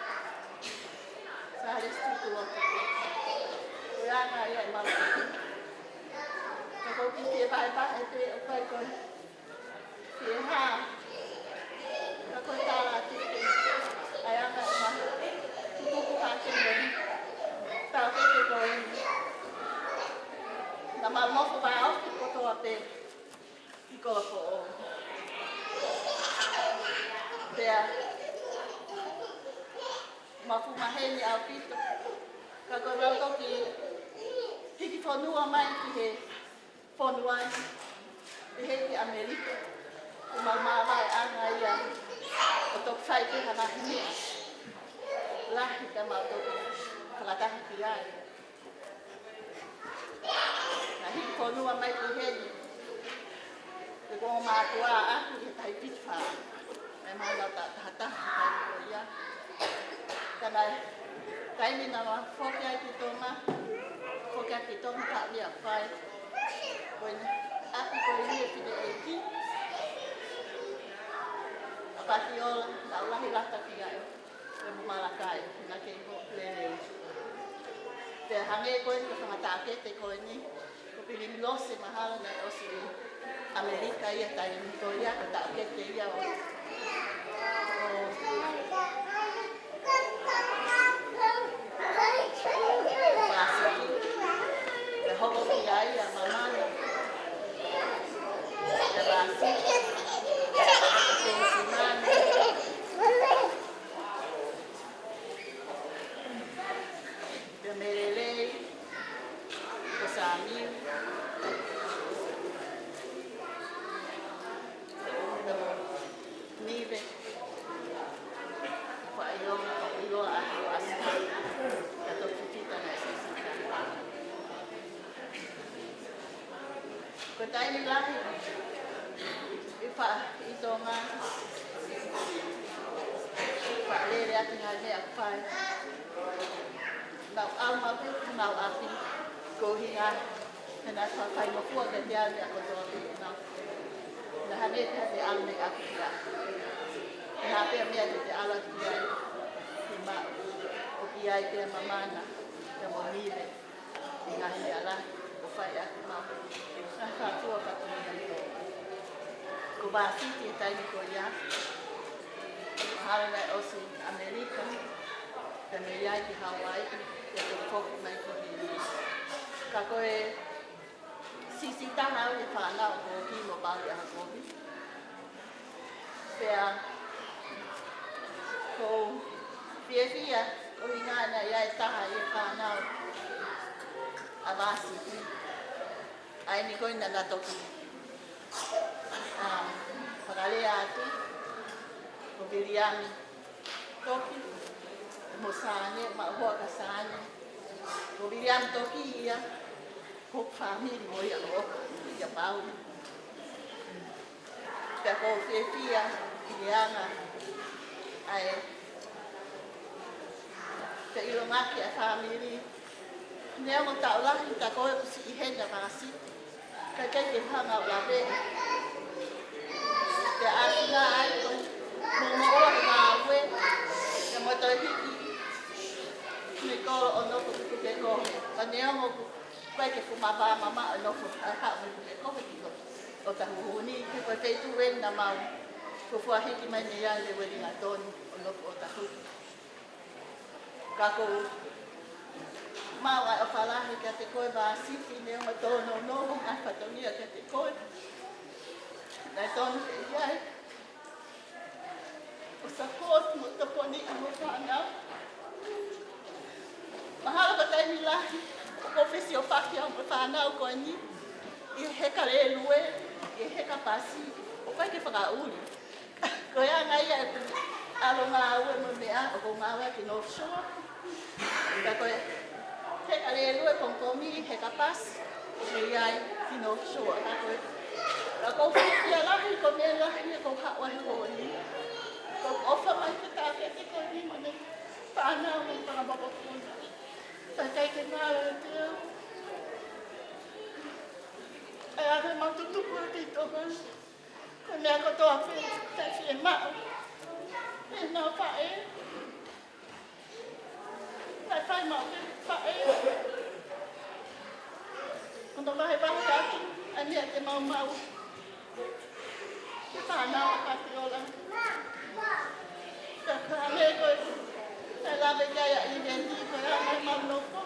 Sālesi Kulo. Ko e anga ia ʻemau. Ka ʻoku ou kiʻi fie vahevahe pē ʻo fai ko e fie hā. Ka ko e tala atu pē ʻa e anga ʻemau tutupu hake mo e taʻokete ko eni. Naʻa mau nofo vāofi kotoa pē ʻi Kolofoʻou. Pea mafu maheni ʻaupito. Ka ko ʻemau toki hiki fonua mai ki he fonua ni, pehē ki ʻAmelika, ʻoku mau māvae ʻa e anga ia ʻo toki fai pē ha ngaahi meʻa lahi ka mau toki fakataha ki ai. Naʻe hiki fonua mai ki heni, ʻe ko e mātuʻa ʻaʻaku ʻi he taha fitu fā. Naʻe mau lau taʻu taha taha he taimi ko ia. Ka naʻe taimi naʻa mau foki ai ki Tonga, foki ai ki Tonga ka ʻoku ʻikai fai. Ko ʻene ʻapi ko eni ʻa e fineʻeiki ʻa Patiola, naʻa ku lahi lata ki ai. Pea mo Malakai, naʻa ke ʻi hoku lelei. Pea hangē ko eni ko e fanga taʻokete ko eni, ko Pilimi Lose mahalo naʻe ʻosi ʻi ʻAmelika ia taimi ko ia, ko e taʻokete ia ʻo, ʻo Pasifiki. Pea hoko ki ai ʻa Mamana, ʻa Pasifiki, ko Simana. Pea Melelei, ko Sāmiu. Pea mo Nive, ko Faʻailonga, ko ʻIloa ʻa Hoasi. Ka toki fifita naʻe sisita. Ko e taimi lahi ʻi fa-, ʻi Tonga, faʻa lele atu ngaahi meʻa fai. Naʻa ku ʻalu maʻu pē ki honau ʻapi, ko e ʻuhinga he naʻe faʻa faingofua kiate au meʻa kotoa pē naʻa ku. Naʻe hangē pē ha te ʻalu mei ʻapi ia. He naʻe pē meʻa te te ʻalu atu ki ai, ʻi ma, ʻoku ʻi ai pē ʻa Mamana, pea mo Nive. ʻI he ngaahi meʻa lahi ʻoku fai ʻaki maʻu ngaahi fātua fatongia ni. Ko Vāsiti he taimi ko ia, mahalo naʻe ʻosi ʻAmelika, Ka mei ai ki Hauaiʻi, ʻe toe foki mai ko eni. Ka ko e siʻisiʻi taha au ʻi he fānau ʻoku ou kiʻi mo pau ʻi he ʻaho ko eni. Pea ʻoku ou fiefia, ko e ʻuhinga naʻe ʻi ai e taha ʻi he fānau ʻa Vāsiti ʻa eni ko ē naʻa na toki, um, fakalea atu, ko Viliami Toki, mo Sane, mo e hoa ko Sane. Ko Viliami Toki ia, ko e fāmili mo ia ʻo ia pau. Pea ʻoku ou fiefia ʻi he anga ʻa e feʻilongaki ʻa e fāmili. Neongo taʻu lahi tā ko ē ʻoku siʻi heni ʻa Vāsiti, ka ʻikai ke u hanga ʻo lave. Pea ʻāsina ai ko e momoʻua he ngāue, pea mo e toe hiki mei kolo ʻo nofo ki Pukekohe. Ka neongo ʻoku ʻikai ke fuʻu mavahe mamaʻo e nofo ʻa e haʻu mei Pukekohe ki Ōtāhuhu ni, he ko e feituʻu eni naʻa mau fuofua hiki mai mei ai, Uelingatoni, ʻo nofo ʻi Ōtāhuhu. Ka ʻoku ou maʻu ʻa e ʻofa lahi kiate koe Vāsiti, neongo tōnounou ʻa e fatongia kiate koe. Naʻe tonu ke ʻi ai ʻo support mo tokoni ki hoʻo fānau. Mahalo ko e taimi lahi ʻoku ou fesiofaki au mo e fānau ko eni ʻi he heka lēlue, ʻi he heka pasi, ʻoku ʻikai ke fakaʻuli. Ko e anga ia ʻeku ʻalu ngāue mo e meʻa, ʻoku ou ngāue ki North Shore. Ka ko e heka lēlue, kongikomi, heka pasi, ʻoku ʻi ai ki North Shore. Ka ko e, ka ʻoku ou fiefia lahi, ko e meʻa lahi ʻoku ou haʻu ai he ʻaho ni. ʻOku ou ʻofa mai ki he taʻokete ko eni mo ʻene fānau mo e fanga mokopuna. Ka ʻikai ke ngalo ʻiate au ʻa e anga ʻemau tutupu ʻi Tonga. Ko e meʻa kotoa pē ʻoku fiemaʻu ʻe heʻenau faʻē, naʻe fai maʻu pē ʻe he faʻē hono vahevahe atu ʻa e meʻa te mau maʻu ki he fānau ʻa Patiola. Ka ko e meʻa ko ē naʻe lave ki ai ʻa Iveni, ko e anga ʻemau nofo.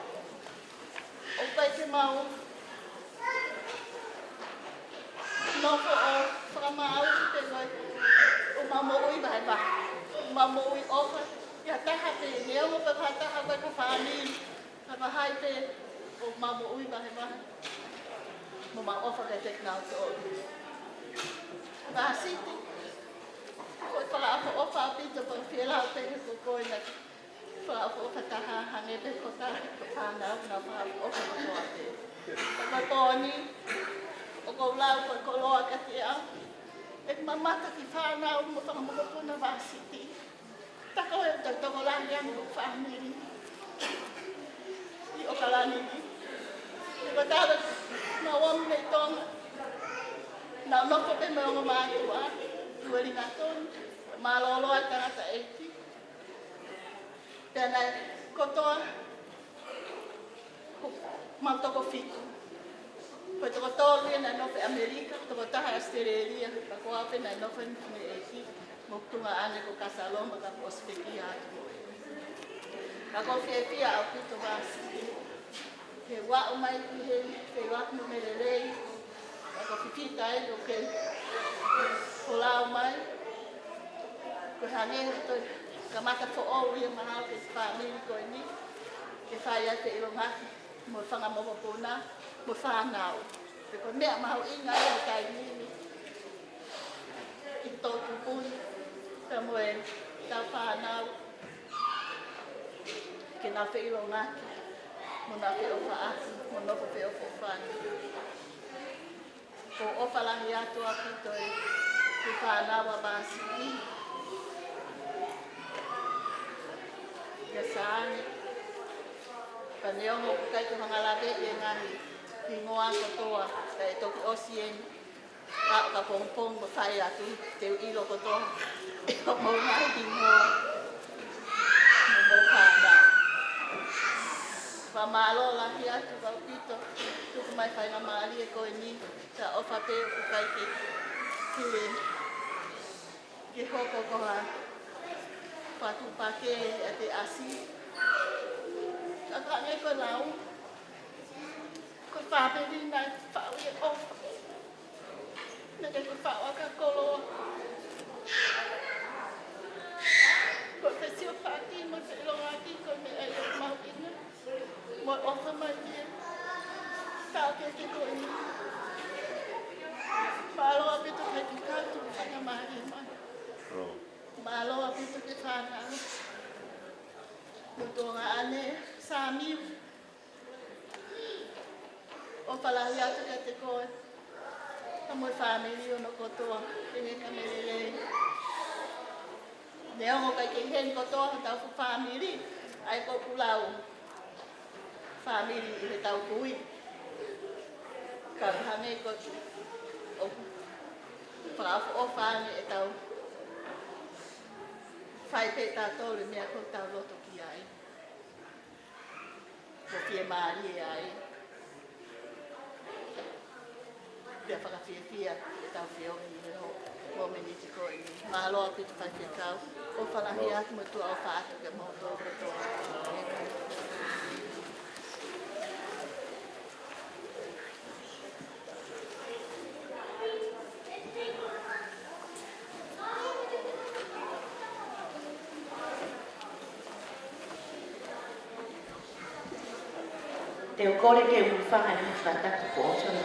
ʻOku ʻikai ke mau nofo ʻo fakamaau pē ko ē ʻemau moʻui vahevahe, ʻemau moʻui ʻofa ki ha taha pē, neongo pe ko ha taha ko e ka fāmili, ka vahevahe pē ʻemau moʻui vahevahe mo ʻemau ʻofa kiate kinautolu. Vāsiti, ʻoku ou fakaʻofoʻofa ʻaupito pea ʻoku ou fie lau pē he ko koe naʻe fakaʻofoʻofa taha, hangē pē ko e taha ko e fānau, naʻa fakaʻofoʻofa kotoa pē. Ka ko e pō ni, ʻoku ou lau ko e koloa kiate au ʻeku mamata ki he fānau mo e fanga mokopuna Vāsiti. Tā ko e tokolahi ange ʻo e fāmili ʻi ʻAokalani ni. Ko e taha naʻa nau ō mai mei Tonga, naʻa nau nofo pē mo e ongo mātuʻa ʻi Uelingatoni, mālōlō ʻa e tangataʻeiki. Pea naʻe kotoa ʻemau toko fitu. Ko e toko tolu ia naʻe nofo ʻi ʻAmelika, toko taha ʻi ʻAositelēlia, pea ko au pē naʻe nofo ʻi Fineʻeiki, mo hoku tuongaʻane ko Kasaloma, ka kuo ʻosi pekia atu mo ia. Ka ʻoku ou fiefia ʻaupito Vāsiti he ʻoku ou aʻu mai ki he feituʻu ʻoku mou lelei, ka ʻoku ou fifita ai ʻoku ke folau mai. Ko e hangē ha toe kamata foʻou ia mahalo ki he fāmili ko eni, ke fai ai e feʻilongaki mo e fanga mokopuna mo e fānau. Pea ko e meʻa mahuʻinga ia he taimi ni ki he toʻutupu ni pea mo ʻetau fānau, ke nau feʻilongaki mo nau feʻofaʻaki mo nofo feʻofoʻofani. ʻOku ou ʻofa lahi atu ʻaupito ki he fānau ʻa Vāsiti, kia Sane. Pea neongo ʻoku ʻikai ke u hanga ʻo laveʻi e ngaahi hingoa kotoa, ka ʻe toki ʻosi eni, ka ʻo ka pongipongi mo fai atu, te u ʻilo kotoa ʻa hoʻomou ngaahi hingoa mo hoʻomou fānau. Fakamālō lahi atu ʻaupito, tuku mai e faingamālie ko eni, ka ʻofa pē ʻoku ʻikai ke, ke, ke hoko ko ha Patu pake ʻa e ʻasi. Ka ka ne ko lau. Ko e fāmili naʻe faʻu ʻi he ʻofa. Naʻe ʻikai ko e faʻu ʻaki ha koloa. Ko e fesiofaki mo e feʻiloaki ko e meʻa ia ʻoku mahuʻinga. Mo e ʻofa mai ia. Taʻokete ko eni. Mālō ʻaupito Faifekau Tuʻifaʻamālie mai. Mālō ʻaupito ki he fānau. Mo e tuongaʻane, Samiu. ʻOfa lahi atu kiate koe. Pea mo e fāmili hono kotoa, ʻi he ngaahi kamelelei. Neongo ʻikai ke ʻi heni kotoa hotau fuʻu fāmili, ʻa ia ko e ʻū lau fāmili ʻi heʻetau kui. Ka hangē ko ʻeku fakaʻofoʻofa ange ʻetau fai pē ʻe tautolu e meʻa ʻoku tau loto ki ai. Mo fiemālie ai. Pea fakafiefia ʻetau feohi ʻi he ho-, momeniti ko eni. Mālō ʻaupito Faifekau. ʻOfa lahi atu mo e tuʻa ʻofa atu kiate kimoutolu kotoa. Te u kole ke u fanga ni fata ko so na.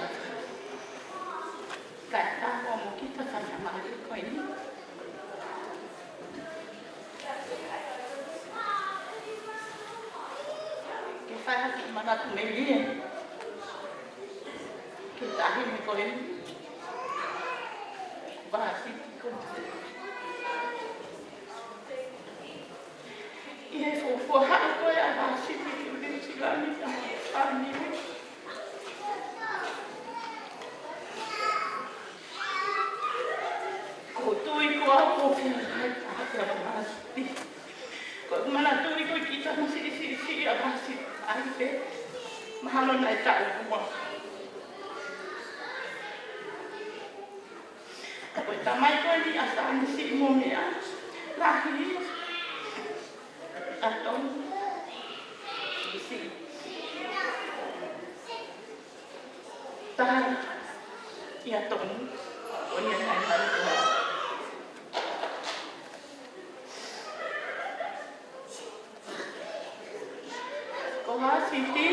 Ka ta ko mo kita fanga mali ko ini. Ke fai ha kiʻi manatu melie. Ki he taʻahine ko eni. Vāsiti ko eni. ʻI he fuofua haʻu ko ē ʻa Vāsiti ki Nuʻu Sila ni ka fāmili. Ko e tui ko au ʻoku ou fiefia ai pē ʻa Vāsiti. Ko e manatu ni ko e kiʻi tama siʻisiʻi ʻa Vāsiti ai pē. Mahalo naʻe taʻu ua. Ko e tamai ko eni ʻa Sāmisi mo meʻa lahi. ʻA Tonu. Siʻi. Taha ia Tonu. Ko ia naʻe mai ko ā. Ko Vāsiti,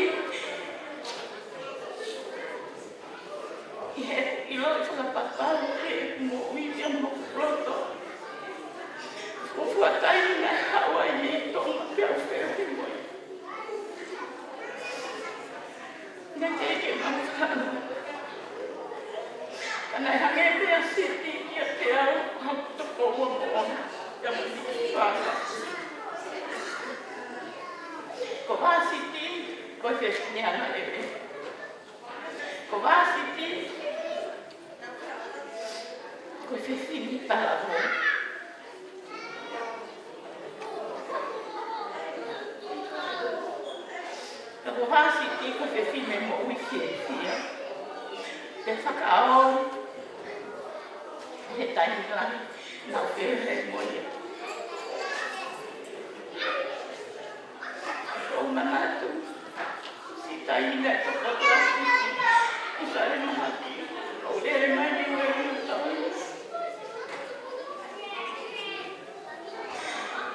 ʻi he ʻilo ʻi fakapapau ki heʻeku moʻui pea mo hoku loto. Fuofua taimi naʻe haʻu ai mei Tonga pea u feohi mo ia. Naʻe teʻeki ke mau fānau. Ka naʻe hangē pē ʻa Siti kiate au ha tokoua moʻoni ia mo e fānau. Ko Vāsiti, ko e fefine anga ʻeve. Ko Vāsiti, ko e fefine talavou. Ka ko Vāsiti ko e fefine moʻui fiefia. Pea fakaʻau he taimi lahi naʻa ku feohi mo ia. Ko e manatu, siʻi taʻahine ʻe toko ua Vāsiti, ʻi falemahaki, ʻo lele mai ni ue ui tau.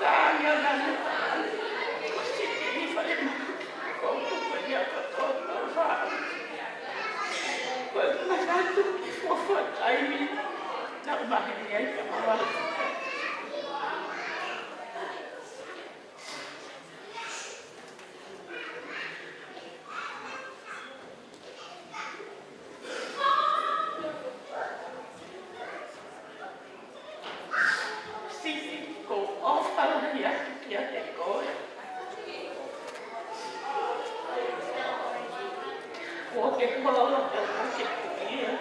Tāngia nane, ko Siti ʻi falemahaki, ko kuku ia ka tō tau fā. Ko e manatu ki he fuofua taimi naʻa ku maheni ai ka mawala. Siti, ʻoku ou ʻofa lahi atu kiate koe. Kuo ke holo, kuo ke kulia.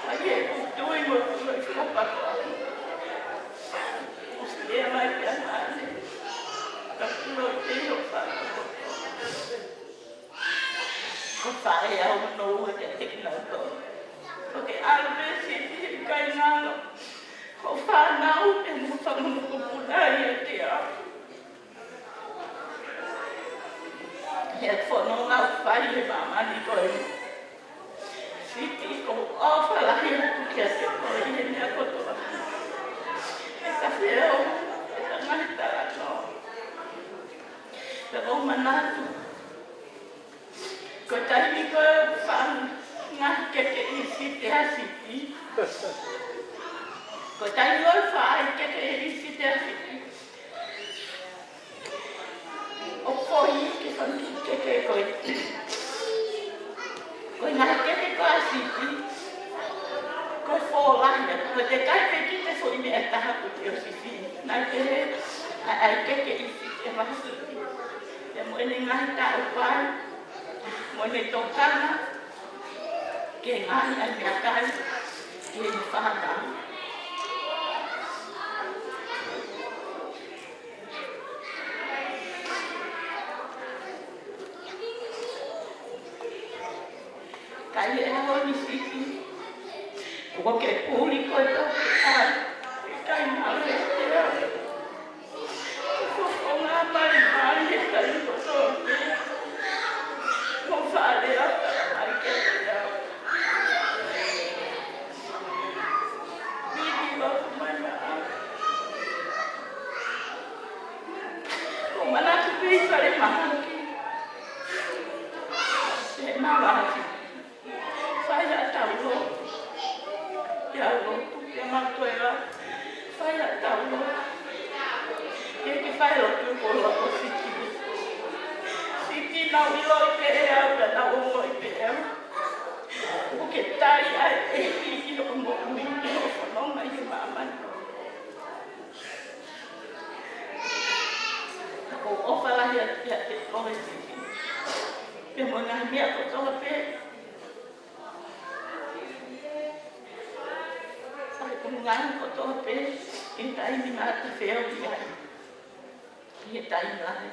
ʻA ia ʻoku ou tui mo tui fakapapau. ʻOsi lea mai pē ʻa Nane. Ka kulo te o fana. Ko e faʻē au hono ua kiate kinautolu. Ko ke ʻalu pē Siti he ʻikai ngalo. Ko e fānau pē mo e fanga mokopuna ʻiate au. He fononga ʻoku fai he māmani ko eni. Siti, ʻoku ou ʻofa lahi atu kiate koe ʻi he meʻa kotoa. ʻE ka feo, ʻe ka ngaahi talanoa. Pea ʻoku ou manatu. Ko e taimi ko ē ʻoku faʻa ngaahi keke ʻi Siti ʻa Siti. Ko e taimi ʻoku faʻa ʻai keke ʻi Siti ʻa Siti. ʻOku foʻi ke fanga keke ko ē. Ko e ngaahi keke ko ē ʻa Siti. Ko e fō lahi atu. Ko e teʻeki ai pē ke foʻi meʻa ʻe taha kuo te ʻosi fili. Naʻe pehē, ʻa e, ʻa e keke ʻi Siti ʻe vaha Siti. Pea mo ʻene ngaahi taʻu pai, mo ʻene tokanga ki he ngaahi ʻai meʻakai ki heʻene fānau. Ka ʻi he ʻaho ni Siti, ʻoku ke puli koe tau ke ʻai, ʻikai ngalo ʻiate au. Ko e fofonga malimali he taimi kotoa pē. Mo e faʻa lea talamai kiate au. Piki lotu mai maʻau. ʻOku ou manatu pē ʻi falemahaki. He mavasi. Fai haʻatau lotu. Pea lotu, pea mau toe ʻā. Fai haʻatau lotu. Ke ke fai lotu ko e lotu Siti. Siti, naʻa ku ʻiloʻi pē ʻe au, pea naʻa ku ongoʻi pē ʻe au. ʻOku ke tali ai ʻEiki ʻi hoʻo moʻui, ʻi hoʻo fononga ʻi he māmani. ʻOku ou ʻofa lahi atu kiate koe Siti. Pea mo e ngaahi meʻa kotoa pē. Fai ko e ngaahi kotoa pē, ʻi he taimi naʻa ta feohi ai. ʻI he taimi lahi.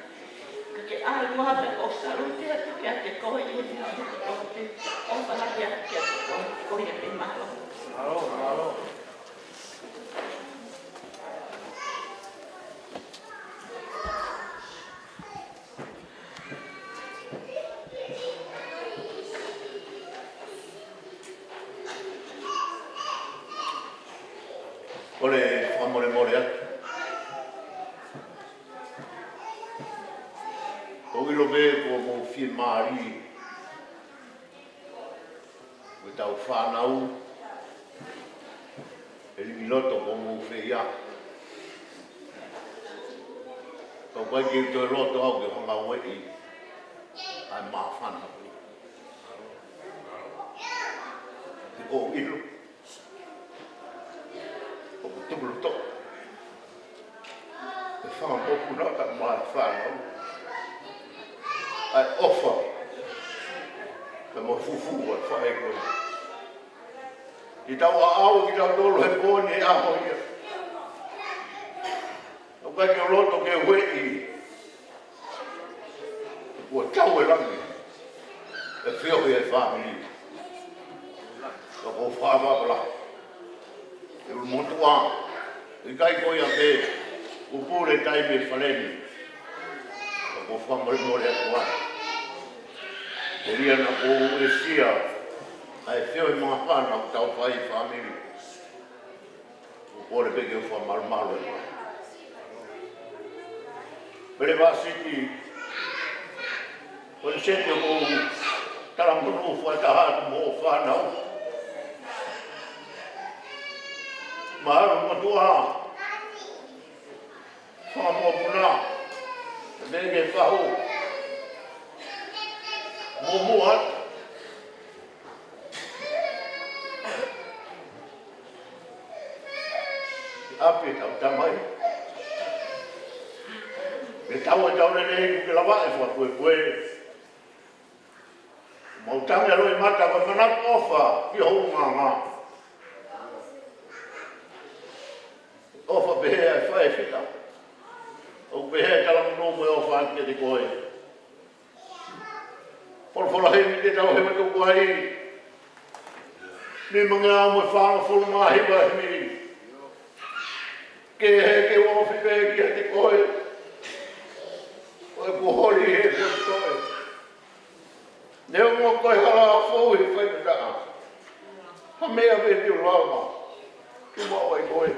Ka ke ʻalu ā pē ʻo salute atu kiate koe ʻi he ngaahi kotoa pē. ʻOfa lahi atu kiate koe, ko ia pē, mālō. Mālō, mālō. Kole fakamolemole atu. ʻOku ou ʻilo pē kuo mou fiemālie. Ko ʻetau fānau, ʻe liʻaki loto ko mou feia. Ka ʻoku ʻikai ke u toe loto au ke hanga ʻo ueʻi ʻa e māfana ko ē. He ʻoku ou ʻilo ʻoku tuku loto ʻa e fanga mokopuna kae ʻumaʻā e fānau, ʻa e ʻofa pea mo e fufū ʻa e faʻē ko ē. Ke tau aʻu kitautolu he pō ni he ʻaho ia. ʻOku ʻikai ke u loto ke ueʻi. Kuo tau e langi ʻe feohi e fāmili. Ka ʻoku ou fakaʻapaʻapa lahi ki he ʻulumotuʻa. ʻIkai ko ia pē, kuo pule taimi e fale ni. Ka ʻoku ou fakamolemole atu ai. Telia naʻa ku uesia ʻa e feohi māfana ʻoku tau fai fāmili. ʻOku ou kole pē ke u fakamalumalu atu. Pele Vasiti, ko e seti ʻoku ou talamonū fakataha atu mo hoʻo fānau. Mahalo motuʻa, fanga mokopuna, ʻe ke fahu. Muʻomuʻa atu. ʻApi ʻetau Tamai. Ke tau e tau lelei kuo ke lavaʻi fakapuepue. Mau tangi ʻa loʻimata, mau manatu ʻofa ki ho ʻulungaanga. ʻOfa pehē ʻa e faʻē fika. ʻOku pehē ʻa e talamonū mo e ʻofa kiate koe. Folofola heni ke tau hema toko ai. Nimangeau mo e fāngofulu mā hiva himi. Kehe ke u ofi pē kiate koe, ko ʻeku holi ʻi he feituʻu ko ē. Neongo ko e hala ʻa e foʻi faingataʻa, ha meʻa pē te u lava, ke u maʻu ai koe.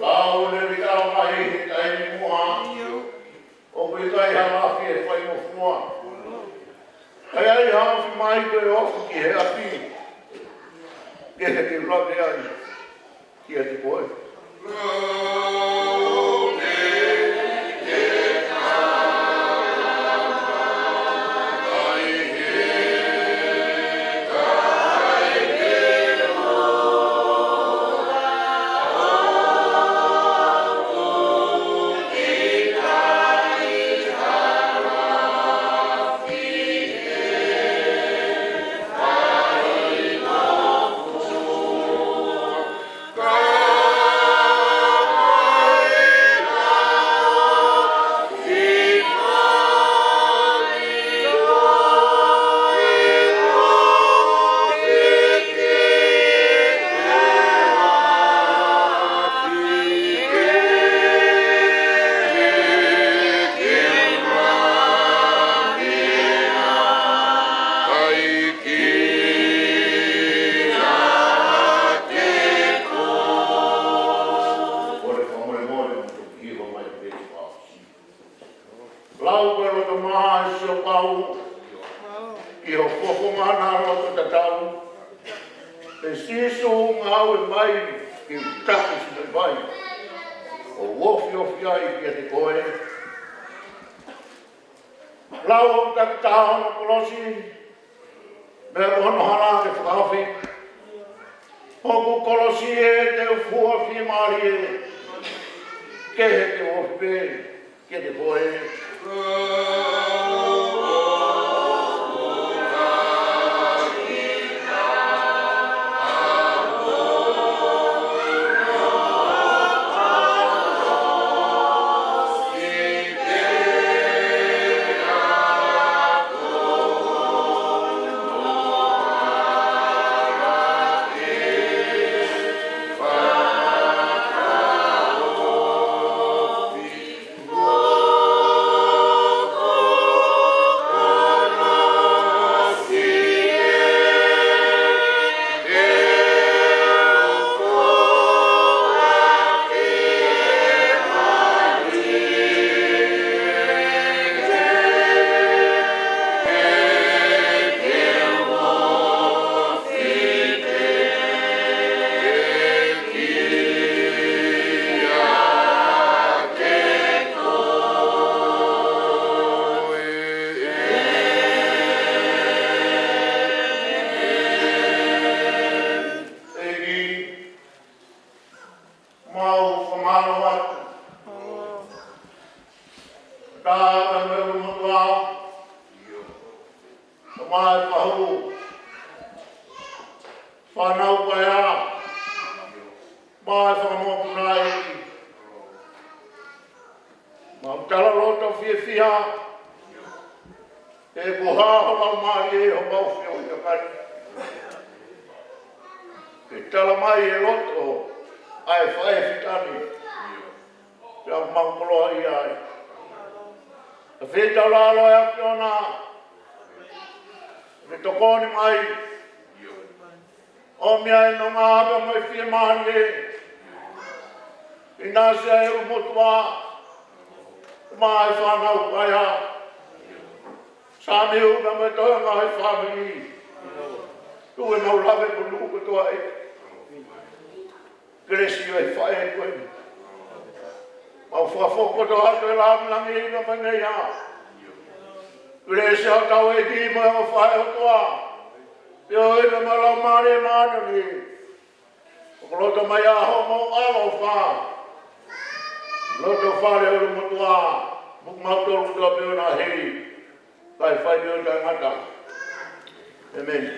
Lau le vitao mai he taimi muʻa, ʻoku ʻikai ha afi ʻe faingofua. ʻIkai ha afi mai ko e ofi ki he afi, ke he ke lave ai kiate koe. Ko e fakamolemole ʻoku toki hiva mai pē ʻa Sīsū. Lau ko e loto maʻa ʻa Sīsū Paula, ʻi hoʻo fofonga ʻa e loto tatau. ʻE Sīsū, ngāue mai ke u taki siʻi vai ʻo ofiofi ai kiate koe. Lau ʻo taki taha hono kolosi, pea mo hono hala ke fakaofi. Hoku kolosi ē, te u fua fiemālie, kehe ke u ofi pē kiate koe. ʻEiki, mau fakamālō atu. Tapu mo e ʻulumotuʻa, Tamai Pahu, fānau Paea, mo e fanga mokopuna ʻEiki. Mau tala loto fiefia, he ko e hā homau mali ē homau feohi ʻa kai. Ke tala mai e loto ʻa e faʻē fitani. Pea mau koloaʻia ai. Ka fetaulalo ʻa e ʻAfiona, ke tokoni mai. ʻOmi ʻa e nonga pea mo e fiemālie. ʻInasi ʻa e ʻulumotuʻa. Mai fānau paea. Samiu na me toenga he fāmili. Tuʻu ʻemau lave mo nuku kotoa ʻEiki. Kelesi ʻa e faʻē ko eni. Mau fakafokoutua atu e langilangi ʻi he meʻa ko eni. Kelesi ʻa hotau ʻEiki mo e ʻofa ʻa e ʻOtua. Pea ʻi he meʻa mo e Laumālie Māʻoniʻoni. ʻOku loto mai ʻa hoʻomou ʻaloʻofa. Loto fale ʻulumotuʻa. Mo kimautolu kotoa pē ʻo na hei. Kae fai pē ʻo taʻengata. ʻĒmeni.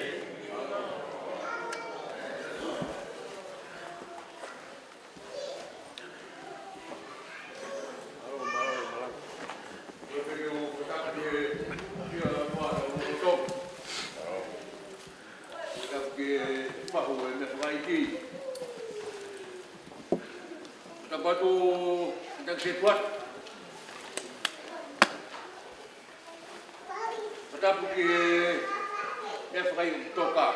Tapu ki he fahu e meʻa fakaʻeiki. Tapu atu, taki se tuat. Tapu ki he meʻa fakaʻeiki Toka.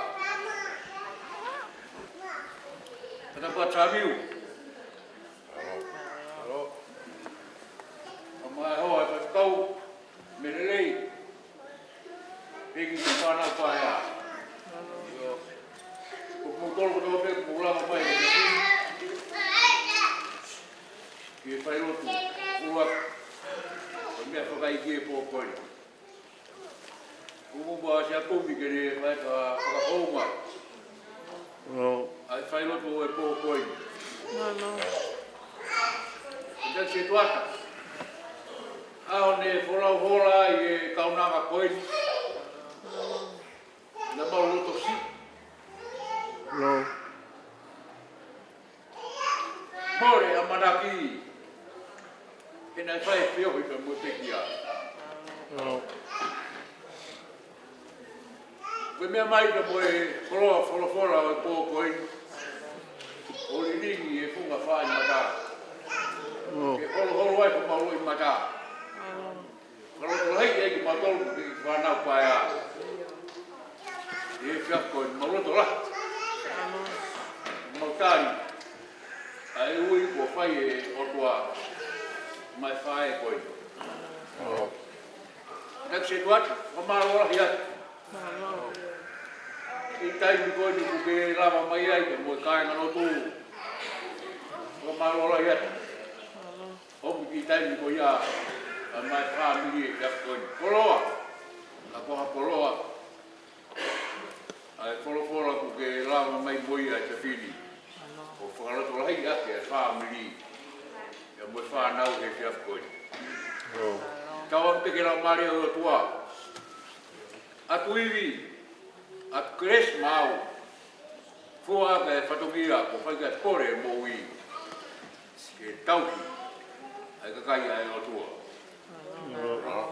Tapu atu Samiu. Alo. Alo. Mamae hoa e faifekau. Meʻa lelei. Peki ki he fānau paea. ʻIo. Ko kimoutolu kotoa pē kuo lava mai. Ki he failotu. Kuo lava. Ko e meʻa fakaʻeiki e pō ko eni. Kuo mou pā sia kumi ke ne fai ha fakahounga. ʻO. ʻA e failotu ʻo e pō ko eni. Mālō. Taki se tuat. ʻAho ne folau holo ai e kaunanga ko eni. Naʻa mau loto siʻi. Mālō. Mole ʻamanaki. He naʻe fai e feohi pea mo e pekia. ʻO. Ko e meʻa mai pea mo e koloa folofola ʻo e pō ko eni. ʻO lilingi e funga fai mata. ʻO. Ke holoholo ai ko mau loʻimata. Mālō. Mālō ko lahi e kimautolu ki he fānau paea. ʻI he efiafi ko eni mālō ko lahi. Mālō. Mau tali. ʻA e ui kuo fai e ʻOtua. Mai fai ko eni. Mālō. Taki se tuat, fakamālō lahi atu. Mālō. ʻI he taimi ko eni kuo ke lava mai ai pea mo e kāingalotu. Fakamālō lahi atu. Mālō. ʻOku ʻi he taimi ko ia, ʻa mai fāmili e efiafi ko eni. Koloa. ʻA ko ha koloa. ʻA e folofola kuo ke lava mai mo ia e tefini. ʻO fakaloto lahi ake e fāmili. ʻIa mo e fānau he efiafi ko eni. ʻO. Tau ʻalu pē ki he Laumālie ʻo e ʻOtua. ʻAtu ivi, ʻatu kelesi maʻau. Fua ake e fatongia kuo fai ke kole e moʻui. Ke tauhi ʻa e kakai ʻa e ʻOtua. ʻO.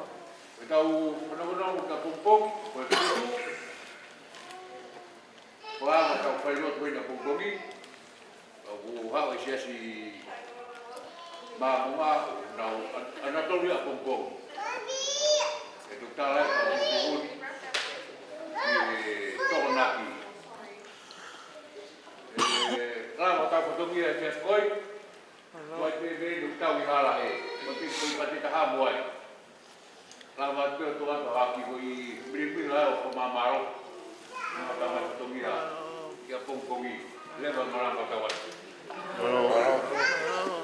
Ke tau manakono ki he pongipongi, ko e putu. Ko e anga ʻetau failotu ʻi he pongipongi. ʻOku haʻu e siasi Māmonga, ʻoku nau an-, ʻanatolu ʻi he pongipongi. ʻE tuku tala e kau mukimuni. ʻE Tokonaki. ʻE lava ʻetau fatongia he efiafi ko eni. Mālō. Ko e pē mei ʻoku tau ʻi hala he. Ko e pē ko e pati taha mo ai. Lava atu ʻo toʻa atu haki ko e milimili ʻo fakamāmālō. Lava ʻetau fatongia. Mālō. Ki he pongipongi. Leva malanga tau atu. Mālō. Mālō.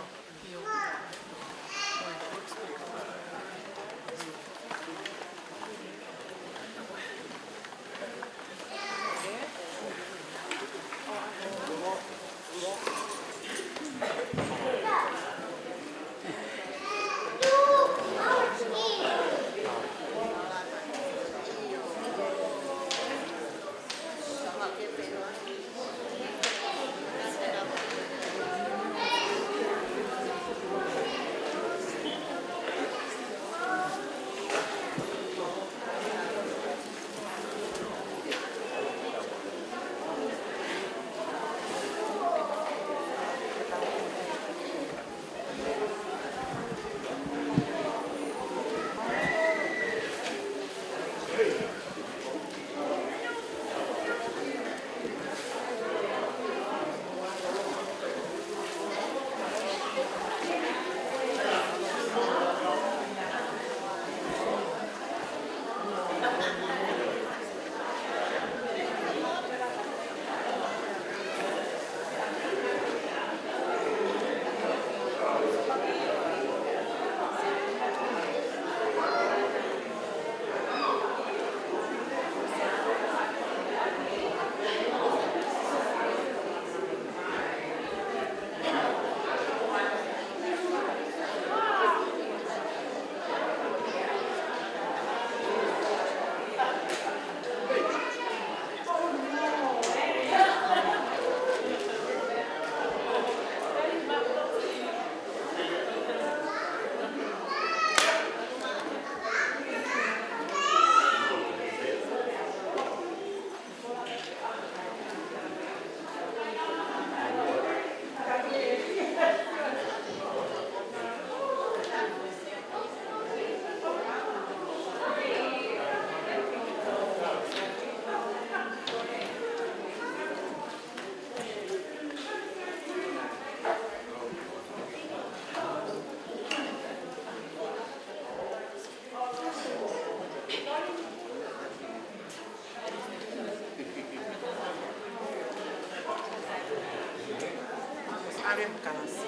Ave Makalasi.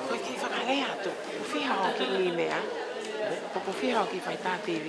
Ko e kiʻi fakalea atu. Ko e fiha hoʻo kiʻi meʻa? Ko, ko e fiha hoʻo kiʻi faitā T V?